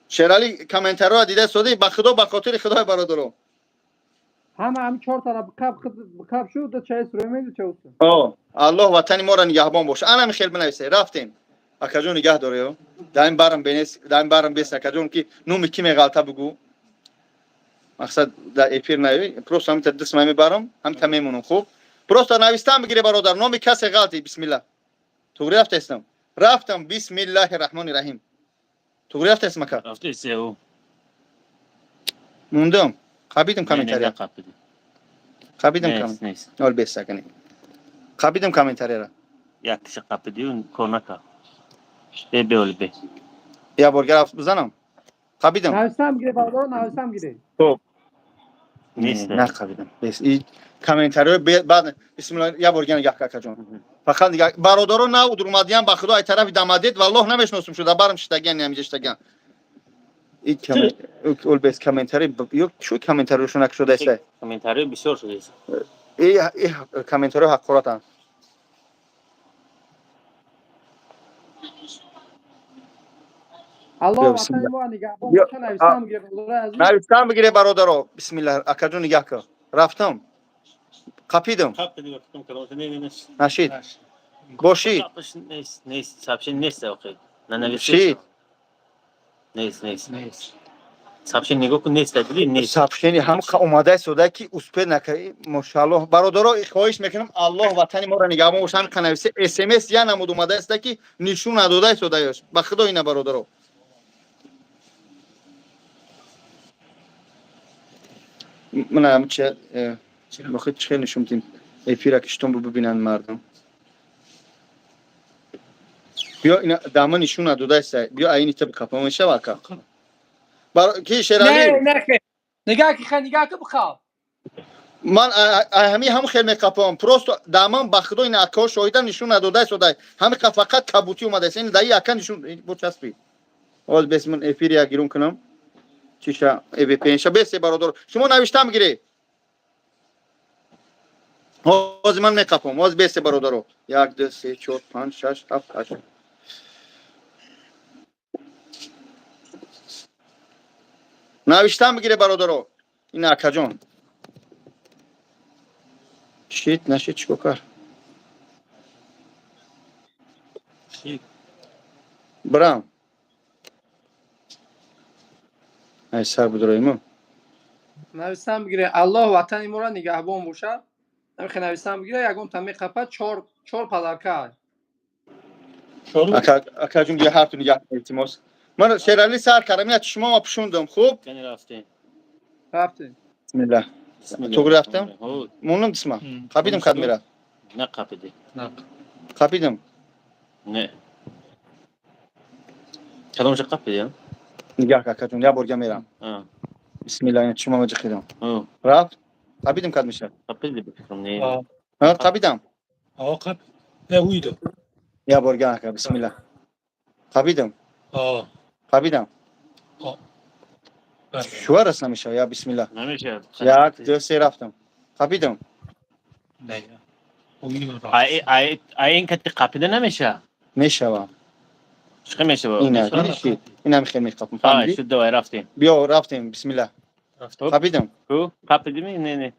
Шерали, комментариҳоро дида соди, ба худо, ба хотири худои бародаро. Ҳама ҳами чор тараф қаб қаб шуд, чай суремеди чауса. О, Аллоҳ ватани моро нигаҳбон боша. Ана михел бинависе. Рафтем. Акаҷон, нигаҳ дорё. Даим барам бенес, даим барам бес, акаҷон, ки номи ки меғалта бугӯ. Мақсад дар эфир наёй, просто ҳамита дастма мебарам, ҳамита мемонам, хуб? Просто навистан бигире, бародар, номи касе ғалти, бисмилла. Туғри рафтаистам. Рафтам, бисмиллаҳи раҳмони раҳим. Туғри рафтаистам, ака? Рафтаисти ӯ. Мондам. Қабидам комментария. Қапиди. Қабидам Нест, комментария. нест. Нол бес акани. Қабидам комментарияра. Яктиша қапиди, кор накард. Бе, бе, бе. Я бор рафт бизанам. Қабидам. Нависам гире, бародаро, нависам гире. Нест. Не, нақабидам. Бес. И комментариҳои баъд, бисмилла, я бор нигаҳ, какаҷон. Фақат нигаҳ, бародаро, нав удурмадиян, ба худо, ай тарафи дамадед, валлоҳ намешносум, шуда барам шиштагиан, намиҷа шиштагиан. И ол бес комментари, ё чӯ комментариёшо накушодаиста? Комментариҳо бисёр шудааст. И комментариҳо ҳаққоратанд. Аллоҳ Биё, ватани бисмилла. моро нигаҳбон Биё, боша, нависам гире, бародарои азиз. Навистан бигире, бародаро. Бисмилла, акаҷон, нигаҳ кун. Рафтам. Қапидам. Қапиди, вақтом калом. Не, не, не. Нашид. Бошид. Қапиш нест, нест, сообщение нест охи. Нанависед. Шид. Нест, нест. Нест. Сообщение нигоҳ кун, нест, диди, нест. Сообщение ҳам омадаи сода ки успел накарди. Мошааллоҳ, бародаро, хоҳиш мекунам, Аллоҳ ватани моро нигаҳбон боша. Ҳам қанависе, СМС я намуд омадааста ки нишон надодаи содаёш. Ба худо, ина, бародаро. Мана чи бохи чӣ хел нишон дим эфира, ки штон бибинанд мардум. Биё, ина дама нишон надодааста. Биё, айни та қапа мешава, ака. Ки Шерали? Не, не, хе. Нигаҳ ки, хе, нигаҳ ки, бихав. Ман ҳами ҳам хел меқапам. Просто даман, ба худо, ин акаҳо шоҳидам, нишон надодаи содай. Ҳами фақат кабутӣ омадааст. Ин даи ака нишон бо часпи. Ҳоз бес, ман эфир як гирун кунам. Чиша VPN-ша бесе, бародар. Шумо навиштам бигире. Ҳозир ман меқапам. Ҳозир бесе, бародаро. 1, 2, 3, 4, 5, 6, 7, 8. Навиштам бигире, бародаро. Ин акаҷон. Шит, нашид, чико кар? Шид. Брам. Ай сар будроимо. Нависам бигире, Аллоҳ ватани моро нигаҳбон боша. Ҳамихе нависам бигире, ягон та меқапа, чор чор подарка. Ака, акаҷон, я ҳарту нигаҳ, илтимос. Ман Шерали сар кардам, ина чишмома пӯшондам, хуб? Кани рафтем. Рафтем. Бисмилла. Бисмилла. Туғри рафтам? Ҳо, Мондам дисма. Қапидам, кад мера. на қапиди. Қапидам. Не. Кадомша қапиди, а? Нигаҳ, акаҷон, я борга мерам. А. Бисмилла, ина чишмома ҷиқидам. Ҳо, Рафт? Қапидам, кад меша? қапиди ба фикрам, не. Ҳа, қапидам. А, қап. Не, уйду. Я борга, ака, бисмилла. Қапидам. А. Қапидам. А. Шуа раст намешава, я бисмилла. Намешавад. Як, ду, се, рафтам. Қапидам. Не. Уйду. Ай, ай, ай, ин кати қапида намеша. Мешава. Чӣ мешава? Ина, дидӣ? Инам хел меқапам. А, Фаҳмидӣ? шуд, давай, рафтем. Биё, рафтем, бисмилла. Қапидам. Ку? Қапиди ми? Не, не.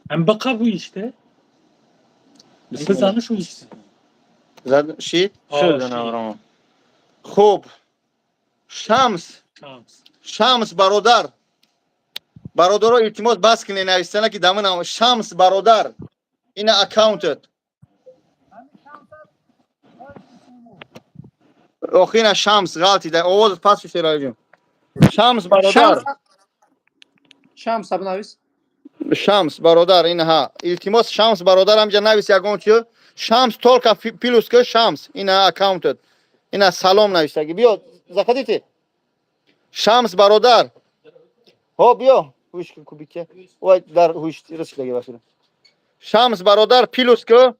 Hem бақа bu işte. Бисмилла. Бизаниш у işte. Зад шид? Шуд, навром. Хуб. Шамс, Шамс. Шамс бародар. Бародаро, илтимос, бас кунед нависана, ки дамина. Шамс бародар, ина аккаунтат. Охи, ина Шамс ғалтида, овозат пас шуд. Шералиҷон, Шамс бародар. Шамс бинавис. Шамс бародар, ина ҳа, илтимос, Шамс бародар, ҳамҷа навис ягон чи. Шамс, только плюс ки, Шамс, ина аккаунтат, ина салом навистаги. Биё, заходите, Шамс бародар. Ҳо, биё, ҳуш кубике вай дар ҳуш расидаги басира. Шамс бародар, плюс ки.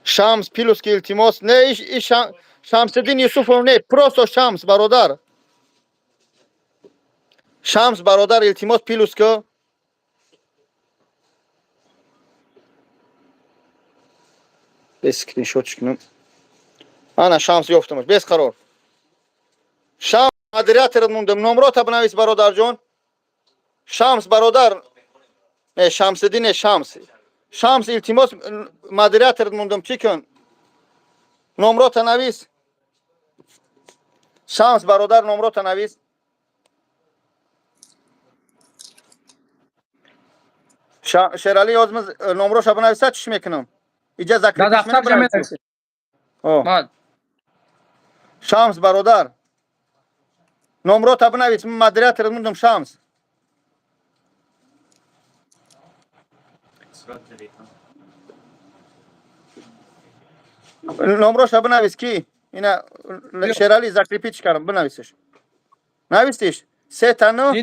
Шамс, плюс ки, илтимос. Не, иш Шамсиддин Юсуфов не, просто Шамс бародар. Шамс бародар, илтимос, плюс ки. Без скриншот кунам. Ана, Шамс ёфтамаш, без қарор. Шамс, модератор мондам, номрота бинавис, бародарҷон. Шамс бародар, не Шамсиддин, не Шамс. Шамс, илтимос, модератор мондам, чӣ кун? Номрота навис. Шамс бародар, номрота навис. Шерали ҳозир номроша бинависа, чӣ мекунам? Иҷа Дар дафтарча менависед. Шамс бародар, номрота бинавис, модератор мондам, Шамс. Номроша бинавис, ки ина Шерали закрепить кардам, бинависеш. Навистиш? Сета ну не,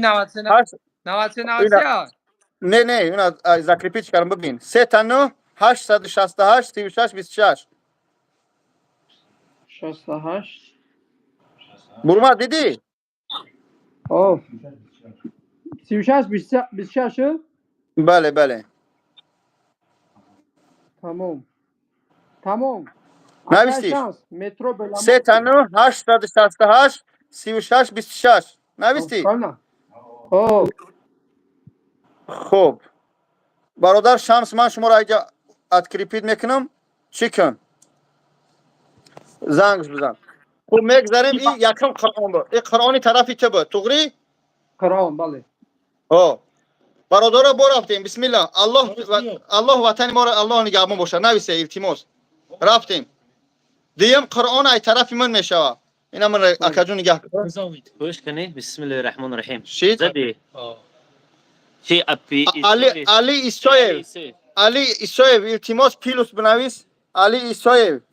не, ина закрепить кардам, бибин. Сета ну 868 36 26. 68. Бурма, дидӣ? О. 36 26. Бале, бале. Тамом. Тамом. Навистиш? Метро. Сета ну 868 36 26. Навистӣ? О. Хуб. Бародар Шамс, ман шуморо иҷа открепить мекунам. Чӣ кун? Занг бизан. Хуб, мегзарем, и якум Қуръон буд. И Қуръони тарафи ту буд. Туғри? Қуръон, бале. Ҳо. Бародаро, бо рафтем. Бисмилла. Аллоҳ, Аллоҳ ватани моро Аллоҳ нигаҳбон бошад. Нависе, илтимос. Рафтем. Дуюм Қуръон ай тарафи ман мешава. Ина ман, акаҷон, нигаҳ. Гӯш кунед, бисмиллоҳи раҳмони раҳим. Шид? Зади. Чи апи? Али, Али Исоев. Али Исоев, илтимос, плюс бинавис. Али Исоев.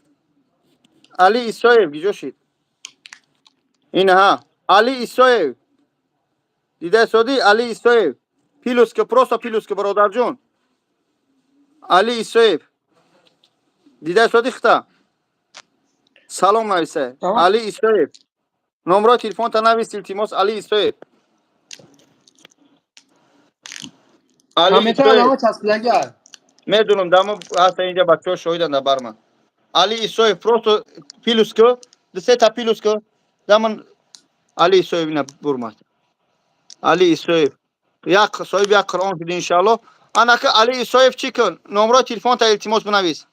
Али Исоев гиҷо шид? Инаҳа. Али Исоев. Дида соди Али Исоев. Плюс ки, просто плюс ки, бародарҷон. Али Исоев. Дида соди хта. Салом нависе. Али Исоев. Номрои телефонта навис, илтимос, Али Исоев. Али Исоев. Медунам, дамо ҳаста инҷа бачаҳо шоҳиданд дар бар ман. Али Исоев, просто плюс ки, ду сета плюс ки. Даман Али Исоев ина бурмад. Али Исоев. Як соҳиби як Қуръон шуд, иншааллоҳ. Анака Али Исоев, чӣ кун? Номрои телефонта, илтимос, бинавис.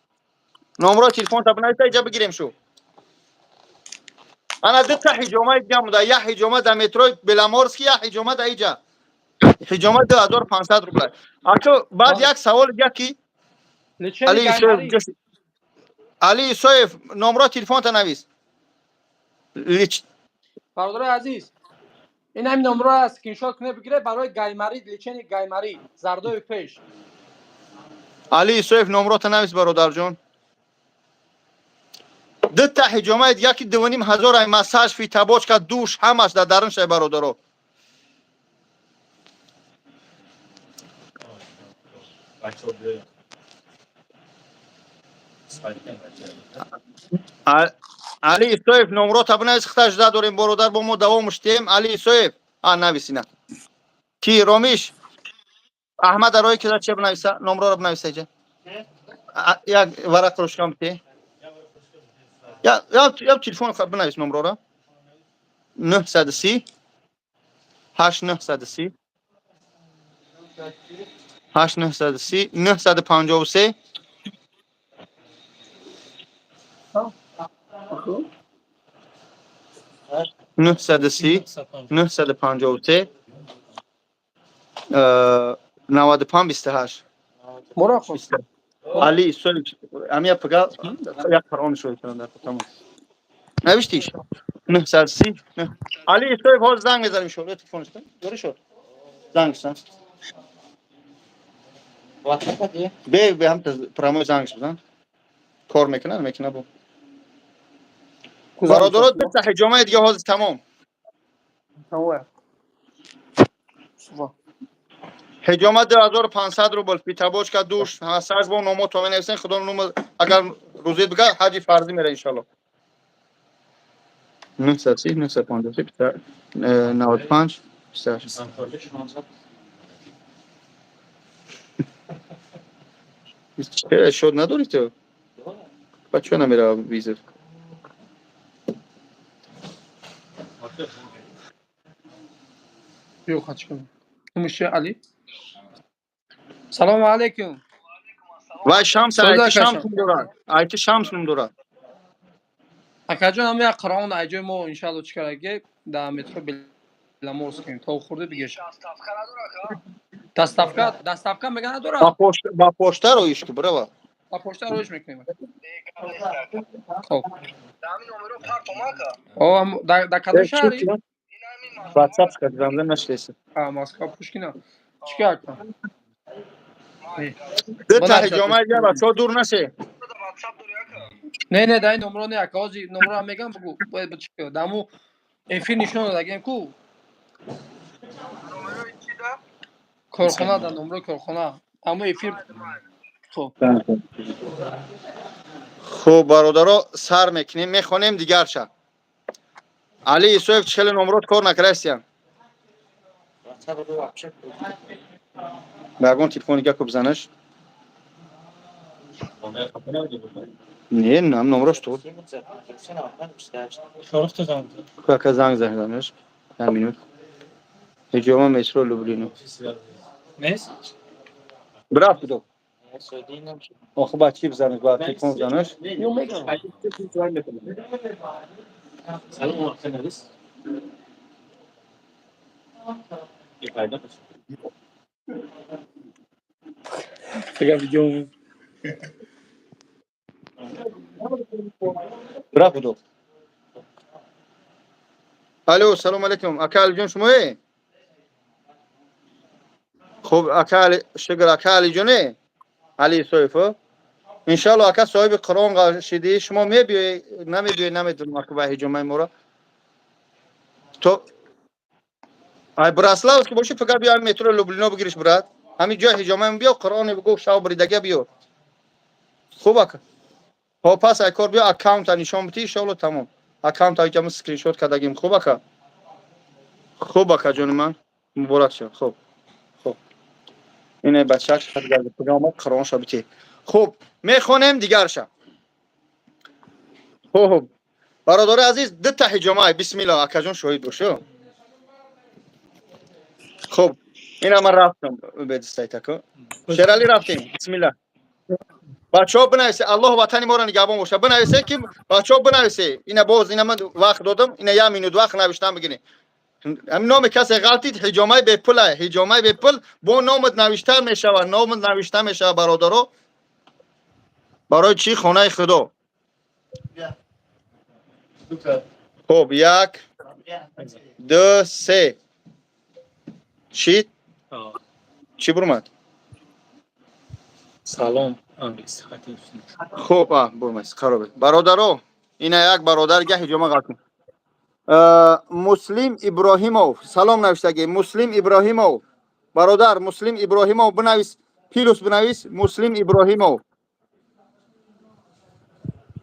Номрои телефонта бинавис, иҷа бигирем шу. Ана дута ҳиҷомаи дига буда. Як ҳиҷома дар метрои Беломорский, як ҳиҷома дар иҷа. Ҳиҷома 2500 рубла. Аку баъд як савол дига, ки Али Исоев, Али Исоев, номрои телефонта навис. Бародарои азиз, ин ҳамин номро скриншот кунед, бигиред барои гайморит, лечение гайморит, зардои пеш. Али Исоев, номрота навис, бародарҷон. Дута ҳиҷомаи дига, ки 2500 ай, массаж, фитобочка, душ, ҳамаш дар дарун шай, бародаро. Али Исоев, номрота бинавис, хиташ жда дорем, бародар, бо мо давом штем. Али Исоев, а нависина. Ки Ромиш? Аҳмад арои кида че бинависа? Номроро бинависа иҷа. Як варақ ручкам те. Я я я телефон бинавис номрора. 930 8 930 8 930 953. 930 953 95 28. Мора хун. Али Исоевич, ами пага як Қуръон шоҳид кардам дар тамом. Навиштиш? 930. Али Исоев, ҳозир занг мезанем, иншоалло, телефонш дори шуд. Занг зан. Бе бе ҳам прямой занг бизан. Кор мекунад, мекунад бу. Бародаро, дута ҳиҷомаи дига, ҳозир тамом. Тамом. Сува. Ҳиҷома 2500 рубл, фитобочка, душ, ҳасаж бо номо то менависен, худо ном агар рӯзит бига, ҳаҷи фарзӣ мера, иншоалло. 930 953 95 28. Чера шод надорӣ ту? Ба чё намера визов? Yo'q, hachkim. Кумиши Али. Салому алейкум. Вай Шамс, Сӯза айти акашон. Шамс ном дорад. Айти Шамс ном дорад. Акаҷон, ҳам як Қуръон айҷои мо, иншаалло, чӣ караге дар метро Беломорским то хурда бигеш. Доставка, доставка мега надора? Ба пошта роиш ки брава. Ба пошта роиш мекунем. Хоб. О, дар кадом шаҳри? WhatsApp кардам, нашдеса. А, Москва, Пушкино. Чӣ кар кун? Дута ҳиҷомаи дига, бачаҳо, дур насе. Не, не, дар ин номро не, ака, ҳозир номро мегам, бугу, бояд чӣ кар. Даму эфир нишон додагем ку. Корхона, дар номрои корхона. Аммо эфир. Хоб. Хуб, бародаро, сар мекунем, мехонем дигарша. Али Исоев, хеле номрот кор накардастиям. Ба ягон телефони дига ку бизанаш. Не, нам номрош ту. Шариф занг. Кака занг занаш. Як минут. Ҳиҷома метро Люблино. Нест? Брафт буду. Охи ба чӣ бизанаш? Ба телефон бизанаш. Ё мегам. Салом, аксионалист. Дигар видео. Брафт буду. Алло, салом алейкум. Ака Алиҷон, шумое? Хуб, ака Али, шукр, ака Алиҷоне? Али Исоев. Иншалло, ака, соҳиби Қуръон шидӣ, шумо мебиёӣ, намебиёӣ, намедонам, ака, ба ҳиҷомаи моро. То ай Браславски боши, фақат биё метро Люблино бигириш, брат. Ҳамин ҷои ҳиҷомаи биё, Қуръоне бигӯ, шав бридага биё. Хуб, ака. Хоб, пас ай кор биё, аккаунта нишон битӣ, иншалло, тамом. Аккаунта ҳиҷома скриншот кардагим. Хуб, ака. Хуб, ака ҷони ман. Муборак шав. Хуб. Хуб. Ине бачак омад, Қуръонша битӣ. Хуб, мехонем дигарша. Хуб. Бародари азиз, дута ҳиҷома, бисмиллоҳ, акаҷон, шоҳид бошу. Хуб, ина ман рафтам бедистайтако. Шерали, рафтем. Бисмиллоҳ. Бачаҳо, бинависе, Аллоҳ ватани моро нигаҳбон боша. Бинависе ки бачаҳо, бинависе. Ина боз ина ман вақт додам, ина як минут вақт навиштан бигирем. Ҳамин номи касе ғалтид, ҳиҷомаи бепул, ҳиҷомаи бепул бо номат навишта мешавад, номат навишта мешавад, бародаро. Барои чӣ? Хонаи Худо. Хуб, як, ду, се. Чӣ? Чӣ бурмад? Салом, англис хати. Хуб, а, бурмад, харобе. Бародаро, ина як бародар га ҳиҷома ғалтид. Муслим Иброҳимов, салом навиштагӣ. Муслим Иброҳимов. Бародар Муслим Иброҳимов, бинавис, плюс бинавис, Муслим Иброҳимов.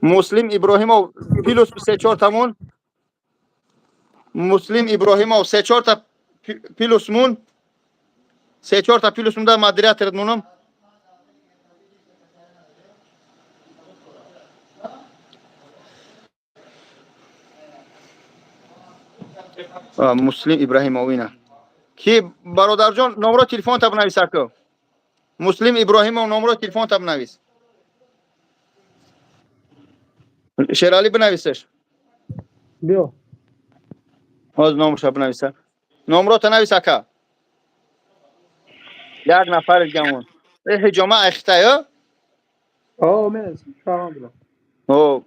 Муслим Иброҳимов, плюс се чор тамон. Муслим Иброҳимов, се чорта плюс мун. Се чорта плюс мун да модераторат мунам. Муслим Иброҳимов ина. Ки бародарҷон, номро телефонта бинавис, ака. Муслим Иброҳимов, номро телефонта бинавис. Шерали, бинависеш. Биё. Ҳозир номша бинависа. Номрота навис, ака. Як нафари дигамон. Э, ҳиҷома айхитай, ё? О, менависам, фарқ надорад. Хоб.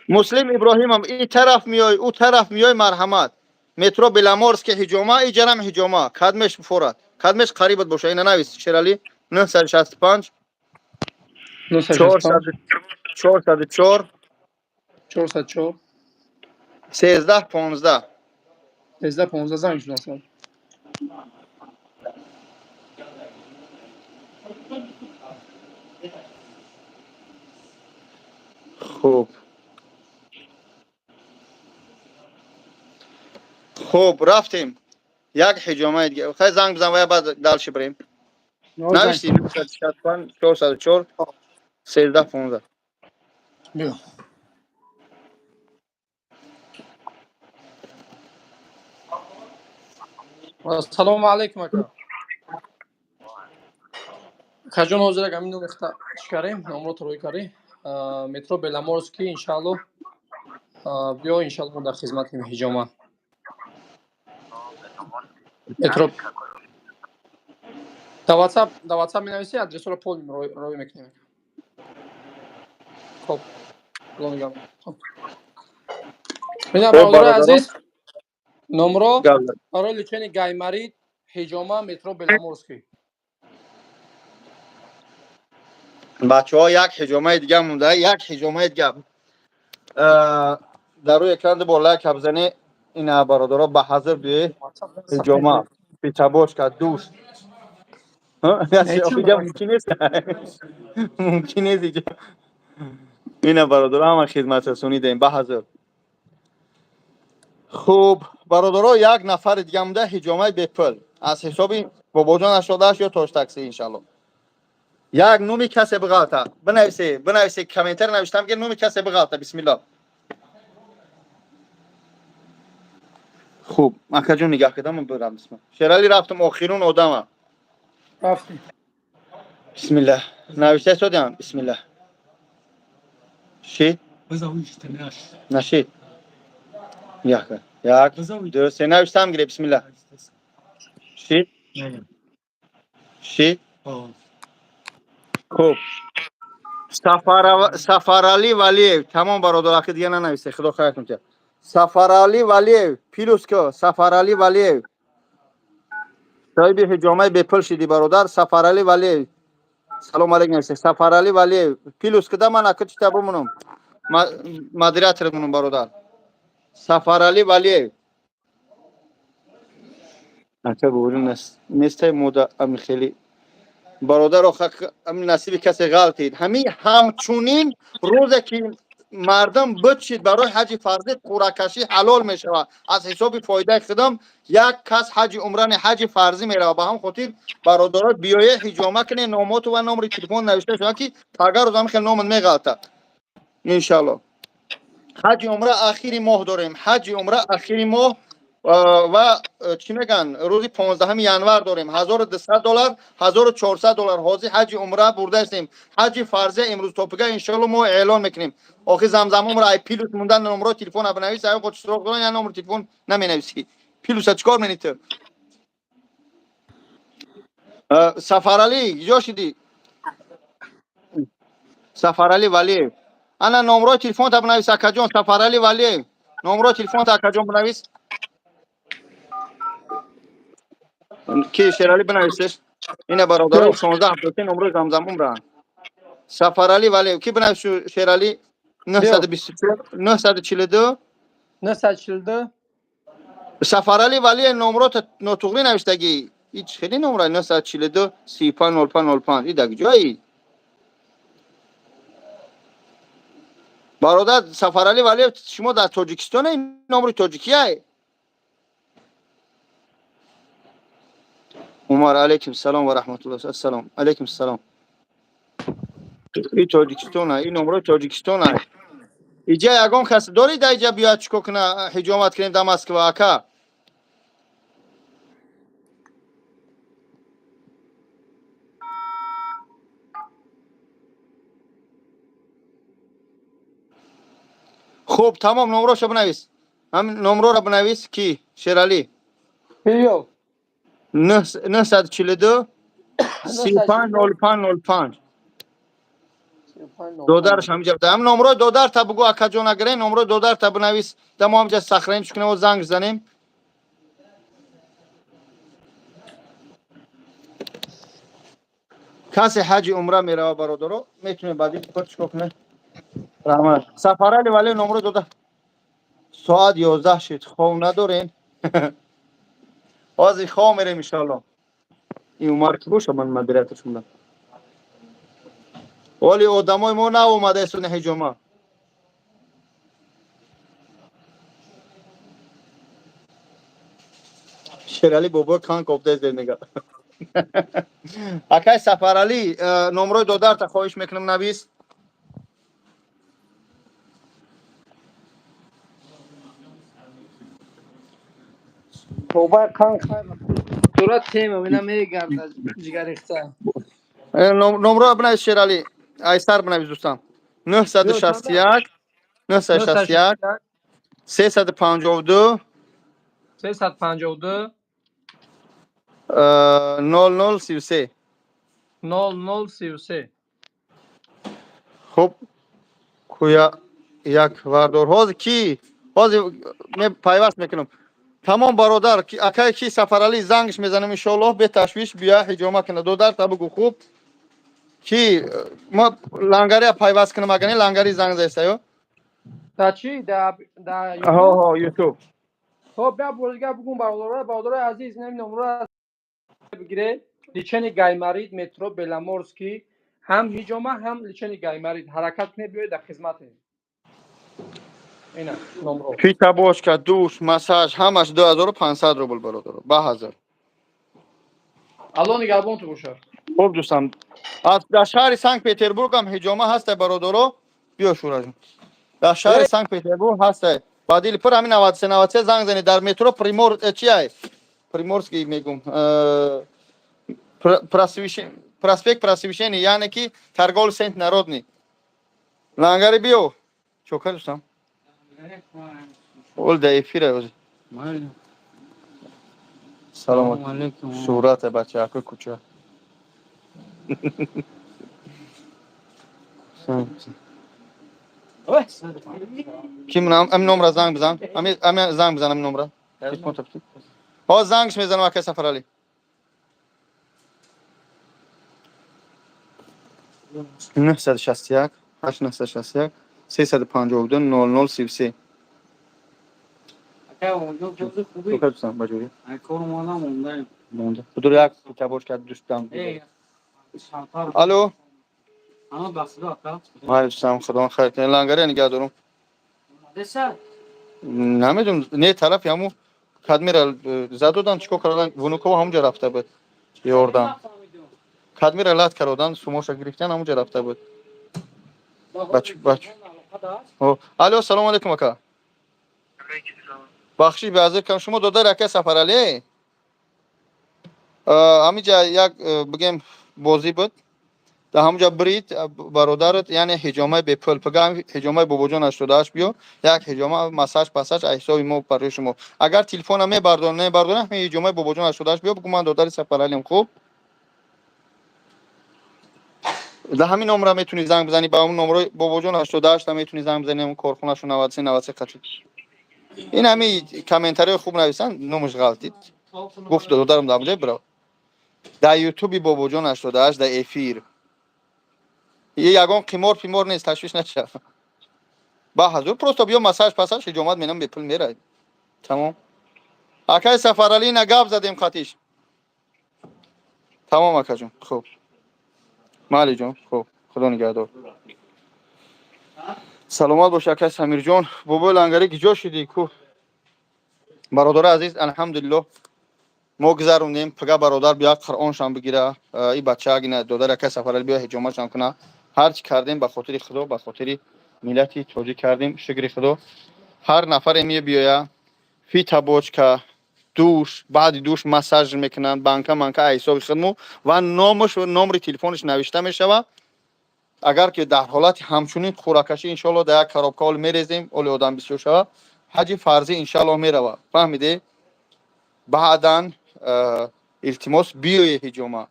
Муслим Иброҳимов, и тараф миёй, ӯ тараф миёй, марҳамат. Метро Беломорский ҳиҷома, иҷарам ҳиҷома. Кадмеш форад. Кадмеш қарибат боша. Ина навис, Шерали 965 965 404 404 13 15. 13 15. Занг шуд. Хуб, рафтем. Як ҳиҷомаи дига. Хай, занг бизан ва баъд дальше бирем. Нависти 965 404 13 15. Биё. Ассалому алайкум, ака. Акаҷон, ҳозир ак ҳамин номехта чӣ карем, номро рӯй карӣ. Метро Беломорский, иншаалло. Биё, иншаалло, мо дар хизматем. Ҳиҷома. Метро. Дар WhatsApp менависӣ, адресҳоро полный рӯй мекунем. Хоб. Худо нигаҳбон. Хоб. Бина, Хоб, бародарои бародарон. азиз, номро Гап зад. барои лечение гайморит, ҳиҷома, метро Беломорский. Бачаҳо, як ҳиҷомаи дига монда, як ҳиҷомаи дига. Дар рӯи экран ду бор лайк бизанӣ. Ина, бародаро, ба ҳазр биёед. Ҳиҷома, пятобочка, душ. Иҷа мумкин нест, мумкин нест иҷа. Ина, бародаро, ҳама хизматрасонӣ даем ба ҳазр. Хуб, бародаро, як нафари дига монда, ҳиҷомаи бепул аз ҳисоби Бобоҷон 88 ё Тош Такси, иншалло. Як номи касе биғалта, бинависе, бинависе, комментар навиштам, ки номи касе биғалта. Бисмилло. Хуб, акаҷон, нигаҳ кардам, бирам. Бисмилла, Шерали, рафтам, охирун одама. Рафтем. Бисмилла, навишта истодиам. Бисмилла, ши нашид. Нигоҳ кар, як, ду, се, навиштам, гире. Бисмилла, ши, ши. Хуб, Сафарали Валиев. Тамом, бародар, ахи дига нанависе, худо хайртон тиҳад. Сафарали Валиев, плюс ко. Сафарали Валиев, соҳиби ҳиҷомаи бепул шиди, бародар. Сафарали Валиев, салом алейкум нависе. Сафарали Валиев, плюс кида, ман ака чита бимонам, модератор бимонам, бародар. Сафарали Валиев, ака, боварӣ нестай мода ами хеле, бародаро, ами насиби касе ғалтид. Ҳамин ҳамчунин рӯзе ки мардум бичид барои ҳаҷи фарзӣ, қуръакашӣ ҳалол мешавад. Аз ҳисоби фоидаи худам як кас ҳаҷи умрани ҳаҷи фарзӣ меравад. Ба ҳам хотир, бародаро, биёе, ҳиҷома кунед. Номоту ва номри телефон навишта шуда, ки тагар рӯз ҳами хел номат меғалта, иншалло. Ҳаҷи умра ахири моҳ дорем, ҳаҷи умра ахири моҳ ва чӣ мегӯянд, рӯзи 15 январ дорем. 1200 доллар, 1400 доллар ҳозир ҳаҷи умра бурдаистем. Ҳаҷи фарзия имрӯз топига, иншоалло, мо эълон мекунем. Охи Замзам умра ай плюс мондан номрои телефона бинавис. Ай қо чироқ доран, я номри телефон наменависӣ. Плюса чикор менӣ ту? Сафаралӣ, ҷо шидӣ? Сафаралӣ Валиев, ана номрои телефонта бинавис, акаҷон. Сафаралӣ Валиев, номрои телефонта, акаҷон, бинавис. Ки, Шералӣ, бинависеш. Ина, бародаро, 16 73 номрои Замзам умра. Сафаралӣ Валиев, ки бинавис? Шералӣ, 924 942. 942. Сафаралӣ Валиев, номрота нотуғрӣ навиштагӣ. Ҳеч хеле номра 942 35 05 05. И даг ҷои, бародар Сафаралӣ Валиев, шумо дар Тоҷикистоне, номри тоҷикияй. Умар, алейкум салом ва раҳматуллоҳ. Ассалом алейкум, салом. И Тоҷикистона, и номрои Тоҷикистона. Иҷа ягон кас дорӣ дар иҷа биёяд, чико куна, ҳиҷомат кунем дар Москва, ака? Хуб, тамом, номрошо бинавис. Ҳамин номрора бинавис, ки Шералӣ. Биё. 942 35 05 05. Додараш ҳамиҷа буда. Ҳамин номрои додарта бугӯ, акаҷон, агаре номрои додарта бинавис, да мо ҳамиҷа сохранить кунем, занг занем. Касе ҳаҷи умра мерава, бародаро, метавонед баъди кор чикор кунед. Раҳмат, Сафарали. Вале номрои дода. Соат 11 шид, хов надорем? Ҳозир хов мерем, иншоалло. Ин Умар ки боша, ман модератор шудам. Оли одамои мо наомада истони ҳиҷома. Шерали бобо кан кофтаест, мега. Акай Сафаралӣ, номрои додарта хоҳиш мекунам, навис. Бобай кан хайр. Сурат тема ина мегарда ҷигарихта. Номро бинавис, Шералӣ, айсар бинавис, дӯстам. 961 961 352 352 00 33. 00 33. Хуб, куя як вардор. Ҳозир ки ҳозир пайваст мекунам. Тамом, бародар, акай ки Сафаралӣ, зангш мезанам, иншоаллоҳ. Беташвиш бия, ҳиҷома кина. Додарта бугӯ. Хуб, ки ма лангария пайваст кунам, агар не лангари занг заистаё. Да чи? Да. Ҳо, Ютуб. Хоб, бя бордига бугун, бародаро, бародарои азиз, нами номро бигире. Лечение гайморит, метро Беломорский, ҳам ҳиҷома, ҳам лечение гайморит. Ҳаракат кунед, биёед, дар хизматем. Ина номро. Фитобочка, душ, массаж, ҳамаш 2500 рубл, бародаро, ба ҳазар. Алло нигаҳбонту бошад. Хуб, дӯстам, дар шаҳри Санкт Петербург ҳам ҳиҷома ҳастай, бародаро. Биё, Шураҷон, дар шаҳри Санкт Петербург ҳастай. Ба дили пур ҳамин 93 93 занг занед. Дар метро Примор чи ай, Приморский мегум, проспект Просвещение, яъне ки торговый центр Народный. Лангари, биё, чокар, дӯстам, ол да эфира. Салом сурата, бача, акои куча. Ким ами номра занг бизан, ами занг бизан, ами номра. Ҳо, зангш мезанам, акай Сафаралӣ. 961 8 961 352 00 33. Баҷурӣ будур, як табош кард, дӯстам. Алло, алейкум, худо хайр. Лангаре нигаҳ дорум. Намедонам, не, тарафи ҳаму кадмира задодан, чикор кардан, Внуково ҳамунҷа рафта буд. Ёрдам кадмира лат кародан, сумоша гирифтан, ҳамунҷа рафта буд. Бач бач. Алло, салому алейкум, ака. Бахшиш, беазир кам. Шумо додар ака Сафаралӣ? Ҳамиҷа як бигем бозӣ буд, дар ҳамунҷа брид бародарат, яъне ҳиҷомаи бепул. Пага ҳиҷомаи бобоҷон 88 биё, як ҳиҷома, массаж пассаж аз ҳисоби мо барои шумо. Агар телефона мебардорам, намебардорам, ҳамин ҳиҷомаи бобоҷон 88 биё, бугӯ ман додари Сафаралиам. Хуб, дар ҳамин номра метавонӣ занг бизанӣ, ба ҳамун номрои бобоҷон 88 метавонӣ занг бизанӣ, ҳамун корхонашу 93 93 қачи. Ин ҳами комментариҳои хуб нависанд, номаш ғалтид. Гуфт додарам дар ҳамунҷа бирав. Дар Ютуби бобоҷон 88 дар эфир. Ягон қимор пимор нест, ташвиш нашав. Ба ҳазур, просто биё, массаж пассаж, ҳиҷомат менам, бепул мерай. Тамом. Акай Сафаралӣ, на гап задем қатиш. Тамом, акаҷон, хуб. Малиҷон, хуб, худо нигаҳдор. Саломат бош, акай Самирҷон. Бобои Лангарӣ, ки ҷо шидӣ ку? Бародари азиз, алҳамдулиллоҳ, мо гузарондем. Пага бародар биё, қуръоншам бигира, и бача гина додар акай Сафаралӣ биё, ҳиҷомашам куна. Ҳар чӣ кардем, ба хотири Худо, ба хотири миллати тоҷик кардем. Шукри Худо, ҳар нафаре мебиёя, фитобочка, душ, баъди душ массаж мекунанд, банка манка аз ҳисоби худмо ва номаш, номри телефонаш навишта мешавад. Агар ки дар ҳолати ҳамчунин хӯракашӣ, иншоалло, дар як коробка оли мерезем, оли одам бисёр шавад. Ҳаҷи фарзӣ, иншааллоҳ, мерава. Фаҳмиде? Баъдан илтимос, биёе ҳиҷома,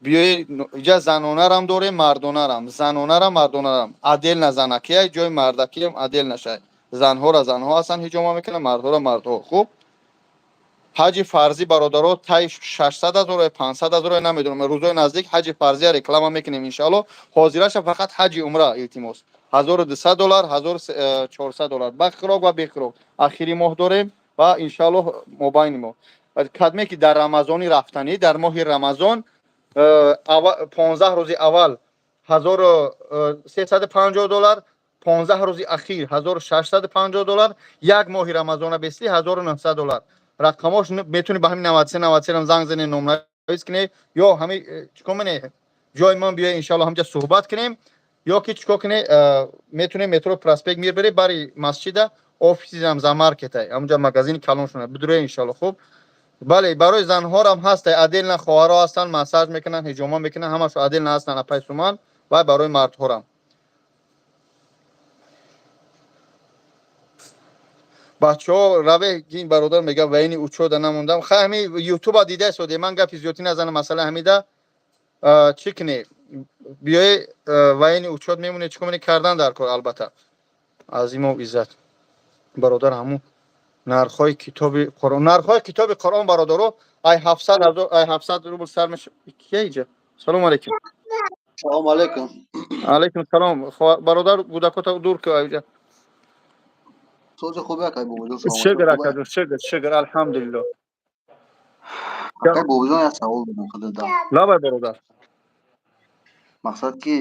биёе. Иҷа занонарам дорем, мардонарам, занонарам, мардонарам отдельно, занакия ҷои мардакиам отдельно шай. Занҳора занҳо ҳастанд, ҳиҷома мекунанд, мардҳора мардҳо. Хуб, ҳаҷи фарзӣ, бародаро, тай 600 0, 500 0, намедонам. Рӯзои наздик ҳаҷи фарзия реклама мекунем, иншаалло. Ҳозираша фақат ҳаҷи умра, илтимос, 1200 доллар, 1400 доллар, ба хӯрок ва бехӯрок. Ахири моҳ дорем ва, иншааллоҳ, мобайни моҳ. Кадме ки дар рамазони рафтанӣ, дар моҳи Рамазон 15 рӯзи аввал 1350 доллар, 15 рӯзи ахир 1650 доллар, як моҳи Рамазона бесли 1900 доллар. Рақамош метавонӣ ба ҳамин 93 93 занг занӣ, номнавис кунӣ ё ҳами чикор мене, ҷои ман биёй, иншаалло, ҳамҷа суҳбат кунем. Ё ки чикор кунӣ, метавонӣ метро Проспект Мир бери, бари масҷида, офиси Замзамаркетай, ҳамҷа магазини калон шуна бидуре, иншаалло. Хуб, бале, барои занҳорам ҳастай, отдельно хоҳаро ҳастанд, массаж мекунанд, ҳиҷома мекунанд, ҳамашо отдельно ҳастанд, апай Суман, ва барои мардҳорам. Бачаҳо, раве, ин бародар мега, военный учёт а намондам. Хай, ҳами ютуба дида соде, ман гапи зиёдтӣ назанам. Масъала ҳамида чӣ кунӣ, биёи, военный учёт мемоне, чӣ кунӣ, кардан дар кор. Албатта, азимов Иззат бародар, ҳамун нархҳои китоби Қуръон, нархҳои китоби Қуръон, бародаро, ай 700 ҳазор, ай 700 рубл сар меша. Кия иҷа? Салому алейкум. Салому алейкум. Алейкум салом, бародар. Кӯдакота дур ку иҷа. Сози хубе, акай Бобоҷон? Шукр, акаҷон, шукр, шукр, алҳамдулилло. Акай Бобоҷон, як савол дорам худада. Лабай, бародар. Мақсад ки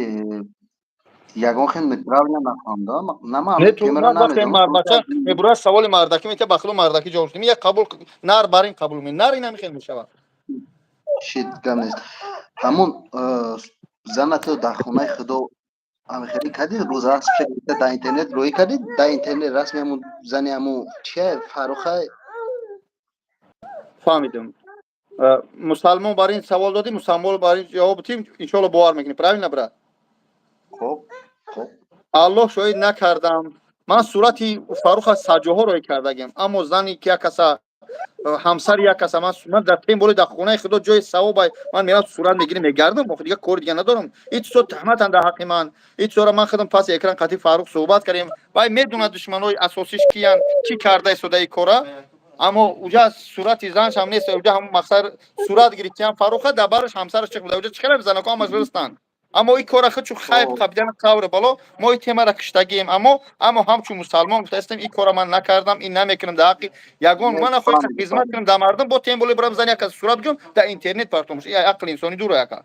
ягон хел неправильно нафаҳмда. Нама Не, ту вақте мардбача мебурад, саволи мардакӣ метия, ба худо мардакӣ ҷавоб шудем. Як қабул нар бар ин қабул ме нар, ин ҳами хел мешавад. Шит, гап нест. Ҳамун занато дар хонаи худо хеле кардӣ, рӯз расм гирифта дар интернет рӯӣ кардӣ, дар интернет расми ҳамун зани, ҳамун чия, Фаруха? Фаҳмидам. Мусалмон бар ин савол додӣ, мусалмон бар ин ҷавоб дидем, иншоалло, бовар мекунӣ, правильно, брат? Хоб, хоб. Аллоҳ шоҳид, накардам. Ман сурати Фаруха саҷоҳо рӯй кардагем, аммо зани ки як каса, ҳамсари як каса, ман дар тем боле дар хонаи худо, ҷои савобай, ман мерам, сурат мегирем, мегардам. Охи, дига кори дига надорам. Ин чизо туҳматан дар ҳаққи ман. Ин чизоро ман худам паси экран қатъи Фарух суҳбат кардем. Вай медонад, душманои асосиш киян, чӣ карда истодаи кора. Аммо уҷа сурати заншам нест. Уҷа ҳамун мақсад сурат гирифтиям Фаруха, дар бараш ҳамсараш чиқ буда. Уҷа чӣ хеле занако ҳамаш растанд, аммо ин кора худ чун хайб қабидани қаври бало, мо ин темара киштагием. Аммо ҳамчун мусалмон гуфтаистем, ин кора ман накардам, ин намекунам дар ҳаққи ягон. Ман нахоҳам хизмат кунам дар мардум, бо тем боле бурам зани як сурат гирам, дар интернет партомш. Ин ақли инсонӣ дура яка.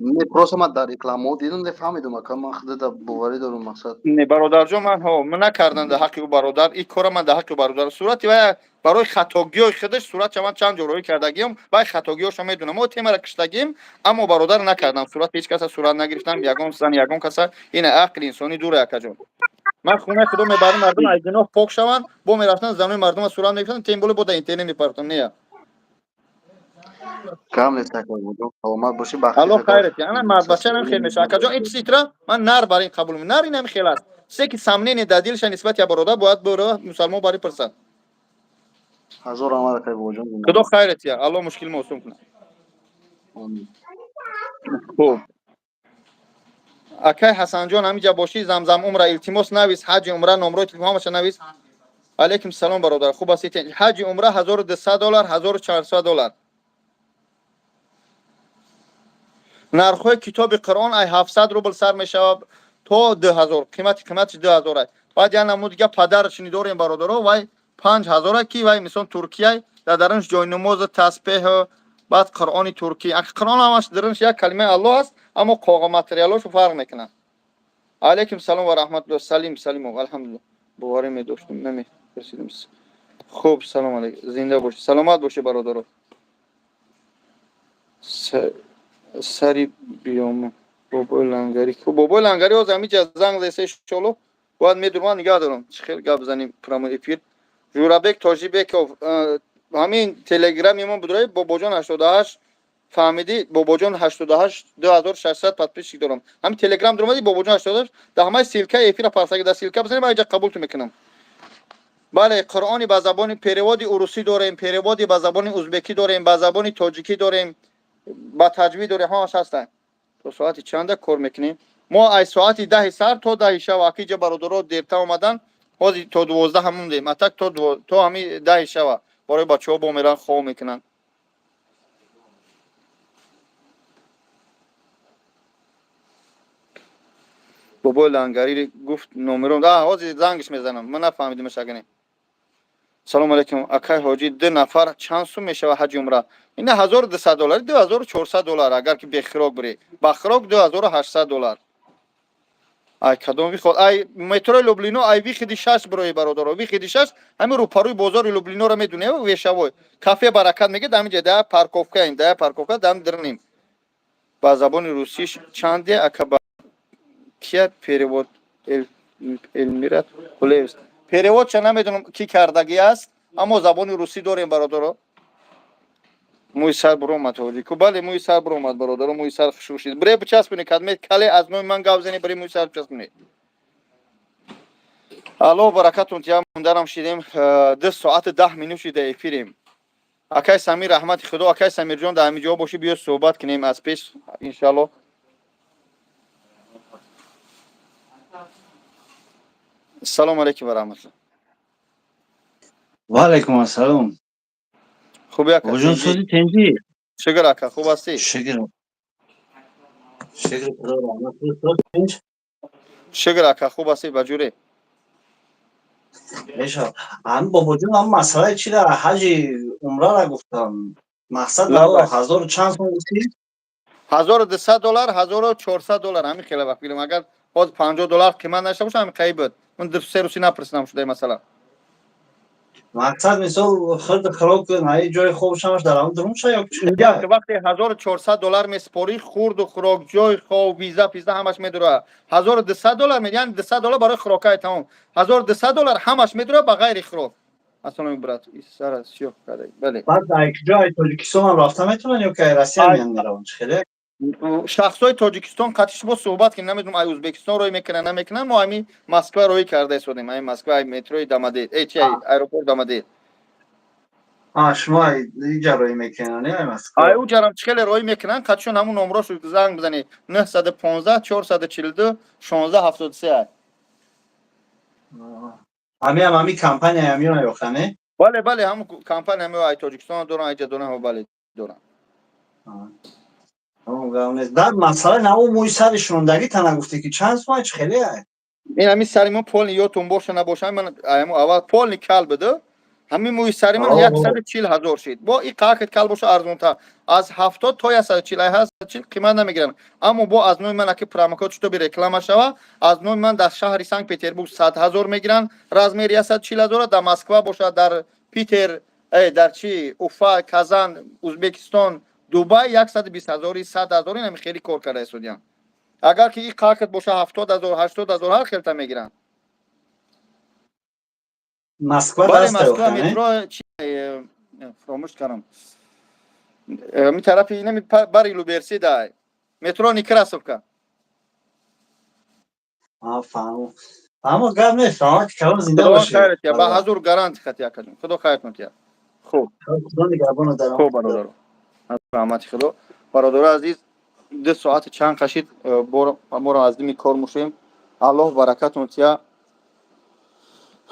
Не, просто ман дар рекламаҳо дидам, нефаҳмидам, ака, ман худада боварӣ дорам, мақсад. Не, бародарҷон, ман ҳо, ман накардам дар ҳаққи ӯ, бародар, ин кора ман дар ҳаққи ӯ, бародар, сурати вай барои хатогиҳои худаш суратша ман чанд ҷо рӯй кардагиам, вай хатогиҳоша медонам. Мо темара киштагим, аммо, бародар, накардам. Сурат ҳеҷ каса сурат нагирифтам, ягон зан, ягон каса. Ин ақли инсонӣ дура, акаҷон. Ман хонаи худо мебарам, мардум аз гуноҳ пок шаванд, бо мерафтан занои мардума сурат мегирифтам, тем боле бо дар интернет мепартам, нея. Кам нест, ака, саломат бошӣ. Алло, хайрат. Ана мардбача ҳам хел мешава, акаҷон. Ин чизитра ман нар бар ин қабул, нар ин ҳами хел аст. Чизе ки сомнение дар дилша нисбати я бародар, бояд бира мусалмон бари пурсад. Ҳазор раҳмат, акай Бобоҷон. Худо хайрат я, Алло мушкил мо осон кунад. Хуб, акай Ҳасанҷон, ҳамиҷа бошӣ, Замзам умра, илтимос, навис. Ҳаҷи умра, номрои телефон, ҳамаша навис. Алейкум салом, бародар, хуб ҳастед? Ҳаҷи умра 1200 доллар, 1400 доллар. Нархҳои китоби Қуръон ай 700 рубл сар мешавад то 2000, қимати қиматиш 2000 ай. Баъд як намуд дига падарашни дорем, бародаро, вай 5000 ки вай мисон Туркияй, дар дарунш ҷойнамозу тасбеҳу баъд Қуръони туркӣ. Қуръон ҳамаш дарунш як калимаи Аллоҳ аст, аммо коға материалошо фарқ мекунад. Алейкум салом ва раҳматуллоҳ. Салим Салимов, алҳамдулиллоҳ, боварӣ медоштум, намепурсидим. Хуб, салом алейкум, зинда бошед, саломат бошед, бародаро. Сари биём, бобои Лангарӣ. Бобои Лангарӣ ҳозир ҳамиҷа занг зеса, иншоалло, бояд медурам, нигоҳ дорам, чӣ хел гап занем, прямой эфир. Журабек Тожибеков, ҳамин телеграми мо будрои, Бобоҷон 88. Фаҳмидӣ, Бобоҷон 88, 2600 подписчик дорам. Ҳамин Телеграм дуромадӣ, Бобоҷон 88, дар ҳамаи ссылка эфира пастаги дар ссылка бизанем, ман иҷа қабултон мекунам. Бале, Қуръони ба забони перевод и урусӣ дорем, перевод и ба забони узбекӣ дорем, ба забони тоҷикӣ дорем, ба таҷвид дорем, ҳамаш ҳастанд. То соати чанда кор мекунем? Мо аз соати 10-и сар то 10-и шав. Акиҷа бародаро дертар омадан, ҳозир то 12 ҳамондем, а так то ҳами 10-и шава. Барои бачаҳо бо меран, хоб мекунанд. Бобои Лангарӣ гуфт номером. А ҳозир зангиш мезанам, ман нафаҳмидимаш агане. Салому алейкум, акай ҳоҷӣ, ду нафар чанд сум мешава ҳаҷи умра? Ина 1200 доллар, 2400 доллар, агар ки бехӯрок бирӣ. Ба хӯрок 2800 доллар. Ай кадом выход? Ай метрои Люблино, ай выход и 6 бирои, бародаро, выход и 6, ҳамин рӯпарӯи бозори Люблиноро медунем, вешавой кафе Баракат мегӯяд, ҳамин ҷа да парковка им, да парковка дам дирнем. Ба забони русиш чанде, ака? Ба кия перевод? Элмира Кулевс перевод ча намедонам, ки кардагӣ аст, аммо забони русӣ дорем, бародаро. Мӯи сар буромад, ҳоҷику. Бале, мӯи сар буромад, бародаро, мӯи сар хушук шид. Бире бичаспонӣ, кадме кале аз номи ман гап зани, бире мӯи сар бичаспонӣ. Алло, баракатун тия. Мундарам шидем, 2 соату 10 минут шида эфирем. Акай Самир, раҳмати Худо, акай Самирҷон, дар ҳамин ҷо бошӣ, биё суҳбат кунем аз пеш, иншалло. Салому алейкум ва раҳматулло. Ва алайкум ассалом. Хуби, ака? Бобоҷон, сози, тенҷӣ? Шукр, ака, хуб ҳастӣ? Шукр, шукр, Худо раҳмат, соз, тинҷ? Шукр, ака, хуб ҳастӣ, ба ҷуре? Мешавад. Ҳам бобоҷон, ҳам масъалаи чира, ҳаҷи умрара гуфтам, мақсад Лаббай. ҳазору чанд сом гуфтӣ? 1200 доллар, 1400 доллар, ҳамин хела вақт бигирем. Агар ҳозир 50 доллар қимат нашта боша, ҳамин қайб буд. Ман ду се рӯзи напурсидам шудаи масъала. Мақсад, мисол, хирду хӯрок, наи ҷои хобшамаш дар ҳамн дурун ша ё чӣ? Як вақте 1400 доллар месупорӣ, хурду хӯрок, ҷои хоб, виза пиза ҳамаш медура. 1200 доллар, яъне 200 доллар барои хӯрокаи, тамом. 1200 доллар ҳамаш медура ба ғайри хӯрок. Ассалому, брат, сара сиёҳ карда, бале. Баъд ай куҷо, ай Тоҷикистон ҳам рафта метавонанд ё ки ай Россия меян, мераванд, чӣ хеле? Шахсҳои Тоҷикистон қатъи шумо суҳбат кунем, намедонам, ай Ӯзбекистон рӯй мекунанд, намекунанд. Мо ҳамин Москва рӯй карда истодем, ҳамин Москва, ай метрои Домодед, э чи, ай аэропорт Домодед. А шумо ай иҷа рӯй мекунанд, не ай Москва? Ай уҷарам чӣ хеле рӯй мекунанд, қатъишон ҳамун номрошу занг бизанед: 915 442 16 73 ай. Ҳамиам ҳами компания ҳамиёна ёха, не? Бале, бале, ҳамун компания, ҳами ай Тоҷикистон доранд, айҷа доранд, бале, доранд. Дар масъалаи наву мӯи сари шунондагӣ тана гуфтӣ, ки чанд сум, чӣ хеле ай? Ин ҳамин сари ман полный, ёдтон боша набоша, ман ҳамун аввал полный кал буду, ҳамин мӯи сари ман 140 000 шид. Бо и қакт кал боша, арзонтар, аз 70 то 140, ай 140 қимат намегиранд. Аммо бо аз номи ман, аки промокод шутоби реклама шава, аз номи ман дар шаҳри Санкт Петербург 100 000 мегиранд, размер и 140 000-а. Дар Москва бошад, дар Питер, дар чи, Уфа, Казан, Узбекистон, Дубай 120 000-и, 100 000. Ин ҳами хеле кор карда истодиям. Агар ки и қакт боша, 70 000, 80 000, ҳар хелта мегиранд. Москва? Бале, Москва, метро чи, фаромӯш кардам, ми тарафи инами бари Люберцы дай, метро Некрасовка. Фаҳмо, гап нест, калом, зинда бошед. Ба ҳазур гаранти хати, акаҷон, Худо хайртон тиҳад. Хуб. Худо нигаҳбоно даром. Хуб, бародаро, раҳмати Худо. Бародаро азиз, 2 соати чанд қашид, моро аз дими кор мушем. Аллоҳ баракатон тия.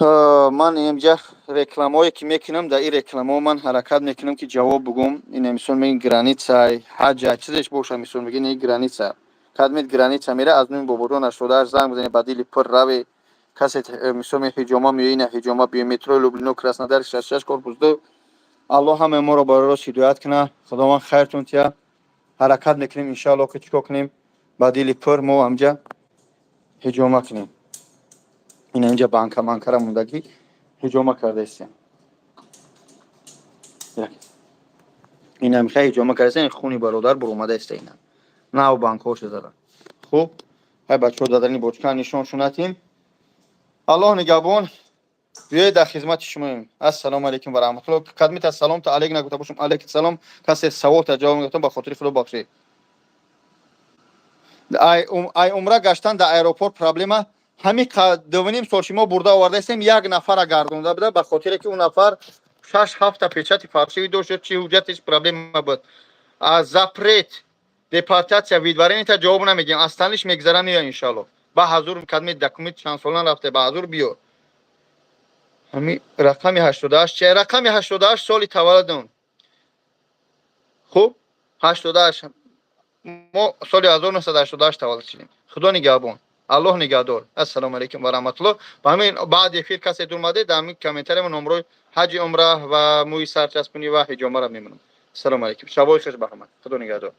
Ман инҷа рекламое ки мекунам, дар ин рекламао ман ҳаракат мекунам, ки ҷавоб бугум. Ин мисол мегин, граница, ҳаҷа, чизеш боша, мисол мегин, ин граница кадмед, граница мера, аз номи Бобоҷон 88 занг бизанед, ба дили пур раве. Касе мисол ҳиҷома меои, на ҳиҷома биё, метрои Люблино, Краснодар, 66, корпус 2. Аллоҳ ҳамаи моро барои рост ҳидоят кунад. Худованд хайртон тия. Ҳаракат мекунем, иншааллоҳ, ки чӣ кор кунем, ба дили пур мо ҳамҷа ҳиҷома кунем. Ина инҷа банка манкара мондагӣ, ҳиҷома кардаистем. Ина михай ҳиҷома кардаистем, хуни бародар буромада иста, ина нав банкҳошо задан. Хуб, ҳай, бачаҳо, дадани бочка нишон шунатим. Аллоҳ нигаҳбон. Биёед, дар хизмати шумоем. Ассалому алайкум ва раҳматулло. Кадмита салом та алейк нагуфта бошам, алейкум салом. Касе саволта ҷавоб мегуфтам, ба хотири Худо бахшед. Ай умра гаштан дар аэропорт проблема. Ҳами 2,5 сол шумо бурда овардаистем, як нафара гардонда буда, ба хотире ки ӯ нафар шаш ҳафта печати фаршивӣ дошт, чи ҳуҷҷатиш проблема буд. Аз запрет депортация выдворение та ҷавоб намедиҳем. Астаниш мегзара, меоя, иншалло. Ба ҳазур кадми документ чанд сола рафте, ба ҳазур биё. Ҳами рақами 88 чи? Рақами 88 соли таваллудам. Хуб, 88, мо соли 1988 таваллуд шудем. Худо нигаҳбон, Аллоҳ нигаҳдор. Ассалому алайкум ва раҳматуллоҳ. Ба ҳамин баъди эфир касе дурмаде, дар ҳамин комментария номрои ҳаҷи, умра ва мӯи сарчаспунӣ ва ҳиҷомаро мемонам. Ассалому алайкум, шабои хуш ба ҳама, худо нигаҳдор.